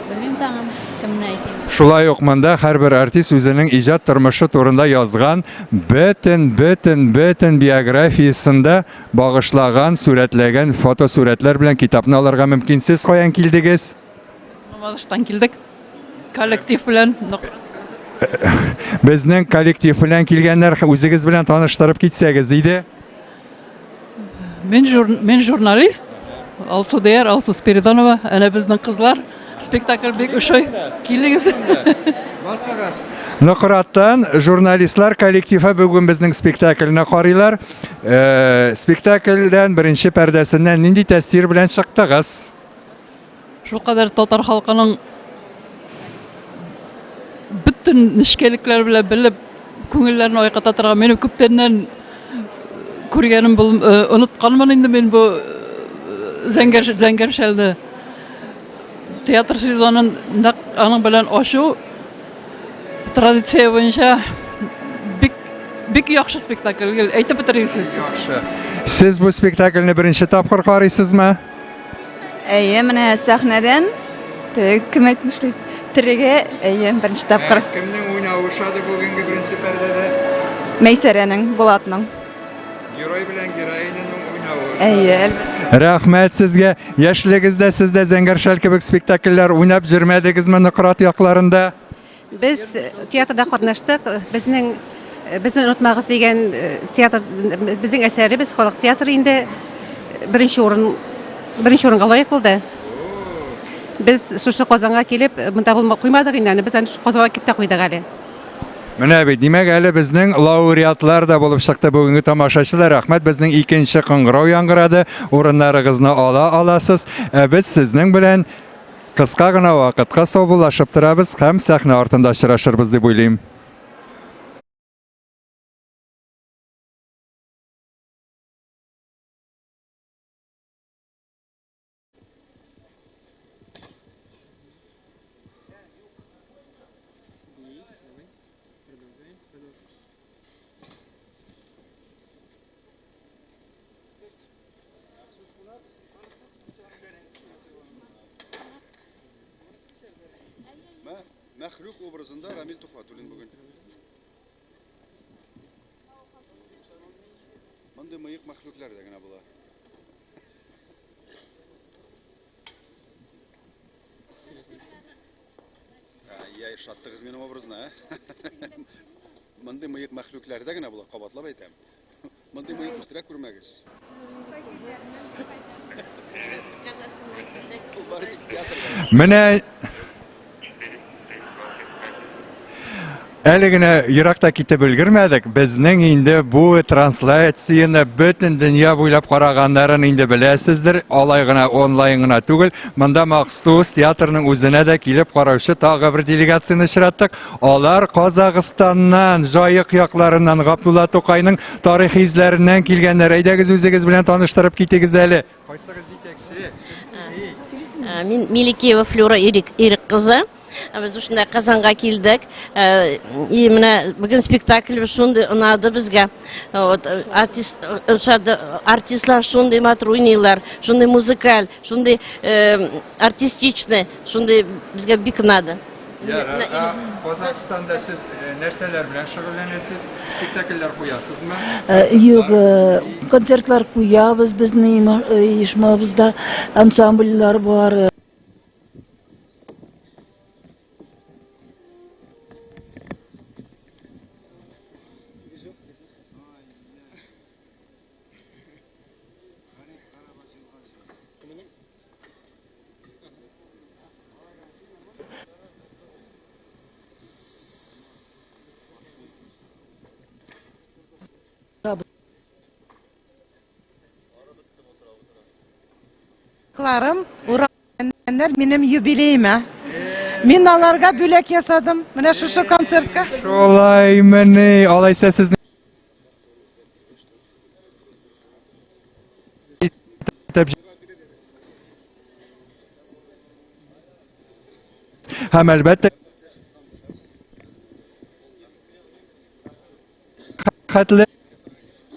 Белмим тагын, кемне әйтим.
Шулай ук монда һәрбер артист үзенең иҗат тормышы турында язган бөтен, бөтен, бөтен биографиясен дә багышлаган, сурәтләгән фотосурәтләр белән китапны алырга мөмкин. Сез каян килдегез?
Мамадыштан килдек. Коллектив белән.
Безнең коллектив белән килгәннәр, үзегез белән таныштырып китсәгез иде.
Мин, жур, мин журналист. Алсу Дияр, Алсу Спиридонова. Әнә безнең кызлар. Спектакль бик ошый. Килегез.
Нократтан журналистлар коллективы бүген безнең спектакльне карыйлар. Э, спектакльдән беренче пәрдәсеннән нинди тәэсир белән чыктыгыз?
Шулкадәр татар халкының бөтен нечкәлекләре белән белеп, күңелләрен айката торган минем күптәннән күргәнем бул, э, онытканмын инде мин бу э, зәңгәр зәңгәр шәлне. Театр сезонын нәкъ аның белән ачу традиция буенча бик бик яхшы спектакль. Гел әйтеп бетергесез.
Яхшы. Сез бу спектакльне беренче тапкыр карыйсызмы?
Әйе, менә сәхнәдән теге кем әйтмешли, терегә, әйе, беренче тапкыр.
Кемнең уйнавы ошады бүгенге беренче пәрдәдә?
Мәйсәрәнең, Булатның.
Герой белән героиняның уйнавы.
Әйе, әлбәттә.
Рәхмәт сезгә. Яшьлегездә сез дә Зәңгәр шәл кебек спектакльләр уйнап җөрмәдегезме Нократ якларында?
Без театрда катнаштык. Безнең Безне онытмагыз дигән театр безнең әсәребез халык театры инде беренче урын беренче урынга лаек булды. Без шушы Казанга килеп, монда булма куймадык инде аны, без аны шушы Казанга кип тә куйдык әле.
Менә бит, димәк, әле безнең лауреатлар да булып чыкты бүгенге тамашачылар. Рәхмәт, безнең икенче кыңгырау яңгырады. Урыннарыгызны ала аласыз. Ә без сезнең белән кыска гына вакытка саубуллашып торабыз һәм сәхнә артында очрашырбыз дип уйлыйм.
Мәхлук образында Рамил Тухватуллин бүген. Мондый мыек мәхлукләрдә генә була. Ай, ошаттыгыз минем образны, ә? Мондый мыек мәхлукләрдә генә була, кабатлап әйтәм. Мондый мыек үстерә күрмәгез.
Менә әле генә еракта китеп өлгермәдек. Безнең инде бу трансляцияне бөтен дөнья буйлап караганнарын инде беләсездер. Алай гына онлайн гына түгел. Монда махсус театрның үзенә дә килеп караучы тагы бер делегацияне очраттык. Алар Казахстаннан, Җаек якларыннан, Габдулла Тукайның тарихи изләреннән килгәннәр. Әйдәгез үзегез белән таныштырып китегез әле. Кайсыгыз җитәкче?
Мин Миликеева Флюра Ирек, Ирек кызы. Без шунда Казанга килдек. И менә бүген спектакль шундый ошады безгә. Вот артист ошады, артистлар шундый матур уйныйлар, шундый музыкаль, шундый артистичный, шундый безгә бик надо.
Ярар, ә Казахстанда сез нәрсәләр белән шөгыльләнәсез? Спектакльләр куясызмы?
Юк, концертлар куябыз безнең оешмабызда, ансамбльләр бар.
Кларым, урамнар минем юбилеема. Мин аларга бүләк ясадым. Менә шушы концертка.
Шулаймыни? Алайса сезне Һәм әлбәттә хәтле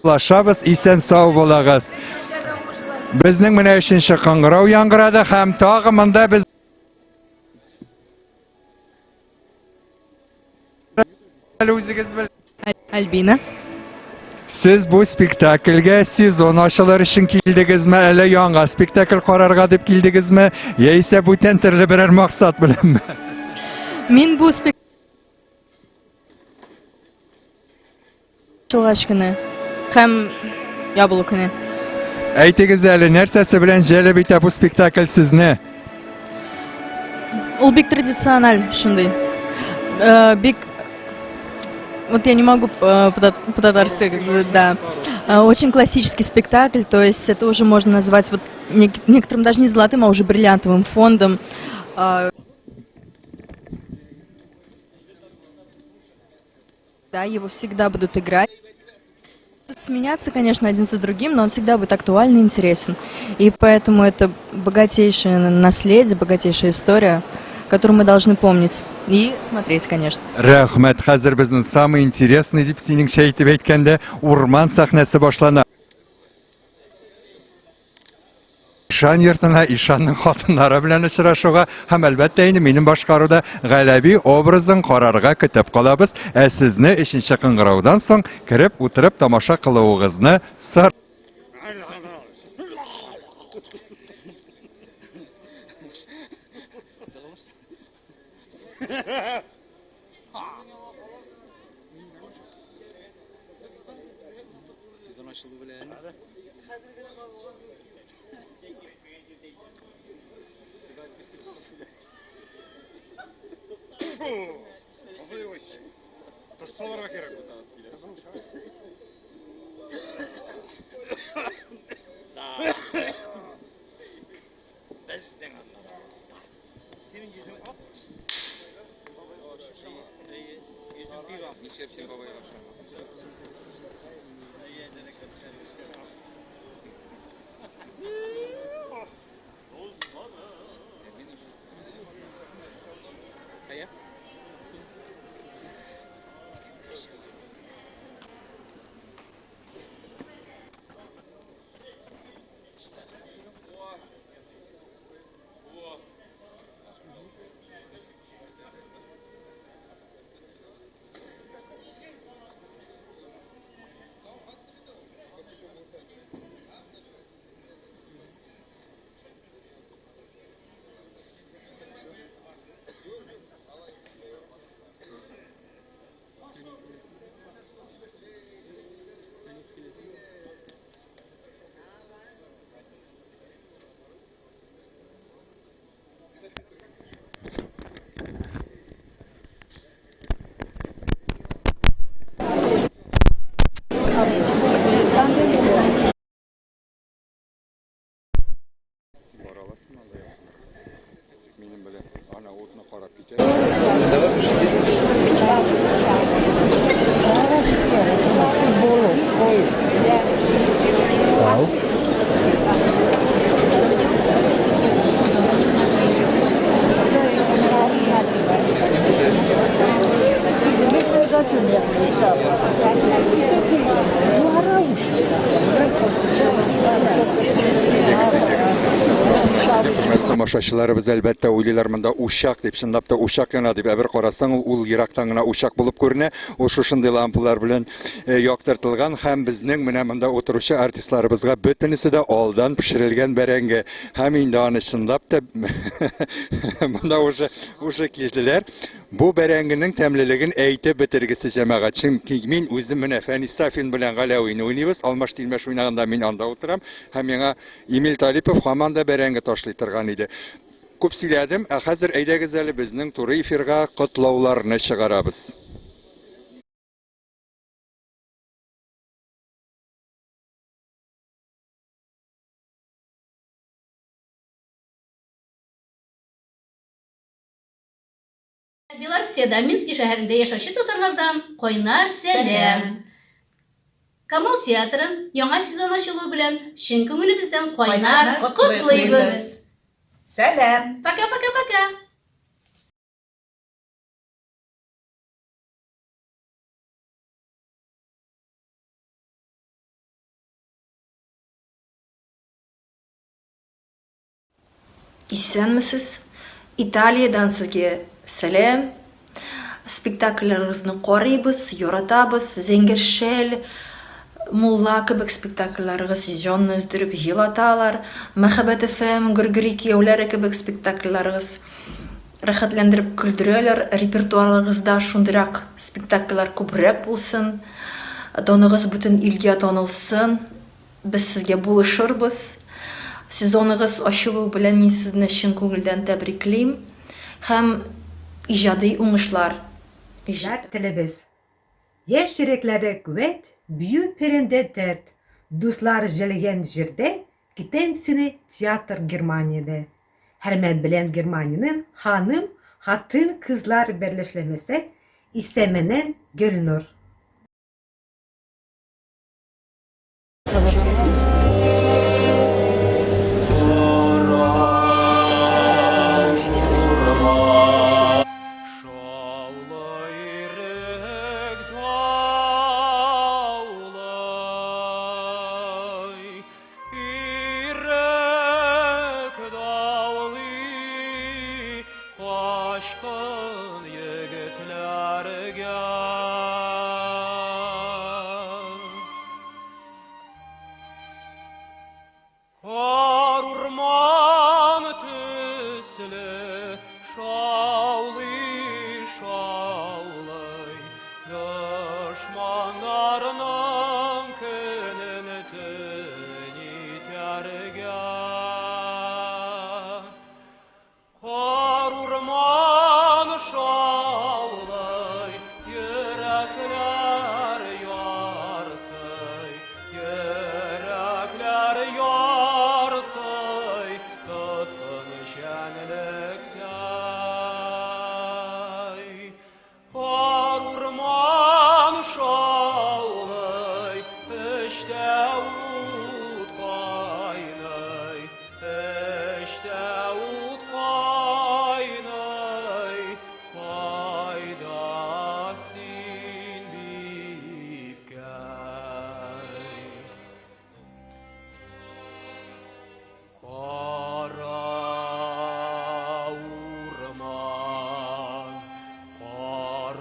лашабыз, исән сау булыгыз. Безнең менә өченче кыңгырау яңгырады һәм тагы монда без Әле үзегез бел.
Альбина.
Сез бу спектакльгә сезон ачылыр өчен килдегезме, әллә яңа спектакль карарга дип килдегезме, яисә бүтән төрле берәр максат беләнме?
Мин бу спектакль Ачылгач көне һәм ябылу көне.
Әйтегез әле, нәрсәсе белән җәлеп итә бу спектакль сезне?
Ул бик традициональ шундый. Бик вот я не могу по-татарски, да. Очень классический спектакль, то есть это уже можно назвать вот некоторым даже не золотым, а уже бриллиантовым фондом. Да, его всегда будут играть. Будут сменяться, конечно, один за другим, но он всегда будет актуален и интересен. И поэтому это богатейшее наследие, богатейшая история, которую мы должны помнить и смотреть, конечно.
Рәхмәт, хәзер безнең самый интересный дип синеңчә әйтеп әйткәндә, урман сәхнәсе башлана. Ишан йортына, Ишанның хатыннары белән очрашуга һәм әлбәттә инде минем башкаруда Галәви образын карарга көтеп калабыз. Ә сезне өченче кыңгыраудан соң кереп утырып тамаша кылуыгызны сор.
Сезон ачылу белән.
Фу! Тозы юк ич. Тоз салырга кирәк.
Безнең анда да тоз.
Синең йөзең ак.
Йөзең бик ак.
Нишләп син бабайга охшамадың?
Әйе.
Син бара аласыңмы анда якынрак? Минем белән. Ана утны карап китә. Хөрмәтле тамашачыларыбыз, әлбәттә, уйлыйлар монда учак дип, чынлап та учак яна дип. Ә бер карасаң, ул, ул ерактан гына учак булып күренә. Ул шушындый лампалар белән э, яктыртылган һәм безнең менә монда утыручы артистларыбызга бөтенесе дә алдан пешерелгән бәрәңге. Һәм инде аны чынлап та монда уже уже килделәр. Бу бәрәңгенең тәмлелеген әйтеп бетергесез, җәмәгать. Чөнки мин үзем менә Фәнис Сафин белән Галәвине уйныйбыз. Алмаш-тилмәш уйнаганда мин анда утырам һәм миңа Эмиль Талипов һаман да бәрәңге ташлый торган иде. Күп сөйләдем, ә хәзер әйдәгез әле безнең туры эфирга котлауларны чыгарабыз.
Белоруссиядә, Мински шәһәрендә яшәүче татарлардан кайнар сәлам! Камал театрын яңа сезон ачылуы белән чын күңелебездән кайнар котлыйбыз!
Сәлам!
Пока-пока-пока!
Исәнмесез! Италиядән сезгә сәлам! Спектакльләрегезне карыйбыз, яратабыз. Зәңгәр шәл, Мулла кебек спектакльләрегез җанны өздереп елаталар. Мәхәббәт FM, Гөргөри кияүләре кебек спектакльләрегез рәхәтләндереп көлдерәләр. Репертуарыгызда шундыйрак спектакльләр күбрәк булсын. Даныгыз бөтен илгә танылсын. Без сезгә булышырбыз. Сезоныгыз ачылу белән мин сезне чын күңелдән тәбриклим һәм иҗади уңышлар.
Иҗат телебез. Яшь йөрәкләрдә куәт, бию перендә дәрт, Дуслар җәлгән җирдә китәм сине театр Германиядә. Һәрмән белән Германиянең ханым, хатын, кызлар берләшләмәсә, исеменнән Гөлнур.
Качкын егетләргә.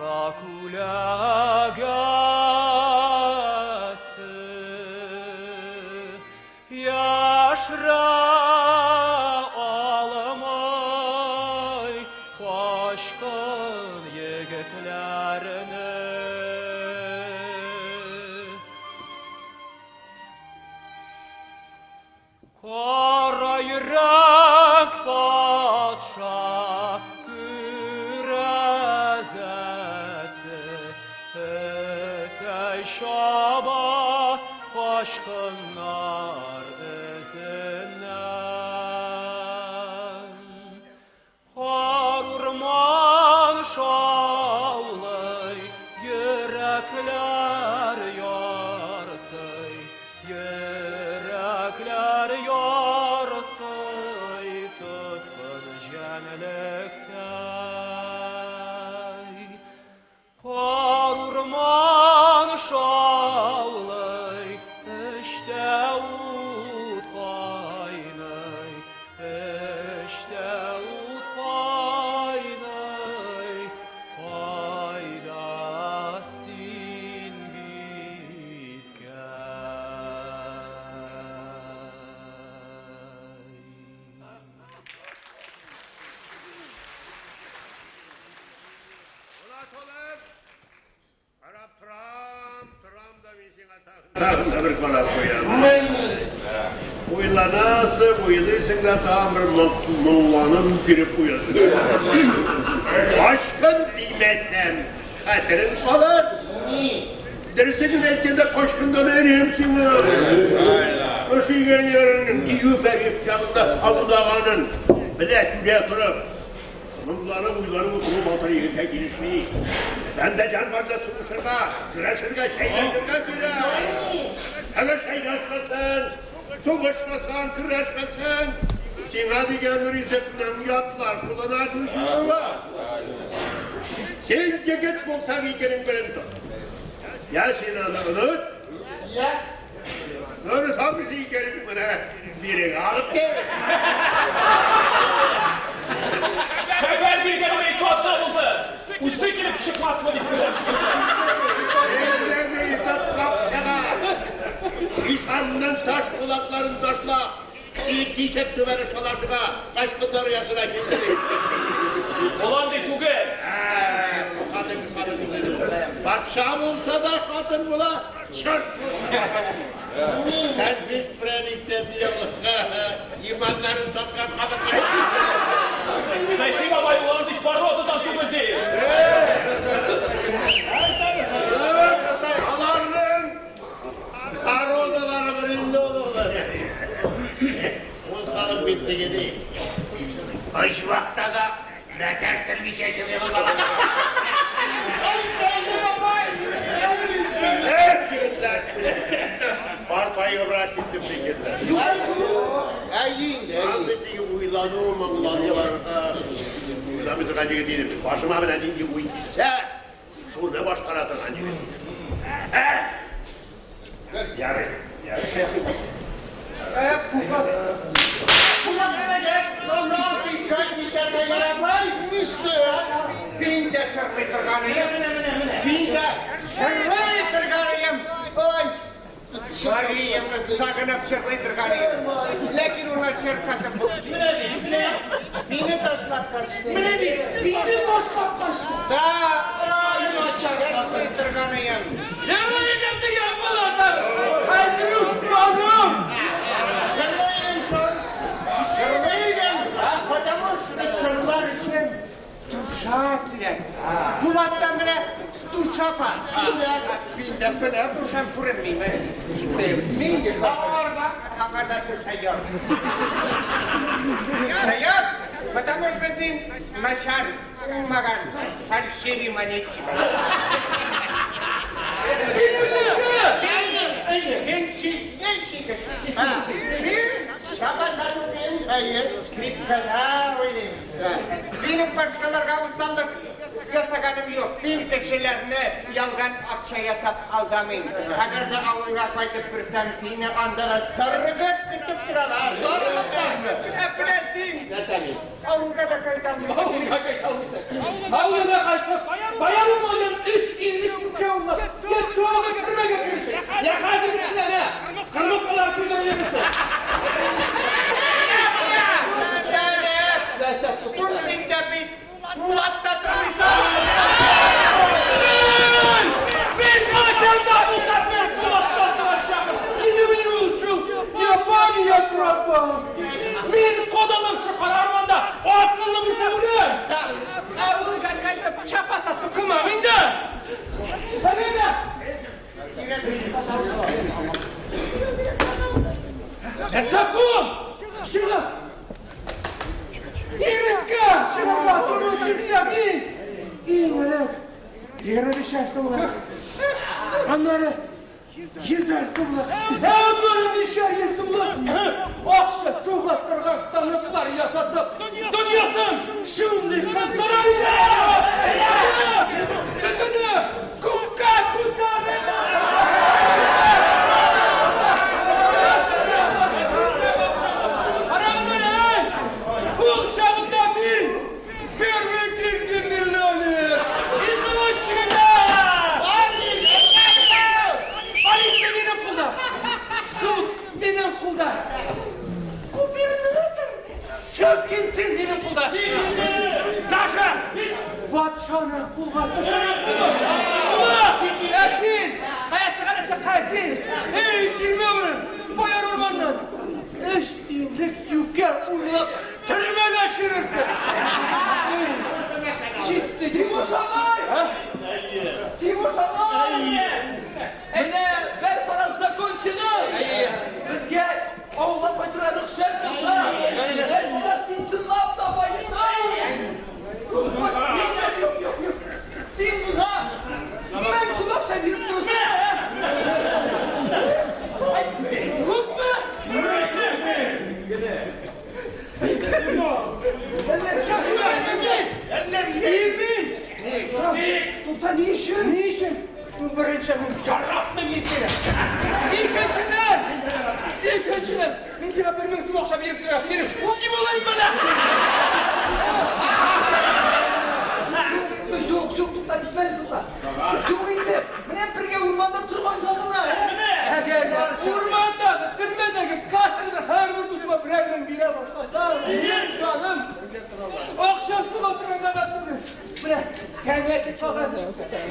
Кара күләгәсе яшерә алмый качкын егетләрне. Кара йөрәк патша күрәзәсе Эттәй чаба качкыннар эзеннән. Карурман шаулый, йөрәкләр ярсый, йөрәкләр ярсый, тоткын җәнлектәй. Карурман шаулый, эчтә ут кайный, эчтә ут кайный, кайда син,
Тагын да бер карап куям. Уйланасың, уйлыйсың да тагын бер моңланып үкереп куясың. Качкын димәсәм, хәтерең калыр. Дөресен генә әйткәндә, качкыннан әрәм сиңа. Сөйгән ярыңның дию пәрие янында абудаганын белә, күрә торып. Моңланып, уйланып утыру батыр егеткә килешми. Тәндә җан барда сугышырга, көрәшергә, шәйләшергә кирәк. Әгәр шәйләшмәсәң, сугышмасаң, көрәшмәсәң, сиңа дигән ризыкның ятлар кулына күчүе бар. Син егет булсаң икенең берен тот. Я син аны оныт, я Онытамыз икәнен менә бирегә алып кил.
Хәбәр биргәнемә ике атна булды. Үзе килеп чыкмасмы дип көтәм.
Ишанның таш пулатларын ташла, син тишек түбәле шалашыга, качкыннар оясына килде ди.
Ул андый түгел.
Хатын кыз хатын кыз. Патша булса да хатын була, черт булса да хатын була. Кәнфит прәниктә яулыкка иманнарын саткан хатын.
Шәйхи бабай ул андый породадан түгел ди.
Аларның породалары бер инде ул. Ул халык бит теге ди. Почмакта да мәтәштермичә чыгып Егетләр, картаебрак киттем егетләр.
Әйе инде,
Андый теге уйлану, моңлануларга уйламый торган егет идем. Башыма менә нинди уй килсә, шуны башкара торган егет. Ярый, ярый.
Мин дә җырлый торган идем. Мин дә җырлый торган идем. Ой, Мариямны сагынып җырлый торган идем. Ләкин ул җыр хатын булды. Мине ташлап качты.
Менә бит, сине ташлап качты.
Да, ой, җырлый торган идем.
Җырлый идем дигән булалар. Хәзер ханым.
Җырлый идем шул. Җырлый идем. Потому что җырлар өчен душа кирәк. Пулатта менә душа бар. Миндә менә душам күренмиме? Мин аңарда, аңарда душа юк. Душа юк, потому что син начар, уңмаган, фальшивый монетчик.
Син үзеңне!
Син честнейший кеше. Мин чабата тукыйм, скрипкада уйныйм. Минем башкаларга усаллык ясаганым юк. Мин кешеләрне ялган акча ясап алдамыйм. Әгәр дә авылга кайтып керсәм, мине анда да зарыгып көтеп торалар.
Зарыгып?
Ә менә син.
Нәрсә мин?
Авылга да кайта алмыйсың.
Авылга кайта алмыйсың.
Авылга кайтып, баян
Егермешәр сумлык. Аннары йөзәр сумлык. Ә аннары ничә йөз сумлык акча суга торган станоклар ясатып, дөньясын шундый кыздыра иде! Төтене күккә күтәреп! Карагыз әле! Ул чагында мин первый гильдия миллионер! Извозчиклар! Полиция минем кулда! Суд минем кулда! Губернатор Сёмкин сын минем кулда! Даже патшаны кулга төшереп була! Ә син! Кая чыгарып чыккан син? Эй, тирмә Бояр урманнан! Өч тиенлек юкә урлап төрмәгә чирерсең! Чистый Тимур агай! Тимур агай! Менә бер фараз закон чыгар! Безгә авылга кайтырга рөхсәт булса, бер фараз син чынлап та байысың! Юк, юк, юк, юк. Син миңа 1000 сум акча биреп торасың. Күпме? Тукта, ни өчен? Ни өчен? Беренче, мин яратмыйм мин сине. Икенчедән, икенчедән, мин сиңа 1000 сум акча биреп торасың, минем үги балаем бала. Юк, юк, тукта, китмә, тукта. Юк инде, менә бергә урманда торган замана. Әгәр урмандагы, төрмәдәге, каторгада һәрбер дустыма берәр мең бирә башласам, минем җаным акча суга торган кәгазь түгел. Менә тәмәке кәгазе.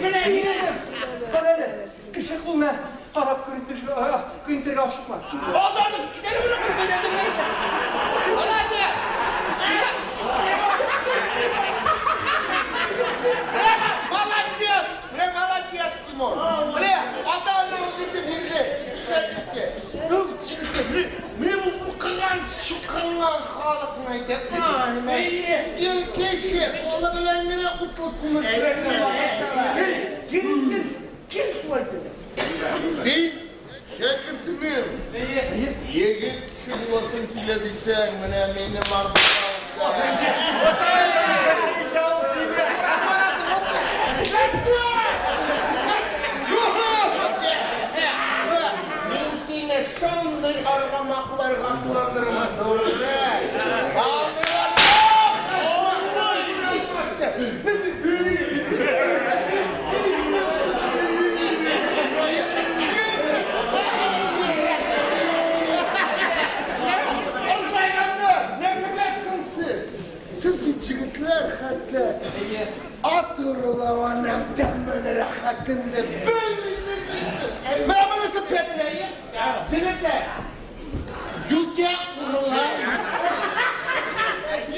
Менә синең. Бар әле, кеше кулына карап көнтергә ашыкма. Алдадың, кит әле менә.
Молодец! Молодец! Менә молодец, Тимур! Менә ата-анаң бите бирде, шәкерткә. Бу җегеткә менә менә бу укыган, чукынган халыкны әйтә. Ай, гел кеше кулы белән генә утлы күмер
Кил, кил, кил, кил шулай итеп.
Син, шәкертемем, егет кеше буласың килә дисәң, менә минем арттан. Мин сине шундый аргамакларга атландырырмын, Сез бит егетләр хәтта ат урлавының тәмен рәхәтен дә белмисез бит сез. Менә монысы пәпләе, егетләр. Юкә урлай.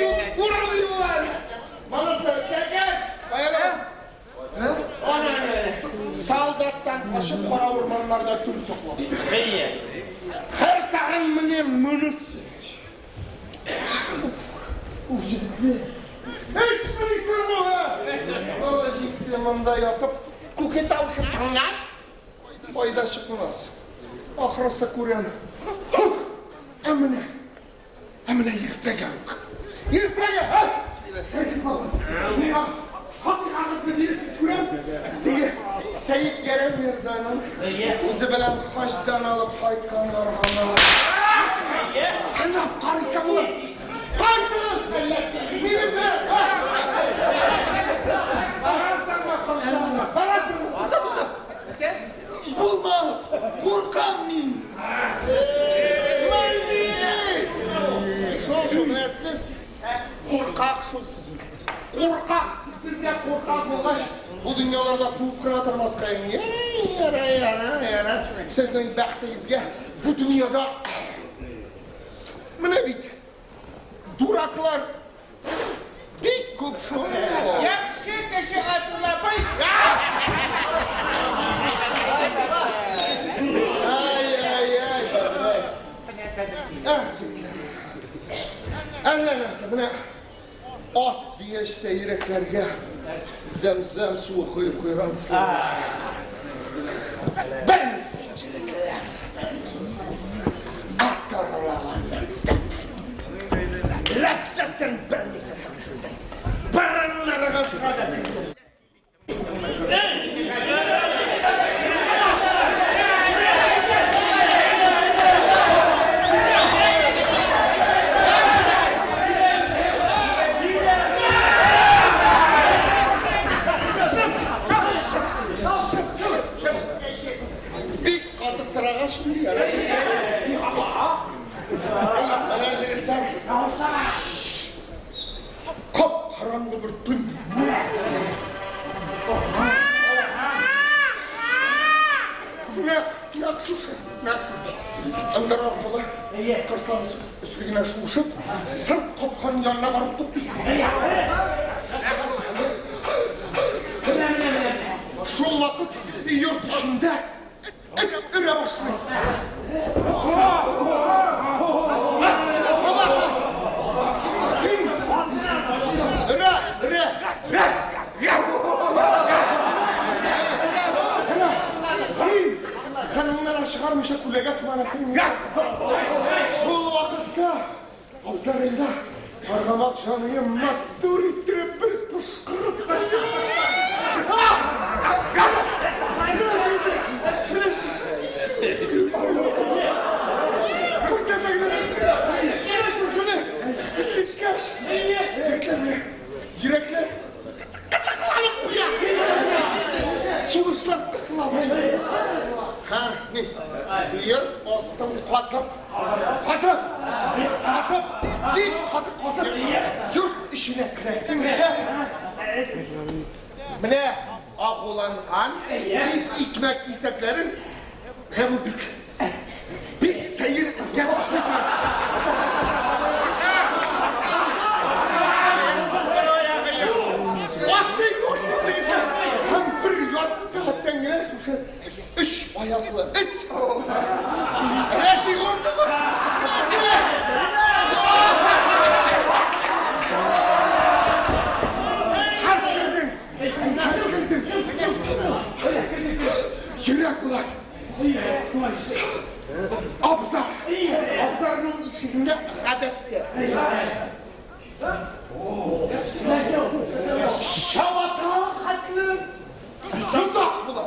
Юк, урлый болар. Монысы шәкәр. Кая Ана, солдаттан качып кара урманнарда төн саклап. Һәр тагын менә монысы. Уф, җитте. Эш белисең бу, һа? Бала җитте монда ятып, күке тавышы тыңлап, файда чыкмас. Ахрысы күрәм. Ә менә, ә менә иртәгә үк. Иртәгә, һа? Сәет баба, миңа фатихагызны бирерсез күрәм. Теге Сәет Гәрәй мирзаның үзе белән хаҗдан алып кайткан аргамак. Сынап карыйсың була. Кайсыгыз? Минем белән. Барасыңмы, корсаңмы? Барасыңмы?
Булмас, куркам мин.
Шул шул менә сез куркак шул сез.
Куркак! Сезгә куркак булгач, бу дөньяларда туып кына тормаска. Яра, яра, яра. Сезнең бәхтегезгә бу дөньяда менә бит дураклар бик күп шул.
Яхшы кеше атулапый.
Ай, ай, ай, ай. Ах, җегетләр. Әллә нәрсә, менә ат дигәч тә йөрәкләргә Зәм-зәм суы коеп куйган төсле. Белмисез, җегетләр, белмисез. Ат арлаганның тәмен, ләззәтен белмисез сезнең. Борыннарыгызга да Бик каты сырагач инде ярар. Менә егетләр. Кап-караңгы бер төн. Нәкъ, нәкъ шушы, нәкъ шушы. Ындыр аркылы кырсан өслегенә шуышып, сырт капканың янына барып туктыйсың. Шул вакыт йорт эчендә Эт өрә башлый. Кабахәт! Син! Өрә, өрә! Өрә! Син! Тыныңны да чыгармыйча күләгә сыман әкрен генә басып барасың. Шул вакытта абзарыңда аргамак җаныем матур иттереп бер пошкырып куя. Менә шушы. Күрсәтә генә. Менә шушыны ишеткәч, егетләр менә йөрәкләр кытыкланып куя. Сулышлар кысыла башлый. Һә, ни, йорт астын казып, казып, казып, бик каты казып, йорт эченә керәсең дә, менә агуланган ит-икмәк кисәкләрен, менә бу бик, бик сәер эткә ташлый торасың. Ашый, ашый, егетләр. Һәм бер ярты сәгатьтән генә шушы өч аяклы эт Рәшигон булып килә. Һәркемнең, һәркемнең йөрәк болай. Абзар, абзарның ишегендә гадәттә чабата хәтле йозак була.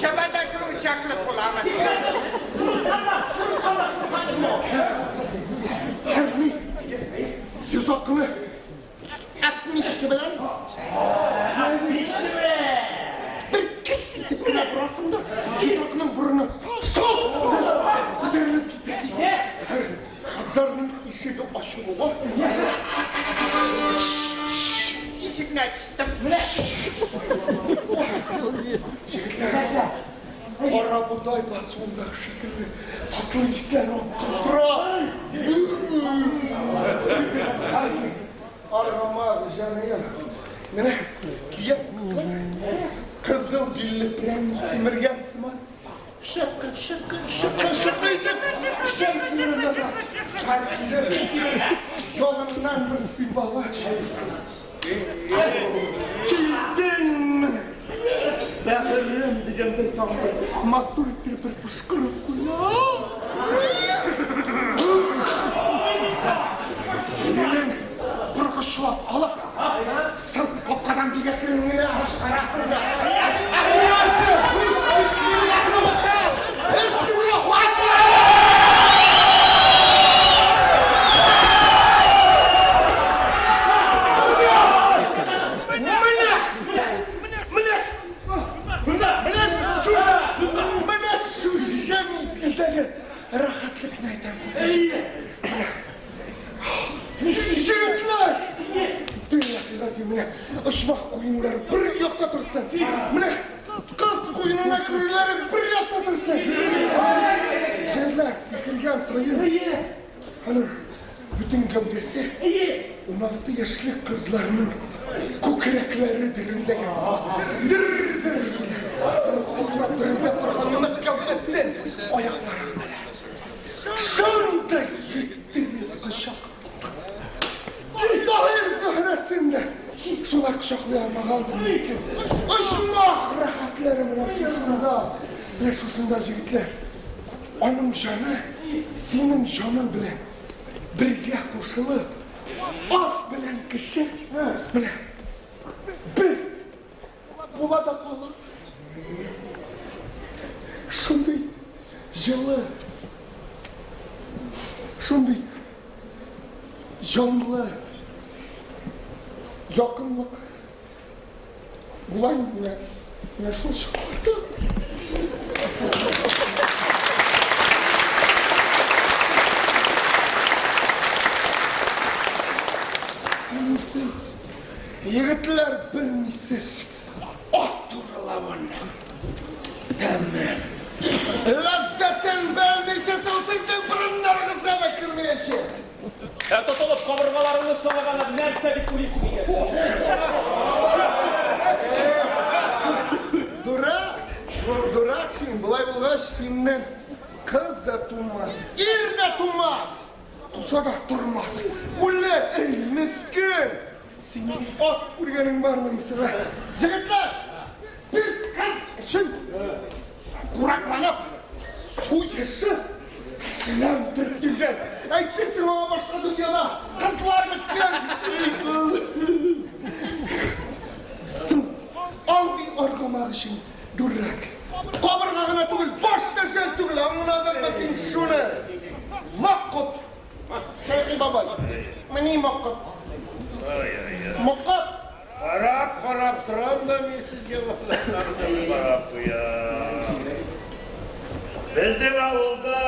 Чабата шул чаклы буламы?
Һәрни йозакны Әтмишке белән.
Әтмишке белән.
Бер кит итеп кенә борасың да, йозакның борыны шал күтәрелеп китә. Абзарның ишеге ачылуга.
Ишекне ачтым.
Егетләр, карабодай басуындагы шикелле татлы исләр аңкып тора. Аргамак, җаныем. Менә көяз кызлар кызыл җилле прәнник кимергән сыман шыкы, шыкы, шыкы, шыкы итеп печән кимереп ята. Һәр килеп яныннан бер сыйпагач. Килдеңме? Бәгырем дигәндәй тагын бер матур иттереп бер пошкырып куя. Киленен боргычлап алып, сырт капкадан бик әкрен генә чыгарасың да. Менә шушы мизгелдәге рәхәтлекне әйтәм сезгә. Егетләр! Билләһи газим, менә оҗмах куеннары бер якта торсын. Менә кыз куенына керүләре бер якта торсын. Егетләр, сикергән саен аның бөтен гәүдәсе 16 яшьлек кызларның күкрәкләре дерелдәгән сыман. Дер-дер килә. Аның калтырап дерелдәп торган нык гәүдәсен аяклары менә. Шундый иттереп кочакласаң. Таһир Зөһрәсен дә шулай кочаклый алмаган. Торган мескен. Оҗмах рәхәтләре менә шушында. Менә шушында, җегетләр. Аның җаны синең җаның белән бергә кушылып, ат белән кеше менә бер була да кала. Шундый җылы, шундый җанлы якынлык була инде менә, менә шул чакларда. Белмисез, егетләр, белмисез, ат турылавын, тәмен, ләззәтен белмисез, ул сезнең борыннарыгызга да кермәячәк.
Ә тотылып кабыргаларыңны санаганда нәрсә дип уйлыйсың икән син?
Дурак, дурак син, болай булгач, синнән кыз да тумас, ир дә тумас, туса да тормас, үлер, эй, мескен! Синең ат күргәнең бармы дисең, ә? Җегетләр, бер кыз өчен куракланып, суешып, кешеләр үтереп йөргән. Әйтерсең, аңа башка дөньяда кызлар беткән. Соң, андый аргамак өчен дурак. Кабырга гына түгел, баш та жәл түгел, аңладыңмы син шуны? Мокыт! Шәйхи бабай, мени мокыт? Мокыт!
Карап, карап торам да мин сезгә балаларны карап куям. Безнең авылда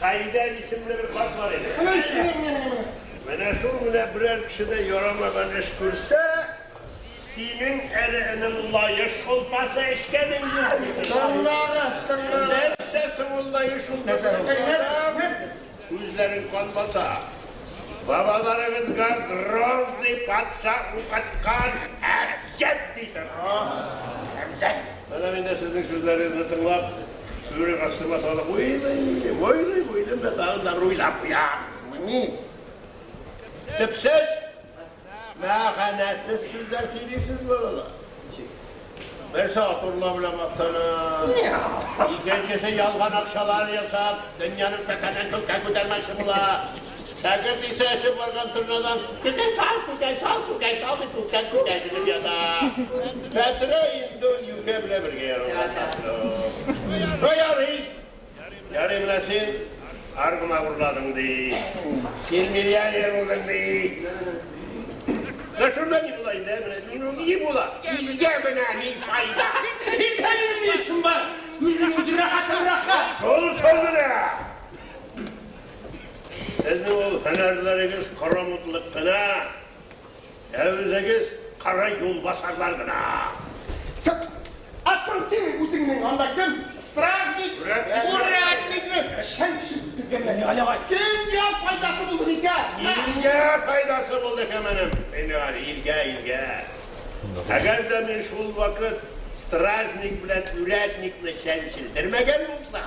Хәйдәр исемле бер карт бар иде.
Менә, менә, менә, менә.
Менә шул менә берәр кешедә ярамаган эш күрсә, синең әле энең Лаеш шулпасы эчкәнең юк.
Тыңлагыз, тыңлагыз.
Нәрсә соң ул Лаеш шулпасы?
Нәрсә?
Күзләрең кан баса. Бабаларыгызга Грозный патша укыткан әбҗәд ди торган. Әбҗәд. Менә мин дә сезнең сүзләрегезне тыңлап, бүрек астыма салып уйлыйм, уйлыйм, уйлыйм да тагын да уйлап куям.
Ни?
Төпсез, мәгънәсез сүзләр сөйлисез, балалар. Берсе ат урлау белән мактана, икенчесе ялган акчалар ясап, дөньяның тәкәнен күккә күтәрмәкче була. Шәкерт исә эчеп барган торнадан күкәй сал, күкәй сал, күкәй сал дип күктән күкәй көтеп ята. Хәтере инде ул юкә белән бергә яралган татлы. Ну, ярый. Ярый менә син аргыма урладың ди. Син миллионер булдың ди. Менә шунда ни була инде, менә ни була? Илгә менә ни файда?
Илгә ни эшем бар? Минем үз рәхәтем рәхәт.
Шул шул менә. Сезнең ул һөнәрләрегез корамутлык кына. Ә үзегез кара юлбасарлар гына.
Ә соң син үзеңнең анда кем? Стражник, урядникны чәнчеп үтергәннәр. Кемгә файдасы булды микән?
Илгә файдасы булды кеменем. Инде илгә, илгә. Әгәр дә мин шул вакыт стражник белән урядникны чәнчелдермәгән булса,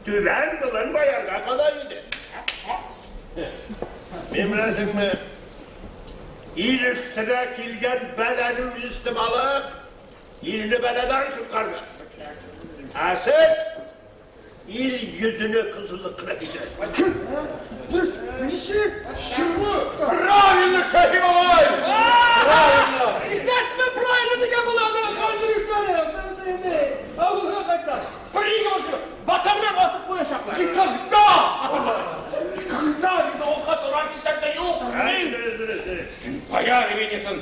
түбән болын боярга кала иде. Мин беләсеңме, ил өстенә килгән бәлане үз өстемә алып, илне бәладән коткардым. Ә сез ил йөзенә кызыллык кына китерәсез.
Без ничек? Кем бу?
Правильно, Шәйхи бабай! Правильно!
Ишетәсезме, правильно дигән була аны, хәлдер Син инде авылга кайтсаң,
бер-ике башы бата белән асып куячаклар.
Никогда! Никогда мин авылга сорар китәк тә юк.
Дөрес, дөрес, дөрес.
Бояр именесен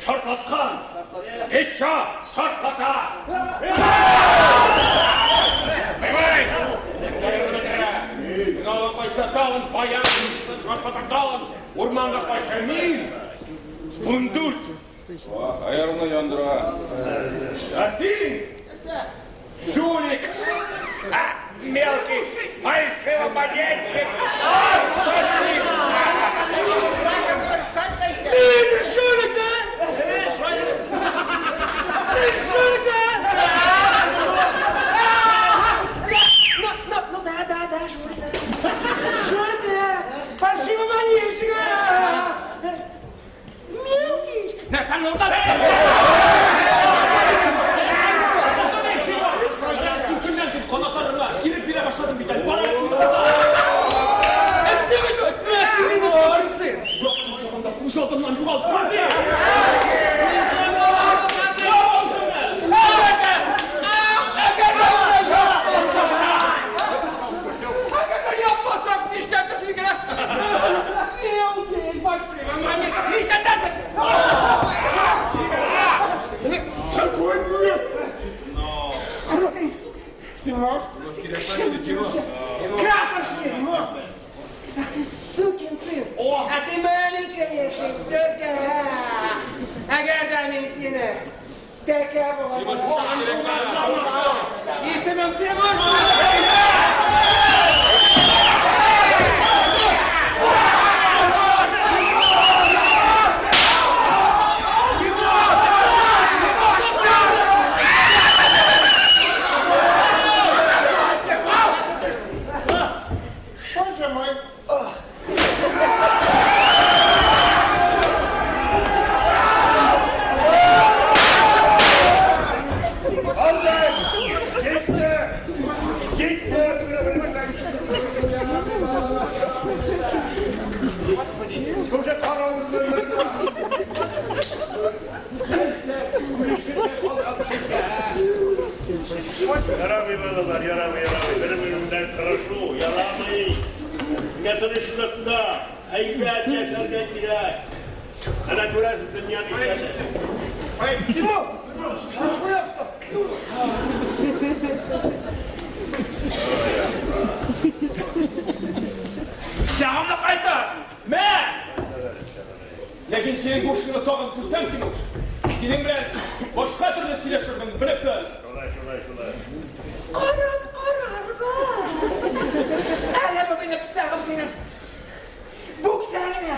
шартлаткан. Еще шартлата. Бай-бай! Мин авылга кайтса тагын баяр именесен шартлата тагын. Урманга кайтса мин. 14.
Аягымны яндыра.
Ә син, жулик, мелкий, фальшивомонетчик,
Мин жулик да! Мин жулик да! Ну, ну, ну, да, да, да, жулик, да. Жулик, да. Фальшивомонетчик, а. Мелкий.
Нәрсәне урладың?
Тимош.
Каторжник! Ах ты сукин сын! А ты маленькая шестерка! Әгәр дә мин сине тәкә булып... Исемем Тимур!
Боже мой!
Алды! Китте! Китте! Шушы каравылны Ярамый, балалар, ярамый, ярамый. Бер-береңнән тырышу, ярамый. Менә тырышлыкта әйбәт яшәргә кирәк. Әнә күрәсез, дөнья нишләде.
Ай, Тимур! Тимур, куясың!
Пычагымны кайтар! Мә! Ләкин синең бу эшеңне тагын күрсәм, Тимуш, синең белән башка төрле сөйләшермен, белеп тор.
Шулай, шулай, шулай.
Карап карарбыз. Әле бүген пычагым синең бүксәңне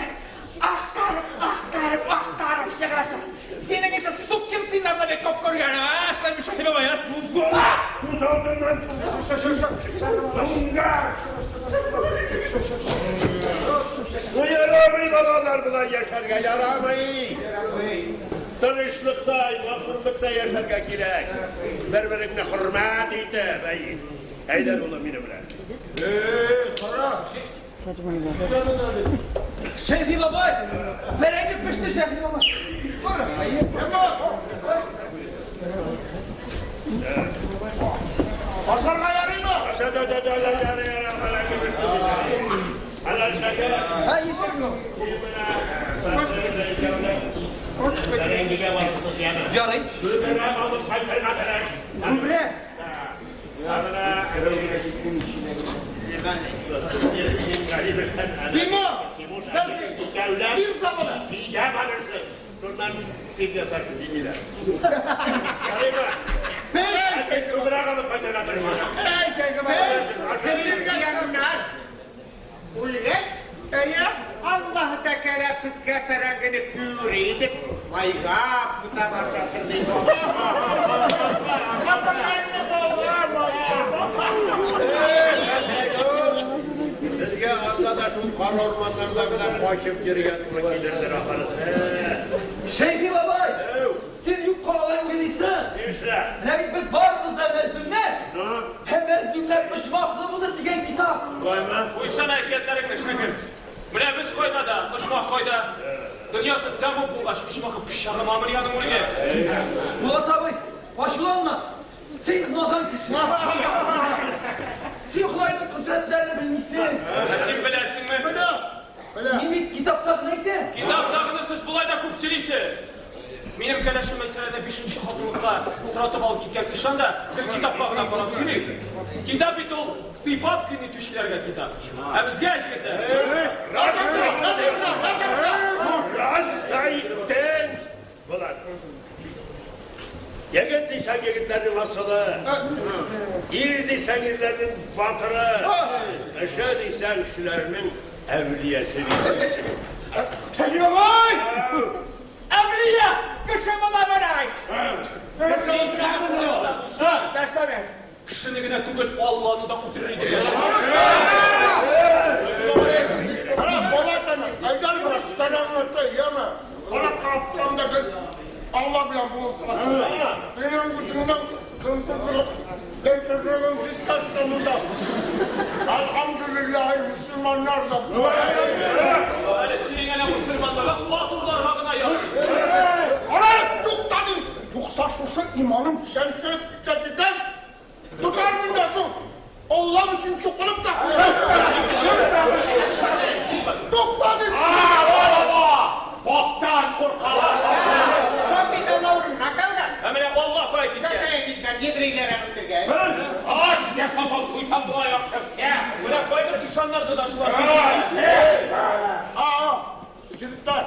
актарып, актарып, актарып чыгарачак. Синең исә сукин сыннарны бик күп күргән, а? Шулай Шәһи бабай, а?
Тут алдыннан Ну ярамый, балалар, болай яшәргә ярамый. Тынычлыкта, матурлыкта яшәргә кирәк. Бер-береңне хөрмәт итеп, әй. Әйдә, улым, минем белән.
Кара.
Шәйхи бабай! Бәрәңге пеште, Шәйхи бабай!
Ашарга ярыймы?
Да, да, да, да, да, ярый, ярый, бәрәңге пеште. Әнә шәкәр.
Һә, ишек.
Бәрәңгегә барыпсыз яны.
Ярый.
Күбрәк алып кайтырга тырыш.
Күбрәк.
Тимур! Син заманы!
Шуннан пик ясарсың димиләр. Ярыймы? Күбрәк алып кайтырга тырыш.
Эй, Без Үлгәч, әйе, Аллаһ Тәгалә безгә бәрәңгене пюре итеп, майга бутап ашатыр ди.
Безгә анда да шул кара урманнарда гына качып йөргән туры килердер ахрысы.
Шәйхи бабай! Син юкка алай уйлыйсың.
Нишләп?
Менә бит без барыбыз да мәзлүмнәр. Һәм мәзлүмнәр оҗмахлы булыр дигән китап.
Шулаймы?
Куйсана әкиятләреңне, шәкерт. Менә без кайда да, оҗмах кайда? Дөньясы тәмуг булгач, оҗмахы пычагымамыни аның үлге?
Булат абый, ачуланма. Син надан кеше. Син Ходайның кодрәтләрен белмисең.
Ә син беләсеңме?
Белә. Белә.
Мин бит китапта гына әйтәм.
Китаптагыны сез болай да күп сөйлисез. Минем кәләшем Мәйсәрәне бишенче хатынлыкка соратып алып киткән кеше анда гел китапка гына карап сөйли. Китап бит ул сыйпап көн итүчеләргә китап. Ә безгә, җегетләр,
Рас та әйттең, Булат. Егет дисәң егетләрнең асылы, ир дисәң ирләрнең батыры, кеше дисәң кешеләрнең әүлиясе бит.
Шәһи бабай! Әвлия! Кеше була берәй!
Син
Нәрсә бер?
Кешене генә түгел, Алланы да үтерер иде.
Ана, бала тәме, әйдәл бераз стаканны яме. Карап карап торам да гел Алла белән булып торасың. Синең күзеңнән дәнтәгән җиткәч монда. Әлхәмдүлилләһ, мөселманнар да.
Әле синең әнә мөселманнарга батырларга гына ярый.
Кара, туктадым. Юкса шушы иманым чәнчеп китәм. Тотармын да шул. Аллам өчен чукынып та куярмын. Туктадым.
Поптан куркалар.
Капитал урынына калган.
Ә менә Алла кая киткән?
Кая киткән? Еврейләр үтергән.
Ат!
Сейчас попал суйсам була яхшы, всех.
Менә кайбер ишаннарны да шулар.
А, җегетләр,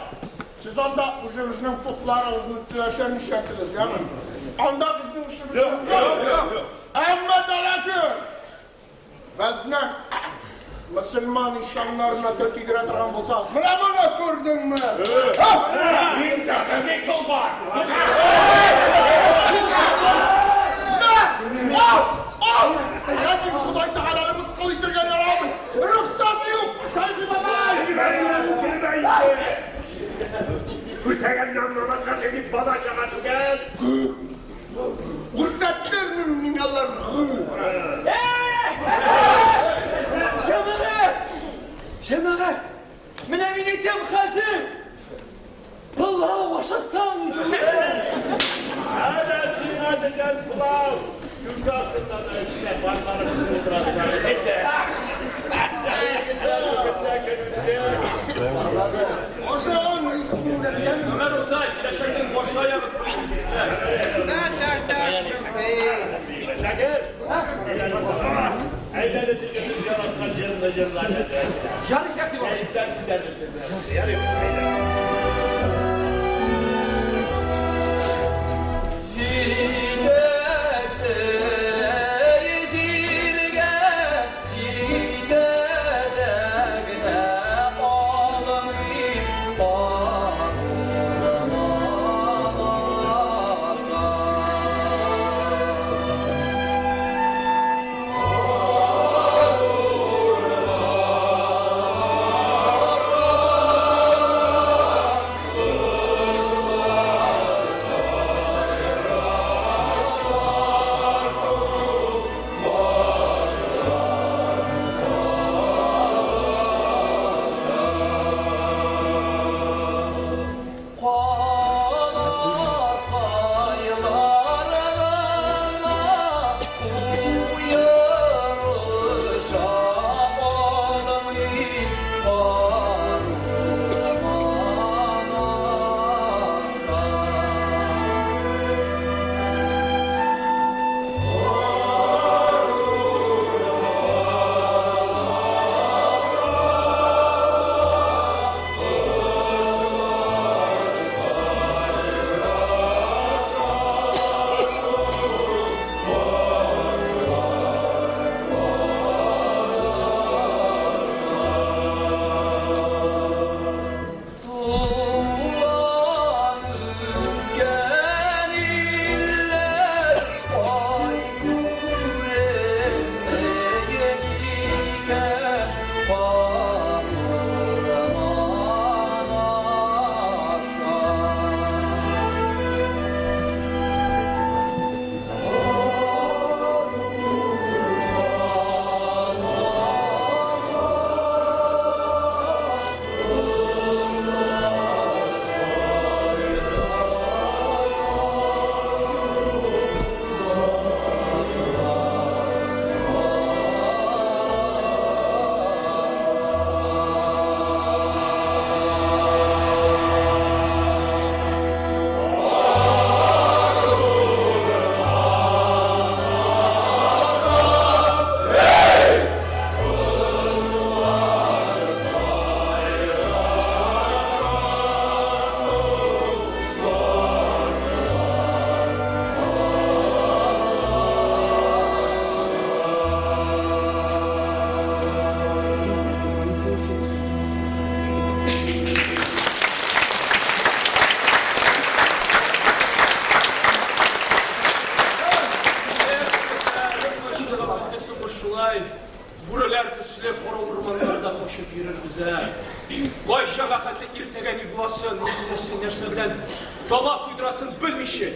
сез анда үзегезнең попларыгызны теләсә нишләтегез, яме? Анда безнең эшебез
Юк, юк, юк, юк.
Әмма дә ләкин безнең мөселман ишаннарына тел тидерә торган булсагыз, менә моны күрдеңме?
Мин дә шул бар.
Ат! Ат! Ләкин Ходай Тәгаләне мыскыл итергә ярамый. Рөхсәт юк, Шәйхи бабай!
Күтәгәннән намазга син бала чага түгел.
Үртәттермен мин аларны.
Җәмәгать! Җәмәгать! Менә мин әйтәм хәзер! Пылау ашасаң иде!
Әнә сиңа дигән пылау. Юргасыннан әйтсә, бармагын утырадылар.
Ашаган исемдә.
Гомәр Узай, киләчәкнең башы аягы.
Шәкер! Әйдә дигән яраткан җырны җырла.
Ярый, Шәкер.
Кәефләр күтәрелсен. Ярый, әйдә.
Җитәсе җиргә җитә дә генә алмый Туган үскән илләр ай күренмәгән икән Кар урман аша.
Шулай бүреләр төсле кара урманнарда качып йөрербез, ә. Кайчанга хәтле иртәгә ни буласын, ни буласын, нәрсә белән тамак туйдырасын белмичә,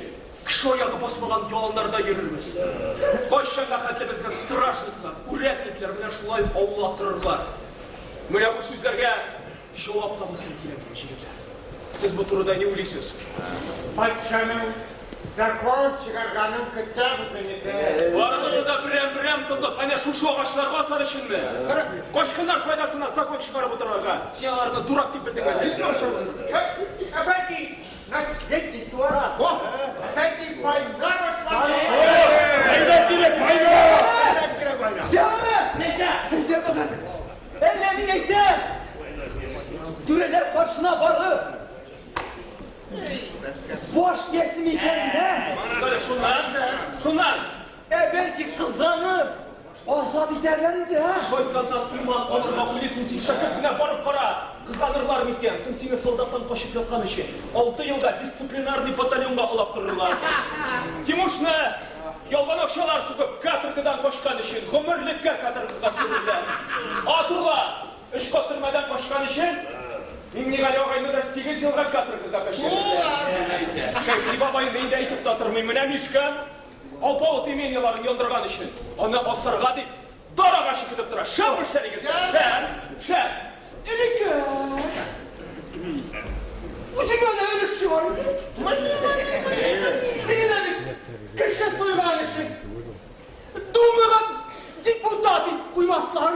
кеше аягы басмаган яланнарда йөрербез. Кайчанга хәтле безне стражниклар, урядниклар менә шулай аулап торырлар. Менә бу сүзләргә җавап табасым килә минем, җегетләр. Сез бу турыда ни уйлыйсыз?
Патшаның закон чыгарганын көтәбез инде.
Барыгызны да берәм-берәм тотып, әнә шушы агачларга асар өченме? Качкыннар файдасына закон чыгарып утырырга. Син аларны дурак дип белдең әллә?
Ә бәлки наследник туар. Бәлки война башланыр.
Әйбәт кирәк, война!
иясе микән, ә?
Туктале, шуннан? Шуннан?
Ә бәлки кызганып, азат итәрләр иде, ә?
Шайтаннан иман алырга уйлыйсың син, шәкерт менә барып кара! Кызганырлар микән? Соң сине солдаттан качып яткан өчен алты елга дисциплинарный батальонга олактырырлар. Тимушны ялган акчалар сугып, каторгадан качкан өчен гомерлеккә каторгага сөрерләр. Атурла өч кат төрмәдән качкан өчен Миңнегали агайны да сигез елга каторгага пешерерләр. Шәйхи бабайны инде әйтеп тә тормыйм. Менә Мишка алпавыт именияларын яндырган өчен аны асарга дип дар агачы көтеп тора. Шәп эшләр, егетләр, шәп, шәп.
Энекәш! Үзеңә дә өлеш чыгар инде. Сине дә бит кеше суйган өчен Думага депутат итеп куймаслар.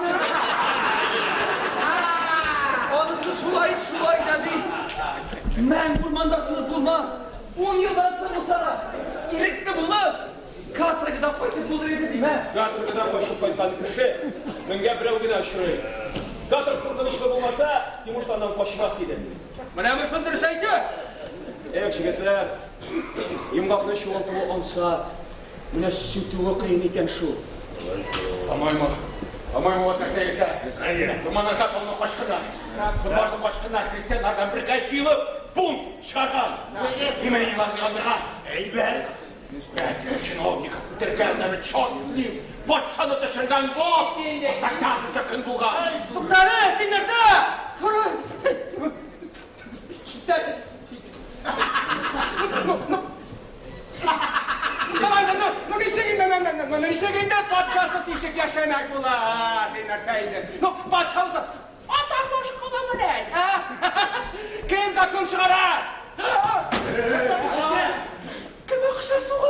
Анысы шулай, шулай да бит. Мәңге урманда торып булмас. Ун елдан соң булса да, ирекле булып, каторгадан кайтып булыр иде дим, ә?
Каторгадан качып кайткан кеше меңгә берәү генә очрый. Каторг куркынычлы булмаса, Тимуш аннан качмас иде.
Менә монсын дөрес әйтә.
Эх, егетләр, йомгакны чуалтуы ансат. Менә сүтүе кыен икән шул.
По-моему, по-моему, вот нәрсә әйтә. Урманнарда колны качкыннар. Барлык качкыннар крестьяннардан бергә җыелып, бунт чыгарган. Имениеләрне яндырган. Әйбәт. Бәлки чиновников үтергән, әле черт с ним. Патшаны төшергән бу. Вот тогда безгә көн булган.
Туктале, син нәрсә? Кара. Давай, ну, ну ничек инде, ну, ну, ну ничек инде патшасыз ничек яшәмәк була, син нәрсә инде? Ну, патша булса, атам башы кала белән, а? Кем закон чыгара? Кем акча суга?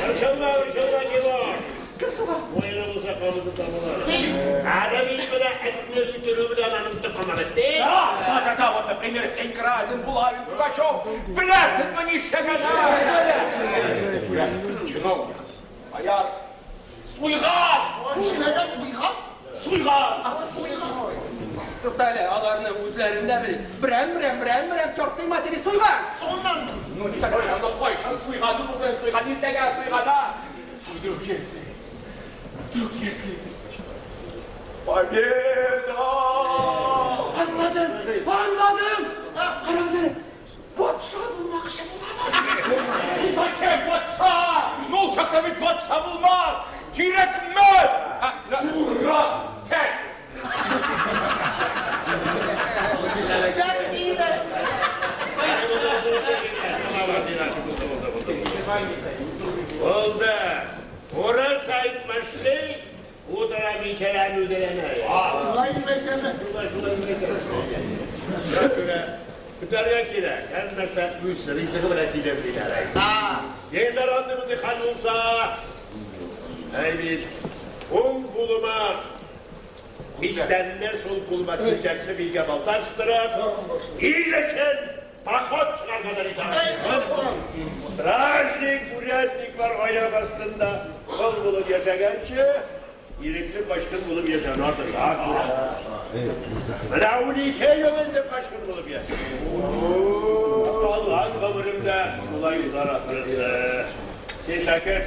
Борчылма, борчылма, Тимур.
Кем суга?
Уены булса кабызы табылыр. Әле мин менә этне үтерү белән аның токымы бетте.
Да, да, да, да, вот, например, Стенька Разин, Булавин, Пугачев. Беләсезме нишләгән? Чиновник. Аяр. Суйган!
Нишләгән? Уйган?
Суйган!
Суйган.
Туктале, аларны үзләрендә бер берәм-берәм, берәм-берәм чортның матери суйган.
Соңыннан.
Ну, не так, анда кайчан суйган, бүген суйган, иртәгә суйган, а? Вдруг если, вдруг если Победа!
Аңладым, аңладым. Карагыз әле, патша булмакчы буламы?
Зачем патша? Ну, ул чакта бит патша булмас! Кирәкмәс! Ура! Сәк!
Сәк диде.
Булды. Урыс әйтмешли, утыра бичәрәне үтерәне.
Шулай дип әйтәме?
Шулай, шулай дип әйтә. Шуңа күрә көтәргә кирәк. Һәр нәрсә үз ризыгы белән килер диләр. Егетләр, андый-мондый хәл булса, әй бит, уң кулыма кистәнне, сул кулыма киртәкне билгә балта кыстырып, ил өчен поход чыгарга да риза. Стражник, урядниклар аяк астында кол булып яшәгәнче, ирекле качкын булып яшәүне артыграк күрә. Менә 12 ел инде качкын булып яшим. Калган гомерем дә шулай узар ахрысы. Син, шәкерт,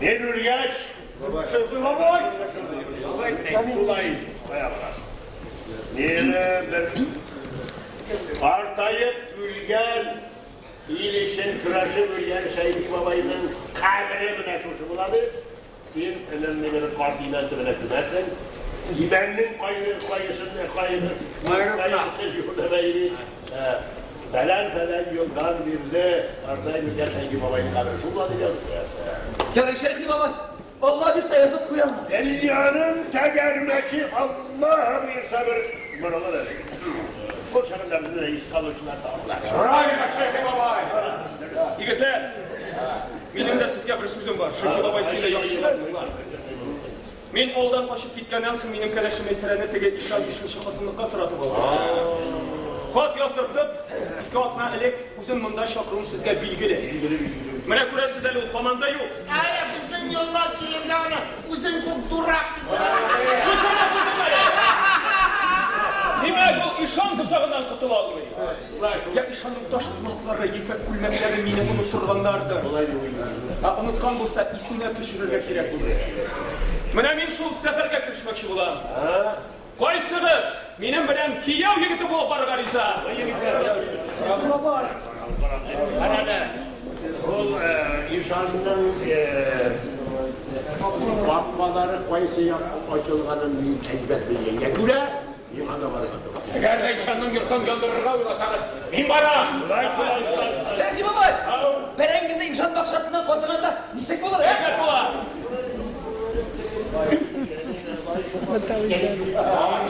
мин үлгәч,
Шәйхи бабай!
шулай кая барасың? Мине бер картаеп үлгән, ил өчен көрәшеп үлгән Шәйхи бабайның кабере менә шушы була дип, син энемне бер карт имән төбенә күмәрсең. Имәннең кайгы кайгысын кайгы кайгысын юлда бәйли. Фәлән фәлән елдан бирле картаеп үлгән Шәйхи бабайның кабере шул була дип язып куярсың.
Ярый, Шәйхи бабай, Алла бирсә язып куям.
Дөньяның тәгәрмәче Аллаһ боерса бер борылыр әле. Ул чагында безне дә искә алучылар табылыр.
Правильно, Шәйхи бабай!
Егетләр, минем дә сезгә бер сүзем бар. Шәйхи бабай син дә яхшылап тыңла. Мин авылдан качып киткәннән соң минем кәләшем Мәйсәрәне теге ишан бишенче хатынлыкка соратып алды. Хат яздыртып, ике атна элек үзен монда чакыруым сезгә билгеле. Менә күрәсез әле ул һаман да юк.
Әйе, безнең янга килергә аны үзең күк дурак дип.
Димәк, ул ишан тозагыннан котыла алмый. Я ишанның таш колаклары, ефәк күлмәкләре мине оныттырганнардыр. Ә оныткан булса, исенә төшерергә кирәк булыр. Менә мин шул сәфәргә керешмәкче булам. Кайсыгыз минем белән кияү егете булып барырга риза?
Карале, ул ишанның капкалары кайсы якка ачылганын мин әйбәт белгәнгә күрә, мин анда барырга туры килә.
Әгәр дә ишанның йортын яндырырга уйласагыз, мин барам!
Шулай, шулай, шулай, шулай.
Шәйхи бабай, бәрәңгене ишан бакчасыннан казыганда ничек булыр, ә?
Әйбәт була.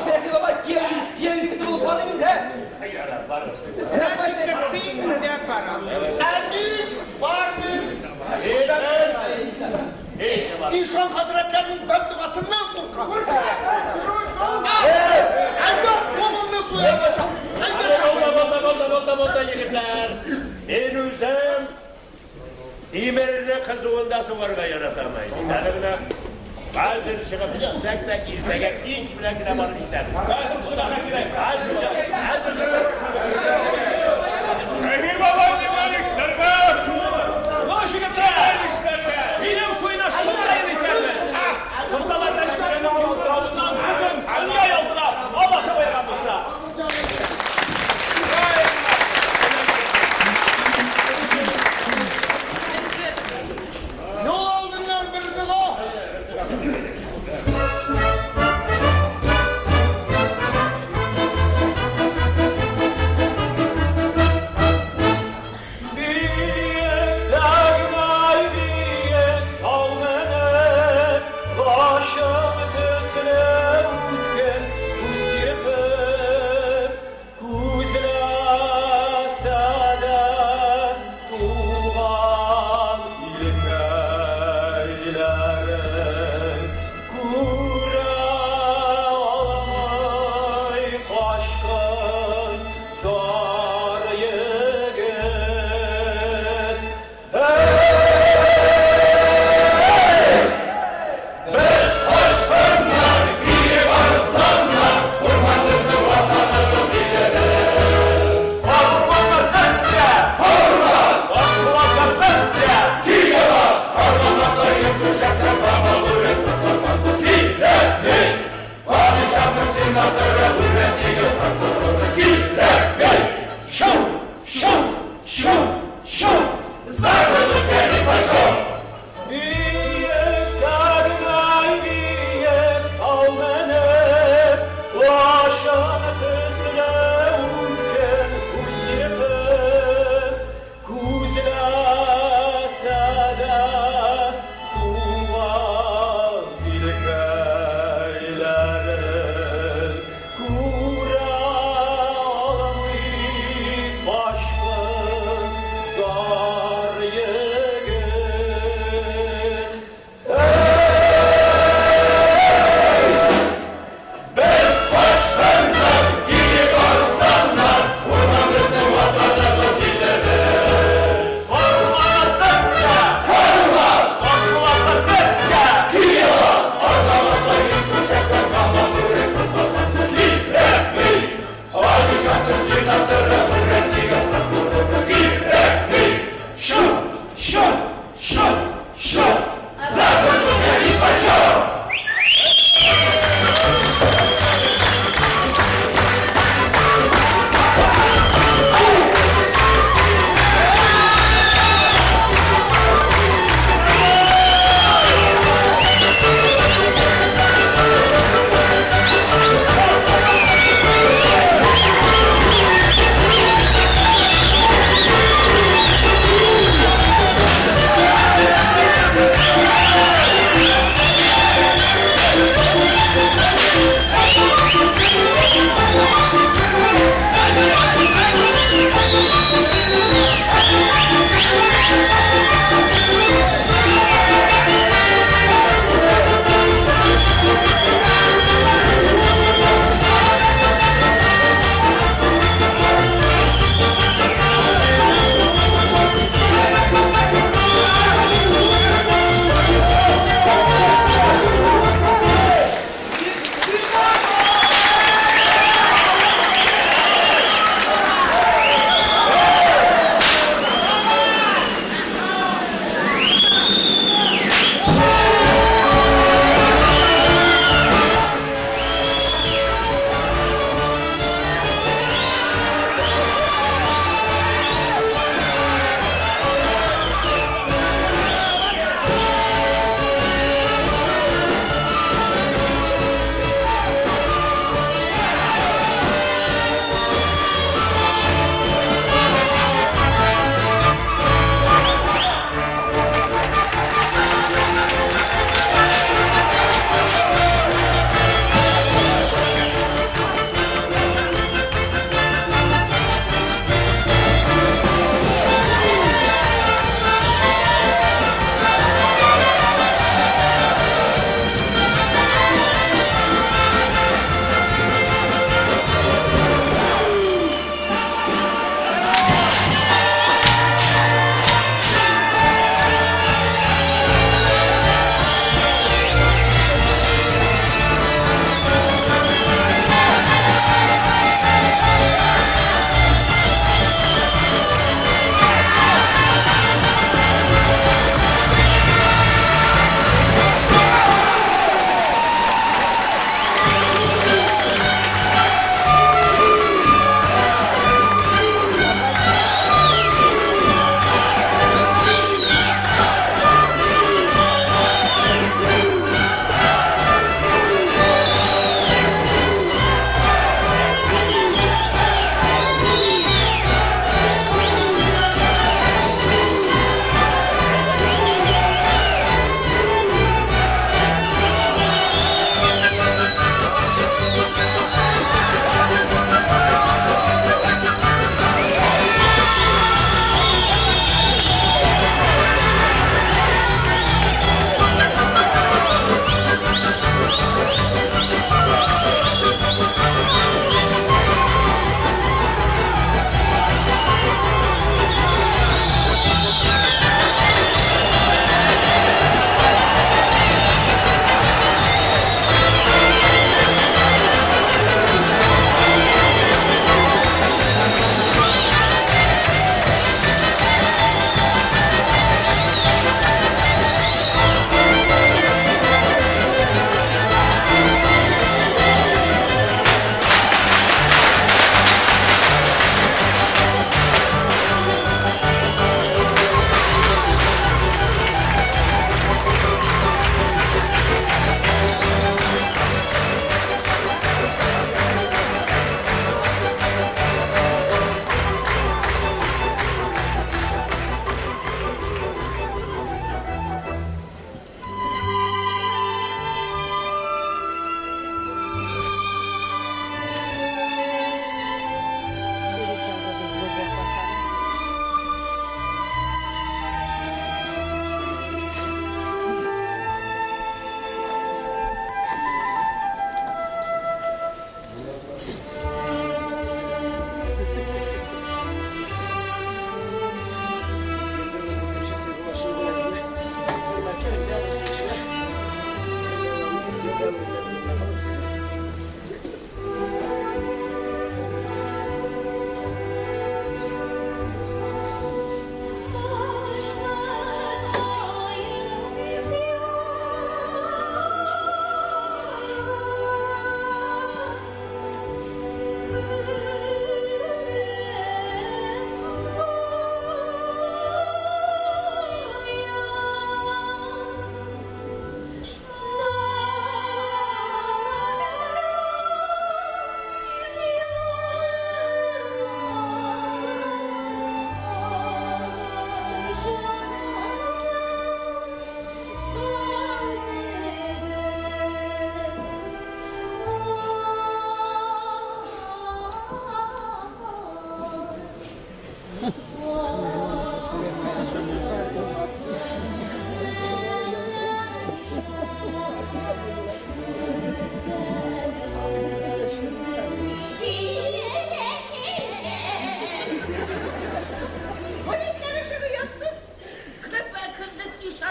Шәйхи бабай, кияү, кияү егете булып барыйм инде, ә?
Мин дә барам. Ә мин бармыйм. Ишан хәзрәтләренең бәддогасыннан куркам. Әйдә, кулыңны суярга. Әйдә,
Булды, булды, булды, булды, булды, егетләр. Мин үзем тимерне кызуында сугарга яратам. Әле менә хәзер чыгып китсәк тә, иртәгә кич белән генә барып җитәбез.
Хәзер чыгарга кирәк.
Хәзер чыгып, хәзер чыгып.
Шәйхи бабай, нимә эшләргә? Ну, егетләр, минем туйны шулай итәрбез. Кызалар ләшкәренең ялтыравыннан бөтен дөнья ялтырап, Аллаһы боерган булса.
Юл алдыннан бер дога.
Биек таудай биек тау менеп, Башың төсле үткен күз сирпеп, Күзләсә дә туган илкәйләрең Күрә алмый качкын зар егет. Эй! Без качкыннар, биек арысланнар, урман безнең ватаныбыз, илебез. Урманнар безгә, урман, Акбулатлар безгә, киялар, Аргамаклар, йөртүчәкләр, баба бүрек, кызлар мансур кирәкми. Падишаһның сенаторы, үрәтниге, прокуроры кирәкми. Шу, шу, шу, шу, закон безгә нипочем. Биек таудай биек тау менеп, Лачын төсле үткен күз сирпеп, Күзләсә дә туган илкәйләрең Күрә алмый качкын зар егет. Эй! Без качкыннар, биек арысланнар, урман безнең ватаныбыз, илебез. Урман безгә, урман, Акбулатлар безгә, киялар, Аргамаклар, йөртүчәкләр, баба бүрек, кызлар мансур кирәкми. Падишаһның сенаторы, үрәтниге, прокуроры кирәкми. Шу, шу, шу, шу, закон безгә нипочем.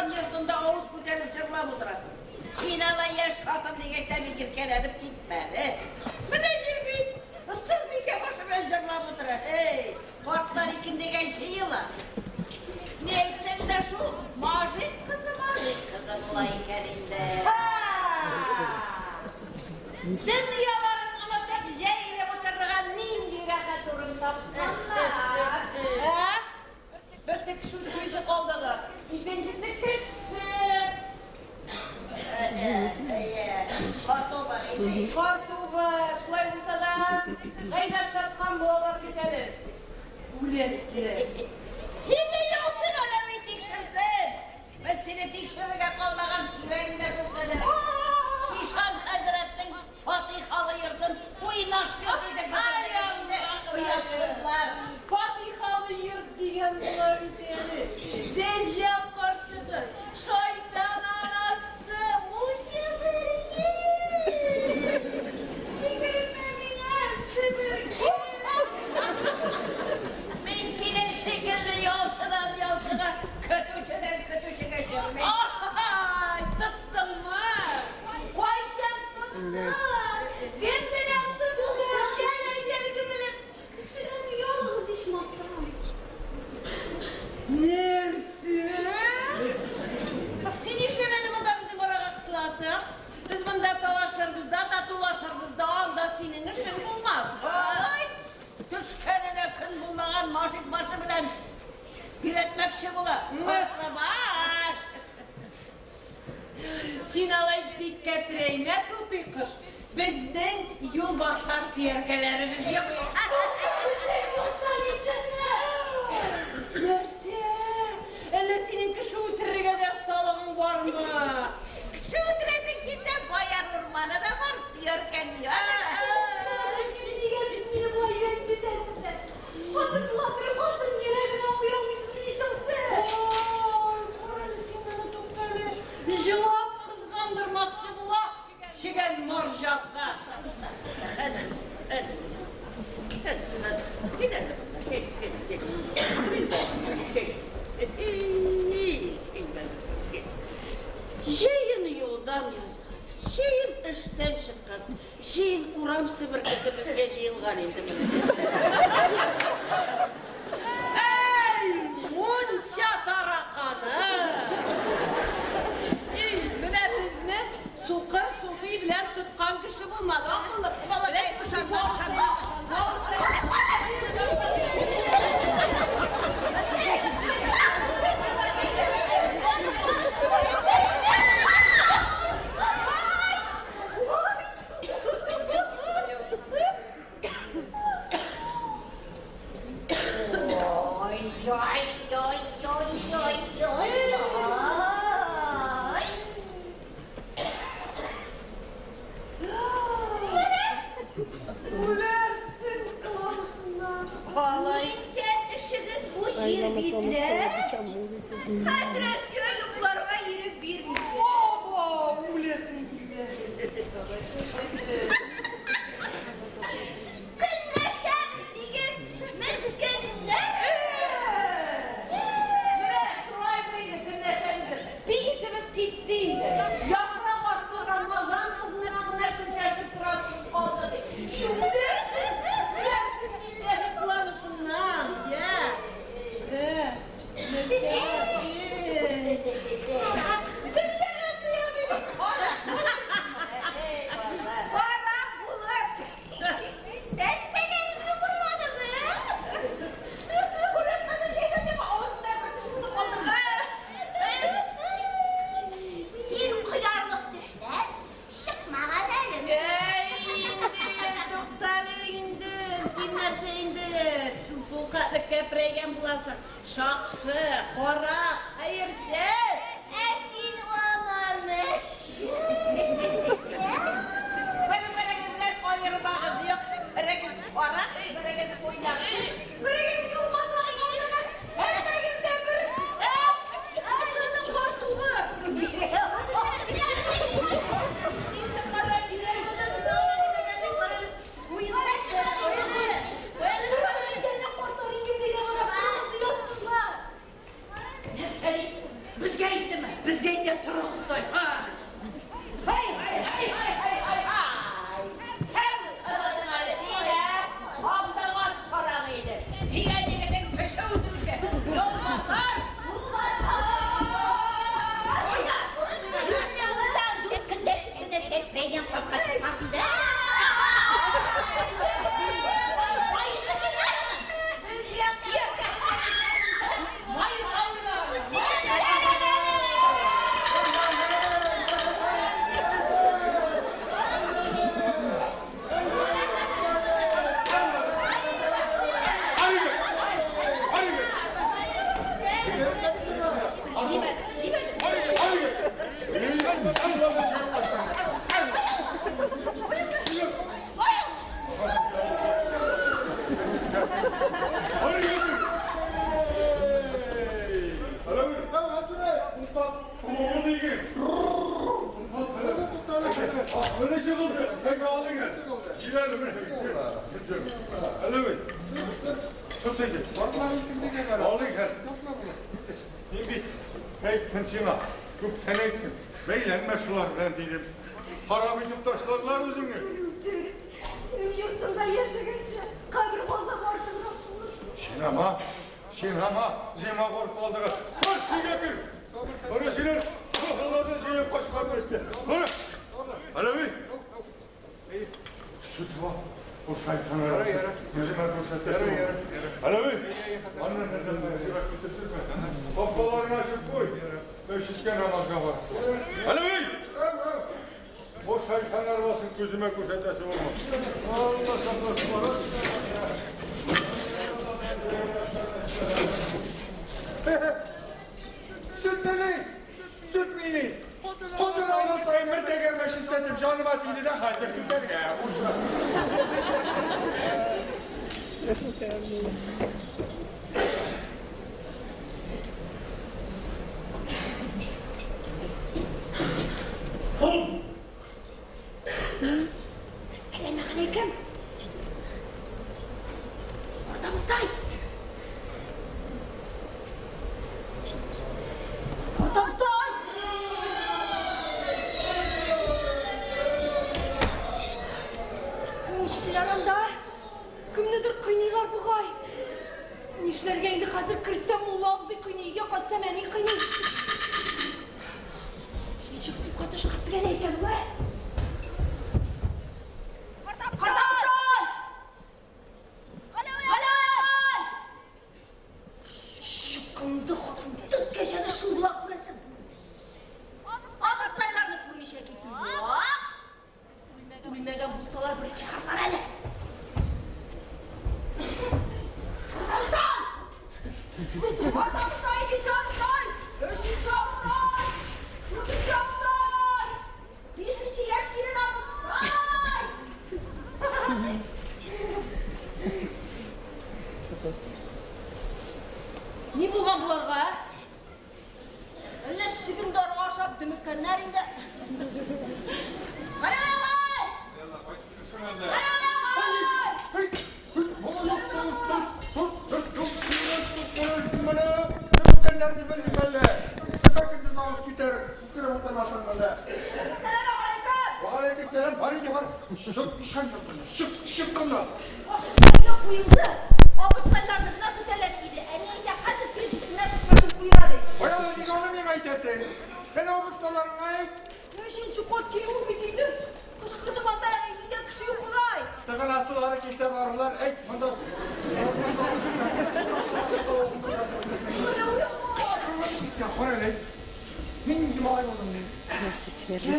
Ишан йортында авыз күтәреп җырлап утырасың. Син алай яшь хатын дигәч тә бик иркәләнеп китмә әле. Менә җир бит, остазбикә башы белән җырлап утыра. Эй, картлар икендегә җыела. Ни әйтсәң дә шул, мажик кызы, мажик кызы була икән инде.
Дөньяларын онытып җәелеп утырырга нинди рәхәт урын тапканнар. Ә? Берсе кеше үтерүче калдыгы, икенчесе кеше.
Карту бар инде.
Карту бар. Шулай булса да, гайбәт саткан булалар бит әле. Үләтле.
Сине ялчы Галәви тикшерсен. Без сине тикшерергә калмаган тирәңдә күрсәдә. Ишан хәзрәтнең фатихалы йортын уйнаш йорт итеп бетердегез инде, оятсызлар.
Фатихалы йорт дигән була бит әле. Дәҗҗал карчыгы, шайтан анасы, мунча бәрие. Җибәрмә миңа, себерке.
Мин синең шикелле ялчыдан ялчыга, көтүчедән көтүчегә йөрмим.
Ай, тоттыңмы? Кайчан тоттың? Кем белән тоттың? Әйт, әйт, әле кем белән? Кешенең ялгыз ичмасам. Нәрсә? Син нишләп әле монда безнең арага кысыласың? Без монда талашырбыз да, татулашырбыз да, анда синең эшең булмас.
Ай, төшкәненә көн булмаган мажик башы белән өйрәтмәкче була. Котлабаш!
Син алай бик кәпрәймә, тутый кош. Безнең юлбасар сөяркәләребез юк. Юкса мин Нәрсә? Әллә синең кеше үтерергә дә осталыгың бармы?
Кеше үтерәсең килсә, Баяр урманына бар, сөяркәң янына.
Нигә сез мине болай рәнҗетәсезләр? Хатын кыландырып, хатын йөрәген аңлый алмыйсызмыни соң сез?
Ой, карале син моны, туктале. Җылап кызгандырмакчы була, чегән марҗасы.
Әнә, әнә. Кил әле монда, кил, кил, кил. Кил, кил. Кил, кил. Җыен юлдан язган, җыен эштән чыккан, җыен урам себеркесе безгә җыелган инде менә.
Әй, мунча тараканы! И, менә безне сукыр суфи белән тоткан кеше булмады, акыллы.
Балакай, ышанма, ышанма. Ой-ой-ой-ой-ой-ой-ой.
Үләрсең кыланышыннан.
Алай икән эшегез бу җир битле. Хәзрәткә йокларга ирек бирми.
Баба, үләрсең килә.
Көнләшәбез диген, мескеннәр.
Менә шулайдыр инде, көнләшәбездер. Бик исебез китте инде. Яфрак асты Рамазан кызына гына көнләшеп торасыз калды ди. Үләрсең, үләрсең билләһи кыланышыннан, я.
Карак булып. Нәрсәләреңне урладымы? Күрәсеңме, җәйгәндә авызында бер тешеңне калдырды. Син коярлык тешләр чыкмаган әле.
Әй, инде, туктале инде. Син нәрсә инде? Шул хәтле кәпрәйгән буласың. Шакшы, карак, хәерче.
Ә син аламыш. Бер-берегездән аермагыз юк. Берегез карак, берегез уйнак. Берегез юлбасар булсагыз, һәммәгез дә бер.
Аның картуы.
Безгә әйттеме? Безгә әйтә торыгыз тай. Һай, һай, һай, һай, һай, һай, һай. Кем кылының әле син, ә? Абзаң ат карагы иде. Дигән егетең кеше үтерүче. Юлбасар! Юньле булсаң, дүрт көндәш өстенә сәкрәйгән капка чыкмас иде. Кайсы көннәрне?
Мин бит әйттем сиңа, күптән әйттем. Бәйләнмә шулар белән дидем. Харап итеп ташларлар үзеңне.
Үтер. Синең йортыңда яшәгәнче, кабер казып артыграк булыр.
Чинама, чинама, зима корып калдыгы. Бар, өйгә кер. Бара силер, кахалардан җыеп качкан нәрсә. Бара. Алави. Шутва. Бу шайтан арасы. Үземә күрсәтә. Алави. Аннан нәдән җирәк китеп Капкаларны ачып куй. Мәчеткә намазга бар. Алави! Бу шайтан арбасын күземә күрсәтәсе булма. Алла сакласын, бара.
Сөт мени! Сөт мени! Хатын алган саен бер тәгәрмәч эшләтеп җаныма тиде дә хәзер сүтәргә куша.
Әссәламегаләйкем. Уртабыздай. Уртабыздай. Нишлиләр анда? Кемнедер кыйныйлар бугай. Нишләргә инде хәзер керсәм, мулла абзый кыйный, өйгә кайтсам, әни кыйный. Ничек сука тышка терәлә икән ул, ә? Картабыздай! Галәвәй! Чукынды хатын, тот кәҗәне шул була күрәсең. Абыстайларны күрмичә китү юк. Үлмәгән булсалар бер чыгарлар әле. Картабыздай! Картабыздай, икенче абыстай! Өченче абыстай! Дүртенче абыстай! Бишенче яшь килен абыстай! Ни булган боларга, ә? Әллә чебен даруы ашап дөмеккәннәр инде. Галәвәй! Галәвәй! Ашыкканга куелды. Абыстайларны гына көтәләр иде. Әни әйтә, хәзер килеп җитсеннәр, тотмашын куя ди. Өченче кат килүе бит инде. Кычкырдым анда, өйдә кеше юк бугай.
Нәрсә сөйләргә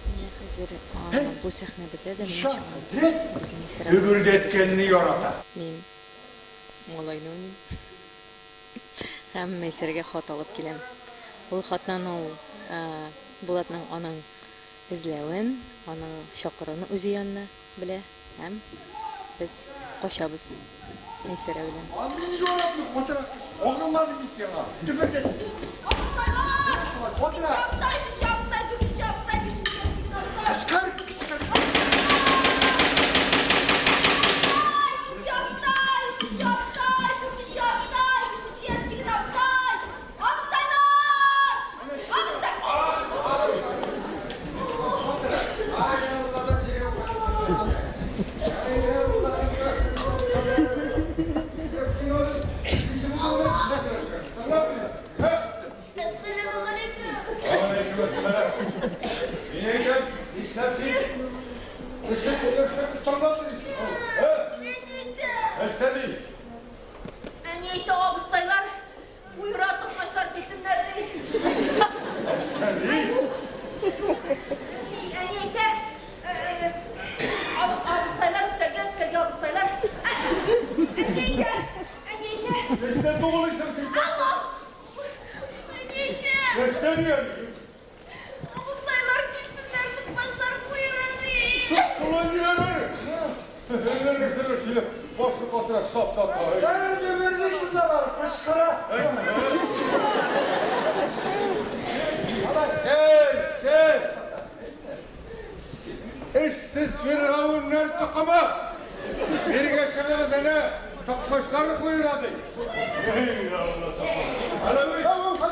Менә хәзер бу сәхнә бетә дә, мин чыгам. Без Мәйсәрә апа белән
Дөбердәткәнне ярата.
Мин малайны уйныйм. Һәм Мәйсәргә хат алып киләм. Ул хаттан ул Булатның аның эзләвен, аның чакыруын үзе янына белә һәм без качабыз Мәйсәрә белән.
Абыстайлар! Икенче абыстай, өченче абыстай, дүртенче абыстай, бишенче яшь килен абыстай. Икенче абыстай, өченче абыстай, дүртенче абыстай, бишенче
дуылыйсың син? Нәрсә дияр?
Абыстайлар килсеннәр, токмачлар куера ди.
Шулай диләр. Әллә нәрсәләр сөйләп, башны катыра, сап-сап.
Бәрде шунда бар, кычкыра.
Эй, сез! Эшсез фиргавеннәр токымы! Бирегә чыгыгыз әле, токмачларны куера ди. Эй, Алла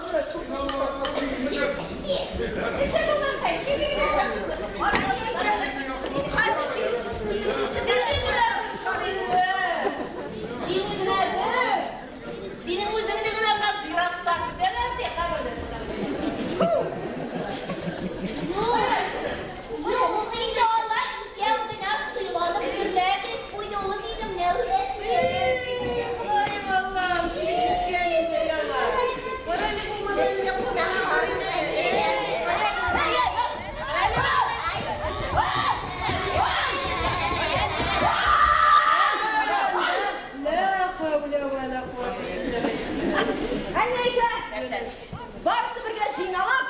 Синең үзеңне генә зиратта көтәләр ди, каберлектә.
Юк инде алай икәү генә сыйланып йөрмәгез, бу юлы минем нәүбәтем.
Ходаем Аллам, килеп җиткән инде яңа. Карале бу малайны Лә хәүлә вә лә куәтә илля билләһ.
Әни әйтә, барысы бергә җыйналып,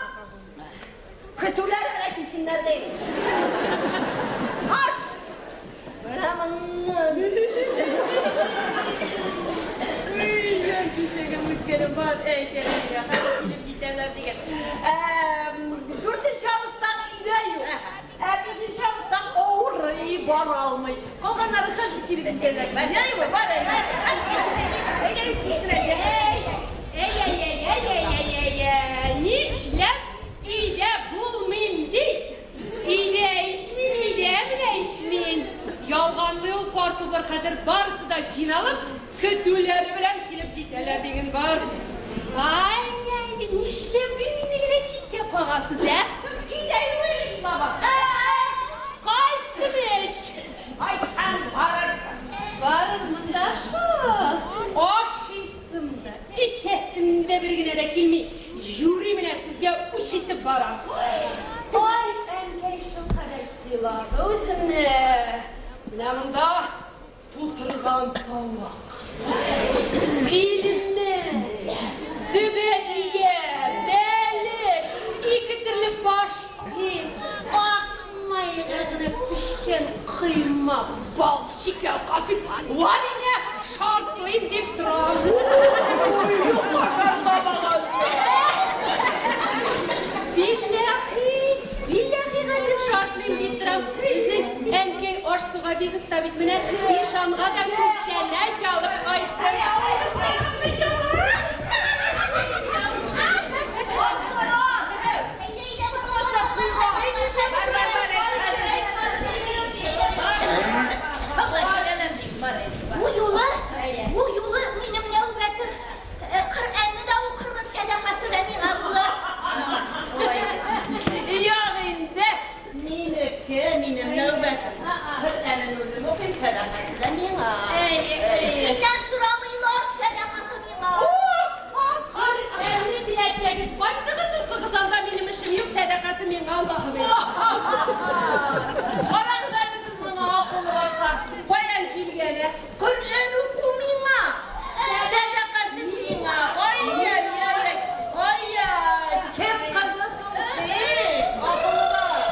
көтүләр генә килсеннәр ди. Аш! Менә моннан.
Җан кисәгем үскәнем бар, әй, Кәрәйгә, хәзер килеп җитәләр дигән.
Дүртенче абыстаң өйдә юк. Ә бишенче абыстаң авырый, бара алмый. Калганнары хәзер килеп җитәләр. Яйме, бар әйдә.
Әй-әй-әй-әй-әй-әй-әй-әй, нишләп өйдә булмыйм ди? Өйдә ич мин, өйдә менә ич мин. Ялганлый ул карт убыр, хәзер барысы да җыйналып, көтүләре белән килеп җитәләр диген бар. Ай-яй, нишләп бер мине генә читкә кагасыз, ә?
Өйдә юк ич лабаса.
Кайттым ич.
Кайтсаң барырсың.
Барырмын да шул. Ашыйсым да, эчәсем дә бер генә дә килми. Юри менә сезгә үч итеп барам. Ай, әнкәй шулкадәр сыйлады үземне. Менә монда тутырган тавык. Пилмән, гөбәдия, бәлеш, ике төрле паштет, ак майга гына пешкән коймак, бал, шикәр, конфет, варенье шартлыйм дип торам.
Юкка шартламаган.
Билләхи, билләхи хәзер шартлыйм дип торам. Безнең әнкәй аш-суга бик оста бит. Менә ишанга да күчтәнәч алып кайттым.
Бу юлы, бу юлы минем нәүбәтем. Коръәнне дә укырмын, сәдакасы да миңа булыр.
Юк инде, минеке, минем нәүбәтем. Коръәнен үзем укыйм, сәдакасы да миңа.
Синнән сорамыйлар, сәдакасы миңа.
Коръәнне теләсәгез, кайсыгыз укыгыз, анда минем эшем юк, сәдакасы миңа, Аллаһым.
Карагыз әле сез моңа, акыллы башлар. Каян килгән, ә? Коръән уку миңа. Сәдакасы сиңа. Ай-яй-яй. Ай-яй. Кем кызы соң син? Акыллы баш.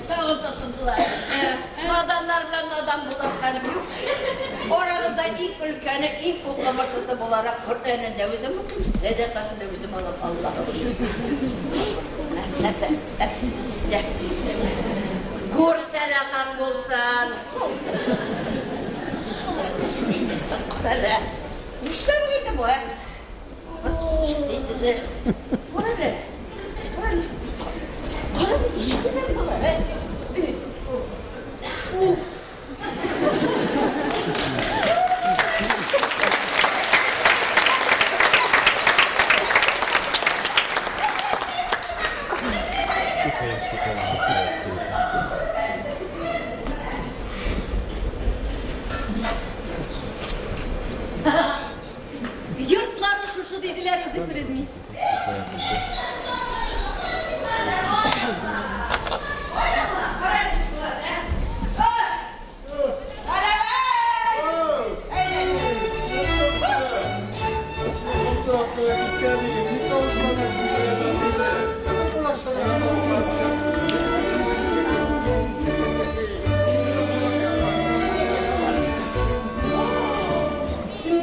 Тагын тотындылар. Наданнар белән надан булыр хәлем юк. Арагызда иң өлкәне, иң укымышлысы буларак Коръәнен дә үзем укыйм, сәдакасын да үзем алам, Аллаһым. Нәрсә? Җә. Күр сәдакаң булсын. Булсын. Нишләп инде бу, ә? Кара әле. Кара әле. Кара әле, нишләп болар, ә? Уф.
Йортлары шушы диделәр, үзе күренми.
Шунда кына киткән идем, ни тавышларны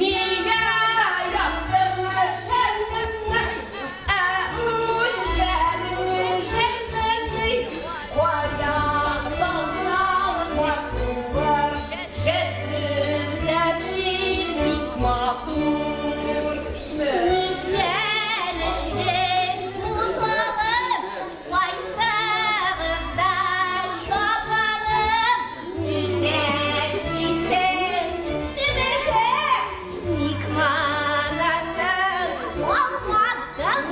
Нигә яктыңны шәлемне, ә үз шәлеңне жәлләми? Кая салсаң матур, шәпсез дә син бик матур.
Ниткән эшнең муллыгын, кайсыгызда чапаным? Ник дәшмисең, себерке? Ник манасың алмадың?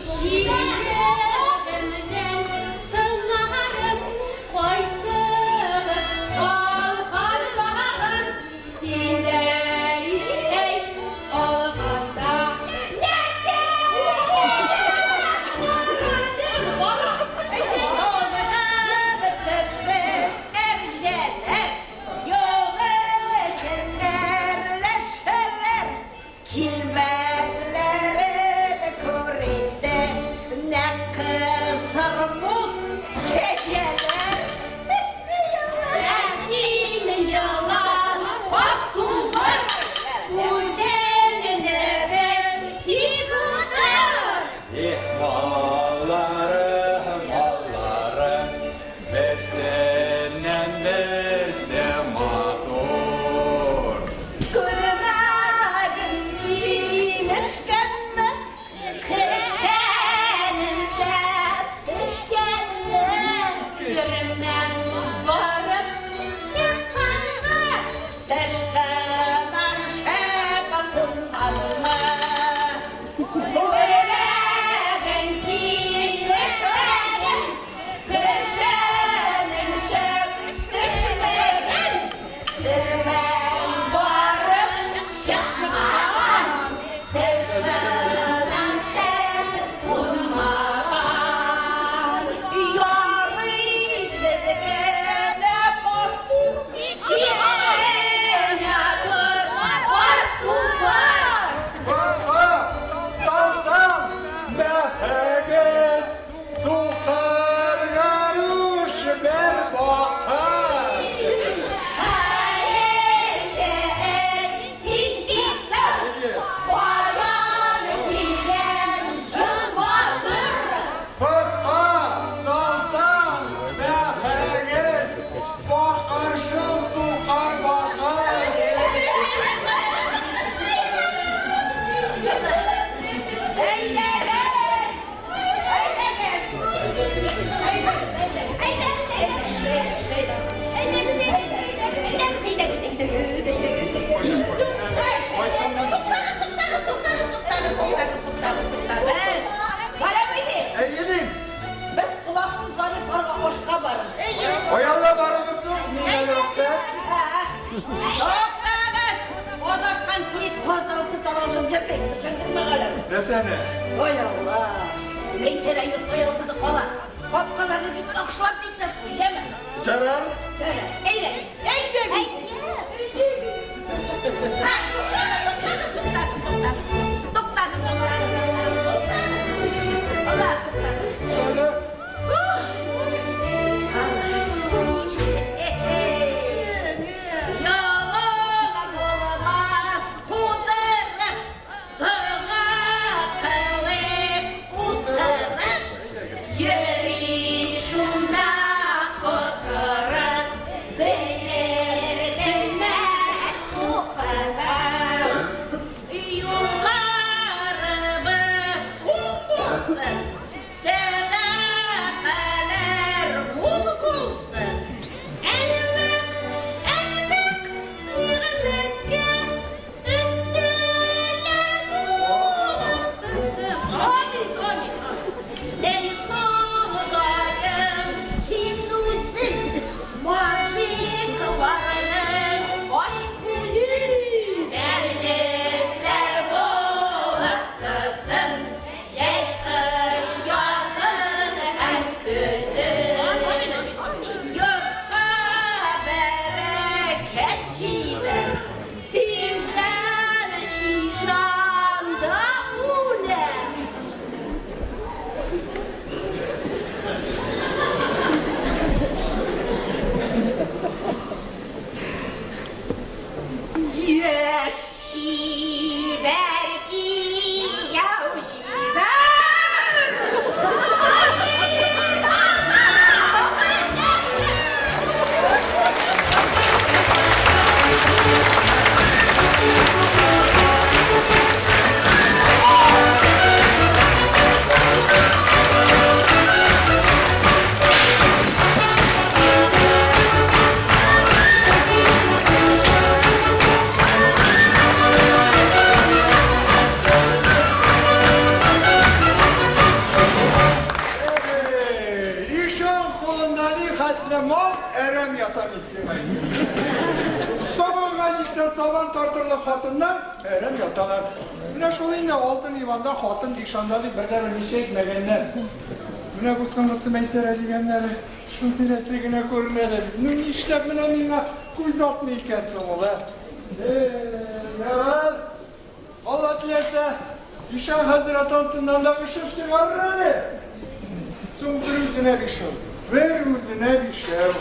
Чиләгемнең сыңарын кайсыгыз алганлагын? Син дә иш әй алганда нәрсә?
Бетепсез әрҗәләр, юк эшен әрләшәләр. Килбәтләрен күр инде, нәкъ сырмут кәҗәләр.
Ә син елан катубыр, үзеңне бел, тик утыр.
Эх, малларым, малларым, берсеннән берсе матур.
Күрмәдем килешкәнме,
Кершәнен шәп төшкәнме?
Сөрмәм барып чыкканга,
Тышкыннан шәп кунганмы? Күрмәдем килешкәнен, кершәнен шәп төшмәгән. Сөрмәм барып чыкмаган,
Тышкыннан шәп кунмаган.
Ярый сезгә дә матур,
Киенә тор, катубыр.
Баба, салсам, мәхәгез, сукырга юш бер бакыр. Фырка, салсам, мәхәгез, бакыршы сукыр бакыр.
Әйдәгез! Әйдәгез!
Әйе,
Без колаксыз гарипларга ашка барабыз.
Аялла барыгыз соң, миңа рөхсәт.
Туктагыз! Адашкан киек казларысы таралышып йөрмик, төшендермәгәләр.
Нәрсәне?
Ой Алла! Мәйсәрә йортта ялгызы кала. Капкаларны бик яхшылап бикләп куй, яме?
Ярар.
Ярар. Әйдәгез, әйдәгез. Туктагыз, туктагыз, туктагыз, туктагыз. Алла, туктагыз. Ялыган булмас кудырып, дога кылып утырып,
Йөри шунда котырып, белер-белмәс укыда.
хатыннар әрәм яталар. Менә шул инде алтын Иванда хатын ишанда дип бер дә белмичә әйтмәгәннәр. Менә бу соңгысы Мәйсәрә дигәннәре шундый рәтле генә күренә дә бит. Ну нишләп менә миңа күз атмый икән соң ул, ә? Ярар. Алла теләсә, ишан хәзрәт артыннан да очып чыгарыр әле. Соң бер үзенә бишәү. Бер үзенә бишәү.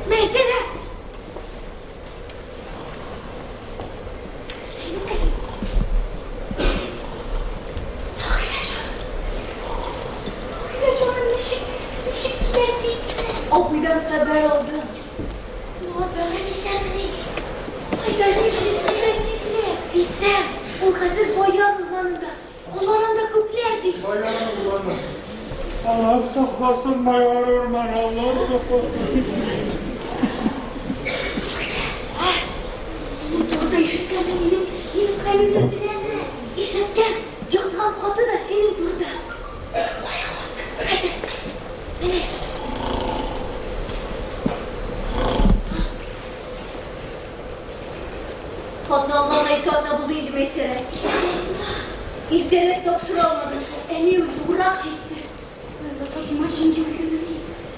Мәйсәрә! Саһирә җаным! Саһирә җаным, ничек, ничек киләсе итте? Абыйдан хәбәр алдым. Булат бәгърем исәнмени? Кайда йөрисез, сөйлә тизрәк. Исән, ул хәзер Баян урманында. Алар анда күпләр, ди.
Баян урманы. Аллаһ сакласын, Баян урманы, Аллаһ сакласын.
Ә, минем турыда ишеткәнме, минем, минем хәлемне беләме? Ишеткән, язган хаты да синең турыда. Кая хат? Хәзер. Менә. Хатны алганга ике атна булды инде, Мәйсәрә. Ике атна. Иртәрәк тапшыра алмадым шул. Әни үлде, урак җитте. Әллә Фатыйма җиңги үлдемени?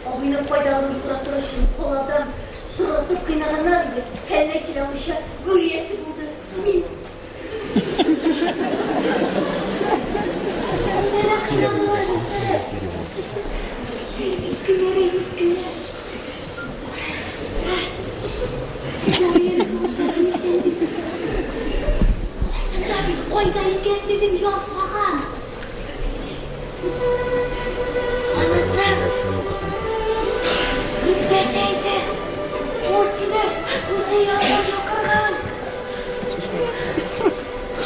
Абыйның кайдалыгын соратыр өчен каладан соратып кыйнаганнар иде. Хәленә килә алмыйча гүр иясе булды. Мин. Мине дә кыйнадылар, Мәйсәрә. Искеләр, искеләр. Кайда икәнлеген язмаган. Анысы иптәш әйтә, ул сине үзе янына чакырган.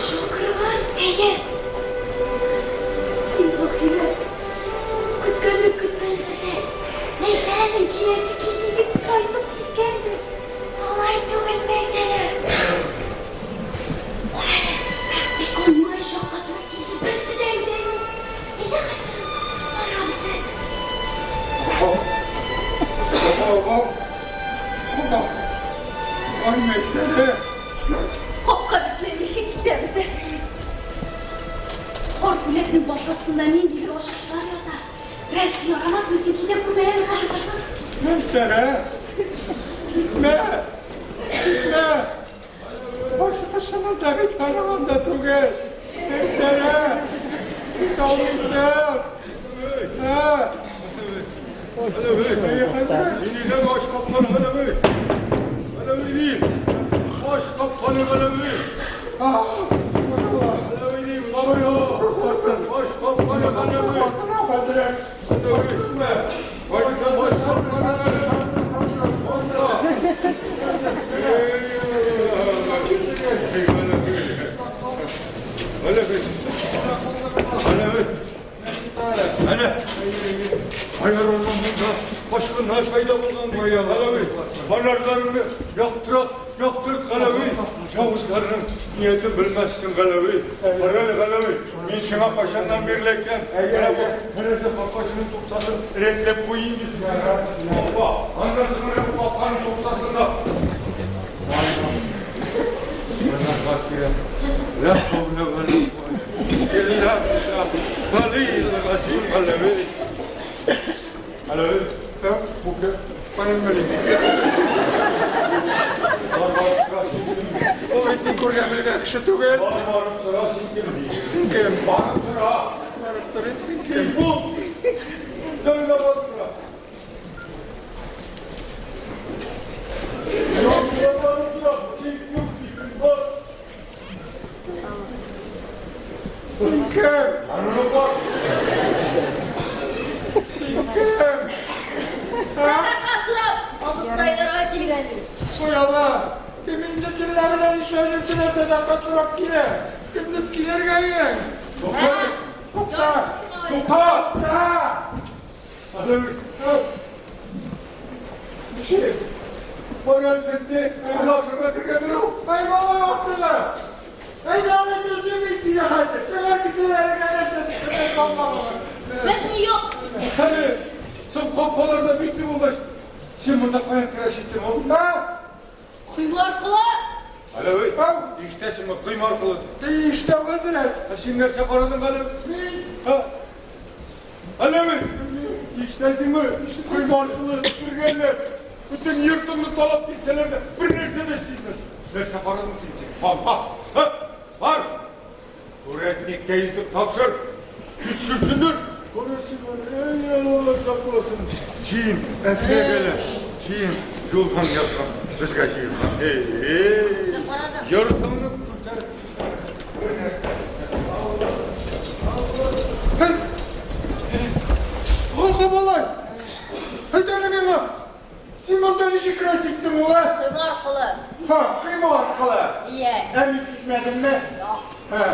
Чакырган, әйе. Син, Заһирә, Көткәнне көткәндер дә, Мәйсәрәнең киләсе килми дип кайтып киткәндер. Алай түгел, Мәйсәрә. Кара әле, бик уңай чакка туры килде. Берсе дә өйдә юк. Әйдә хәзер барабыз әле.
Ай, Мәйсәрә!
Капка бикләмичә китәбез әле. Карт үләтнең баш астында ниндидер ачкычлар ята. Берәрсе ярамасмы, син китә күрмә әле, карчык.
Мәйсәрә! Китмә! Китмә! Ачкычының да бит караванда түгел. Мәйсәрә! Китә алмыйсың! Ә! Син өйдәге ач капканы галәви! Галәви дим! Ач капканы галәви! Галәви дим, бабай! Ач капканы галәви! Галәви! Ач капканы галәви! Галәви! Галәви! Әнә, Каяр урманында качкыннар пәйда булган. Галәви, фонарьларыңны яктырак, яктырт, Галәви. Явызларның ниятен белмәссең, Галәви. Карале, Галәви, мин сиңа кайчаннан бирле әйткән, менә бу тәрәзә капкачының тупсасын рәтләп куй инде. Капка, аннан соң менә бу капканың тупсасын да. Лә хәүлә вә лә куәтә илля биллаһ галиил газим Галәви. Галәви, бу кем? Каян белим? Бар, барып сора, син кем?
Ул бит мин күргән белгән кеше түгел.
Бар, барып сора, син кем?
Син кем?
Барып сора.
Барып сорыйм, син кем?
Бул. Янына барып сора. Янына барып сора. Син кем? Бар.
Син кем?
Янына бар.
Син кем?
Сәдака сорап, абыстайларга килгән идем.
Куяла. Кем инде төнлә белән ишәнең өстенә сәдака сорап килә? Көндез килергә иең.
Тукта.
Тукта.
Тукта.
Тукта. Ничек?
Бар әлбәттә, урлашырга кергән берәү.
Ай, бала вакытыгы. Әйдә, аны төртмим сине хәзер. Чыгар кесәләреңә нәрсә чыкты калмаган.
Берни юк.
Хәле, соң капкаларда бикле булгач, син монда каян керә читтең ул?
Ха?
Койма аркылы.
Алло, эй, ишетәсеңме, койма аркылы.
Ишетәм, хәзрәт.
Ә син нәрсә карадың әле?
Мин.
Ха? Алло, эй, ишетәсеңме, койма аркылы кергәннәр. Бөтен йортыңны талап китсәләр дә, бер нәрсә дә сизмәс. Нәрсә карадың син, син? Ха, ха, бар. Үрәтниккә илтеп тапшыр. Тикшерсеннәр. Күрәсең, эй, Алла сакласын. Җыен, әтрәк әле. Җыен, юлдан язган, безгә җыелган. Эй, эй, йортыңны күтәр.
Булды болай. Әйт әле миңа. Син монда ничек керәсе иттең ул, ә?
Койма аркылы.
Ха, койма аркылы.
Ия.
Ә мин сизмәдемме? Ха.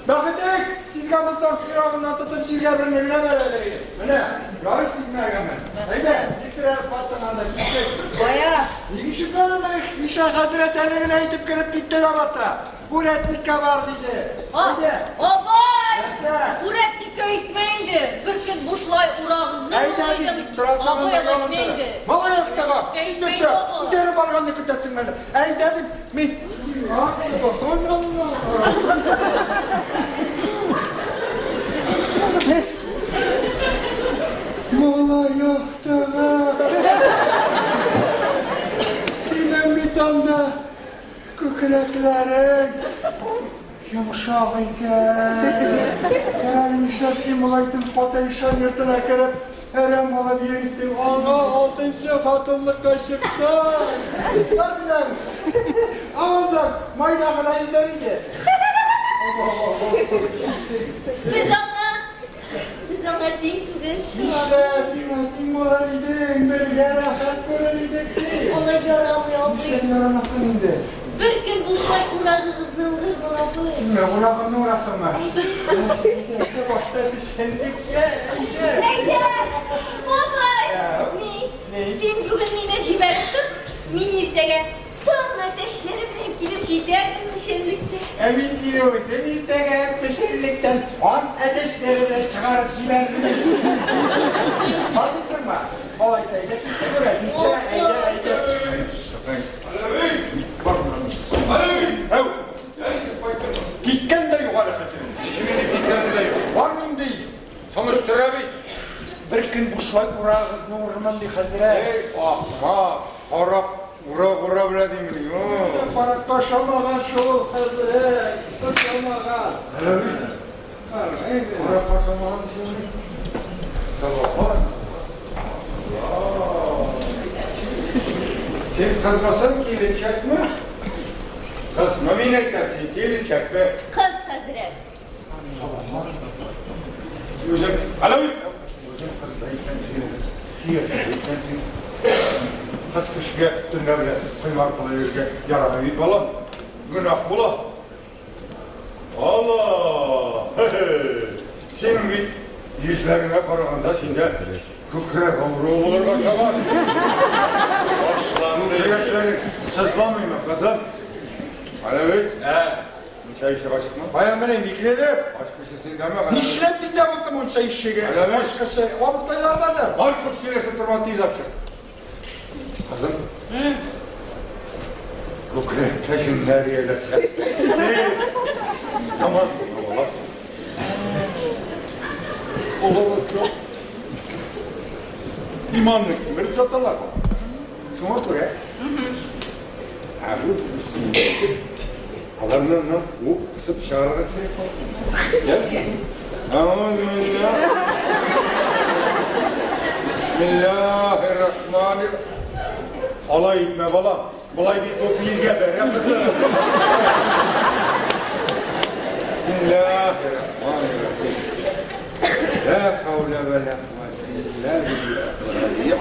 Бәхетек, сизгән булсаң, сыйрагыннан тотып җиргә берне генә бәрәләр иде. Менә, ярый сизмәгәнмен. Әйдә, китер әле хатын анда, киттек.
Кая?
Ник ишетмәдең менә, Ишан хәзрәт әле генә әйтеп кереп китте ләбаса. Үрәтниккә бар, диде. Әйдә.
Абай!
Нәрсә?
Үрәтниккә әйтмә инде. Бер көн бушлай урагызны
Әйдә, дип торасың
Абай,
анда
әйтмә инде.
Малай яктага, син нәрсә, күтәреп барганны көтәсең әле. Әйдә дип, мин сиңа сөбханалла. Малай яктага. Синең бит анда Күкрәкләрең йомшак икән. Ә нишләп син болай төн каты ишан йортына кереп, әрәм булып йөрисең? Аңа алтынчы хатынлыкка чыксаң, белән авызың майда гына йөзәр иде.
Без аңа, без аңа син түгел шул.
Нишләп миңа тиң булыр идең, бергә рәхәт күрер идек ди.
Алай ярамый, абый.
Нишләп ярамасын инде?
Бер көн бушлай урагыгызны урырмын, абый.
Син менә урагымны урасыңмы? Әйдә, башта печәнлеккә, әйдә.
Әйдә, бабай. Ни? Син бүген мине җибәреп тор, мин иртәгә Таң әтәчләре белән килеп җитәрмен печәнлектә.
Ә мин сине үзем иртәгә печәнлектән таң әтәчләре белән чыгарып җибәрермен. Бармыйсыңмы? Алайса, әйдә киттек үрә. Әйдә, әйдә, әйдә. Киткән дә юк әле хәтерем.
Ничек инде киткән дә юк?
Бармыйм ди.
Соң өстерә бит.
Бер көн бушлай урагызны урырмын ди хәзрәт.
Эй, ахмак, карак урак ура белә димени?
Каракка ошамаган шул, хәзрәт, ошамаган.
Әле бит. Уракка ошамаган димени? Телефон. Син кызмысың, киленчәкме? Кызмы мин әйтәм, син киленчәкме?
Кыз, хәзрәт.
Үзең, алло, үзең кыз да икәнсең, кияү дә икәнсең. Кыз кешегә төнлә белән койма аркылы йөрергә ярамый бит, балам. Гөнаһ була. Алла! Синең бит йөзләреңә караганда синдә күкрәк авыруы булырга ошаган. Башланды. Күкрәкләрең сызламыймы, кызым? Алло, ә? Мунча ишеге ачыкмы?
Каян беләм, бикледер.
Ачкычы синдәме?
Нишләп миндә булсын мунча ишеге? Ачкычы абыстайлардадыр.
Бар күп сөйләшеп торма, тиз ачык. Кызым. Күкрәккә җеннәр ияләшә. Яман була. Олы юк. Иманны кимереп саталар. Шуңа күрә Әгуз бисмилла дип, аларны аннан куып кысып чыгарырга кирәк була. Бисмиллаһир-рахманир. Алай итмә, балам. Болай бит бу билгә бәрә, кызым. Бисмиллаһир-рахманир-рахим. Лә хәүлә вә лә кувәтә илля биллаһ.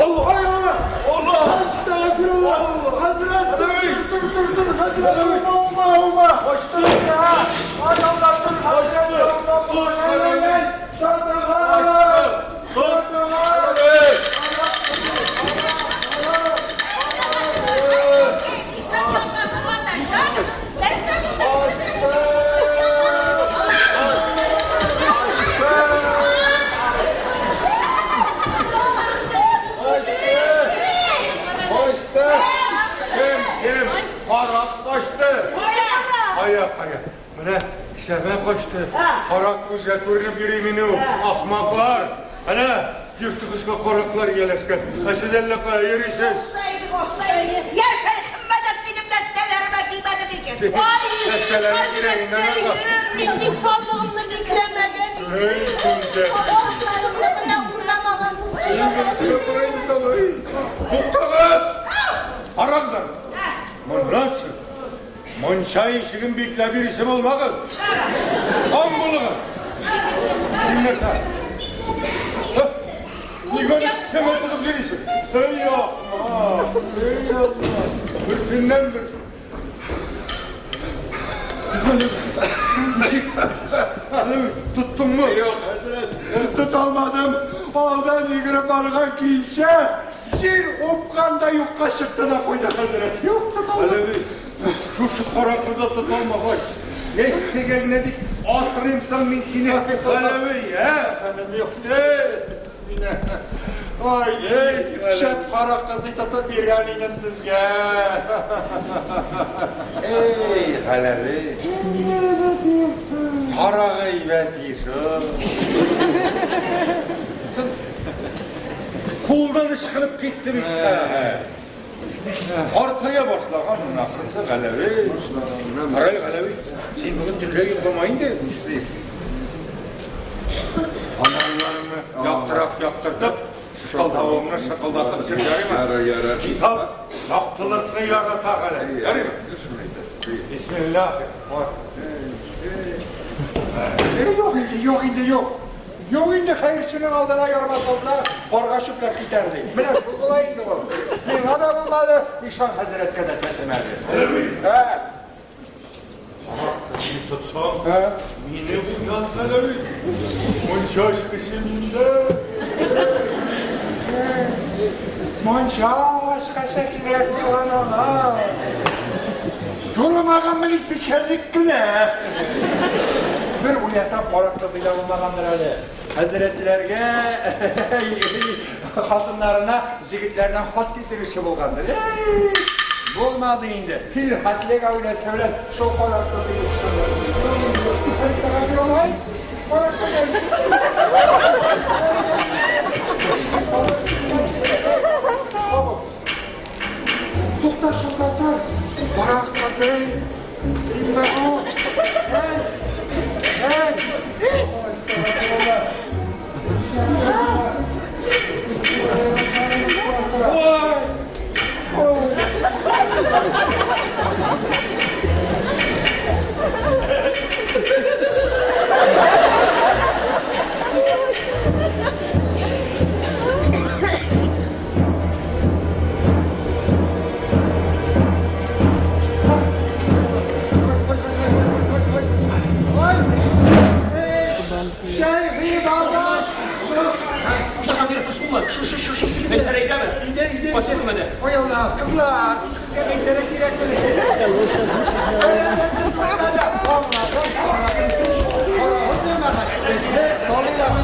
Аллаһ! Аллаһ! Әстәгъфируллаһ! Хәзрәт! Тор, тор, тор, хәзрәт! Ума, ума, ума! Качты! Адамнар, тор, хәзрәт! Тор, хәзрәт! Тор! Качты! Кем, кем? Карак качты! Кая, кая? Менә кесәмә качты. Карак күзгә күренеп йөри мине ул. Ахмаклар! Әнә, йортыгызга караклар ияләшкән. Ә сез әллә кая йөрисез?
Я шәйхем мәдәт минем нәстәләремә тимәде микән?
Нәстәләрең кирәк инде анарга.
Мин бит сандыгымны бикләмәгән.
Эй, күлдә.
Атларымны гына урламаган
Туктагыз! Карагыз аны. Моннан соң мунча ишеген бикләп йөрисе булмагыз. Аң булыгыз. Син нәрсә? Нигә аны кесәңә тыгып йөрисең? Эй, ахмак! Эй, ахмак! Берсеннән берсе. Ничек? Тоттыңмы?
Юк, хәзрәт, тота алмадым. Алдан йөгереп барган көенчә, җир упкан да юкка чыкты да куйды, хәзрәт. Юк, тота алмадым.
Әле шушы каракны да тота алмагач, нәрсәгә генә дип асрыйм соң мин сине, Галәви, ә?
Әфәндем, юк, сез мине. Ай, эй, шәп кара кызый тотып биргән идем сезгә.
Эй, Галәви. Карак әйбәт шул. Соң кулдан ычкынып китте бит. Картая башлаган ахрысы Галәви. Карай, Галәви, син бүген төнлә йоклама инде. Фонарьларыңны яктырак яктыртып, шыкылдавыңны шыкылдатып йөр, ярыймы?
Ярар, ярар.
Китап яктылыкны ярата, Галәви, ярыймы? Бисмиллаһ.
Юк инде, юк инде, юк. Юк инде, хәерченең алдына ярма салса, карга чүпләп китәр ди. Менә шул була инде ул. Миңа да булмады, ишан хәзрәткә дә тәтемәде. Ә?
Карак кызны тотсаң, мине уят, Галәви. Мунча ачкычы миндә.
Мунча ачкычы кирәк булган аңа. Юламаганмыни печәнлек кенә. Бер уйласам, карак кызый да булмагандыр әле. Хәзрәтләргә хатыннарына җегетләрдән хат китерүче булгандыр. Эй, булмады инде. Фил хәтле гаиләсе белән шул карак кызый Әстәгъфируллаһ. Карак кызый. Тукта, шылтыратыр. Карак кызый. Синме бу? Әй! Әй! Ой! Шәйхи баба!
Ишан йорты шулмы?
Шу, шу, шу, шу.
Мәйсәрә әйдәме?
Иде, иде.
Кайсы бүлмәдә?
Ой, Алла, кызлар, сезгә Мәйсәрә кирәкмени? Аңладым, аңладым. Карагыз җәмәгать, безне талыйлар.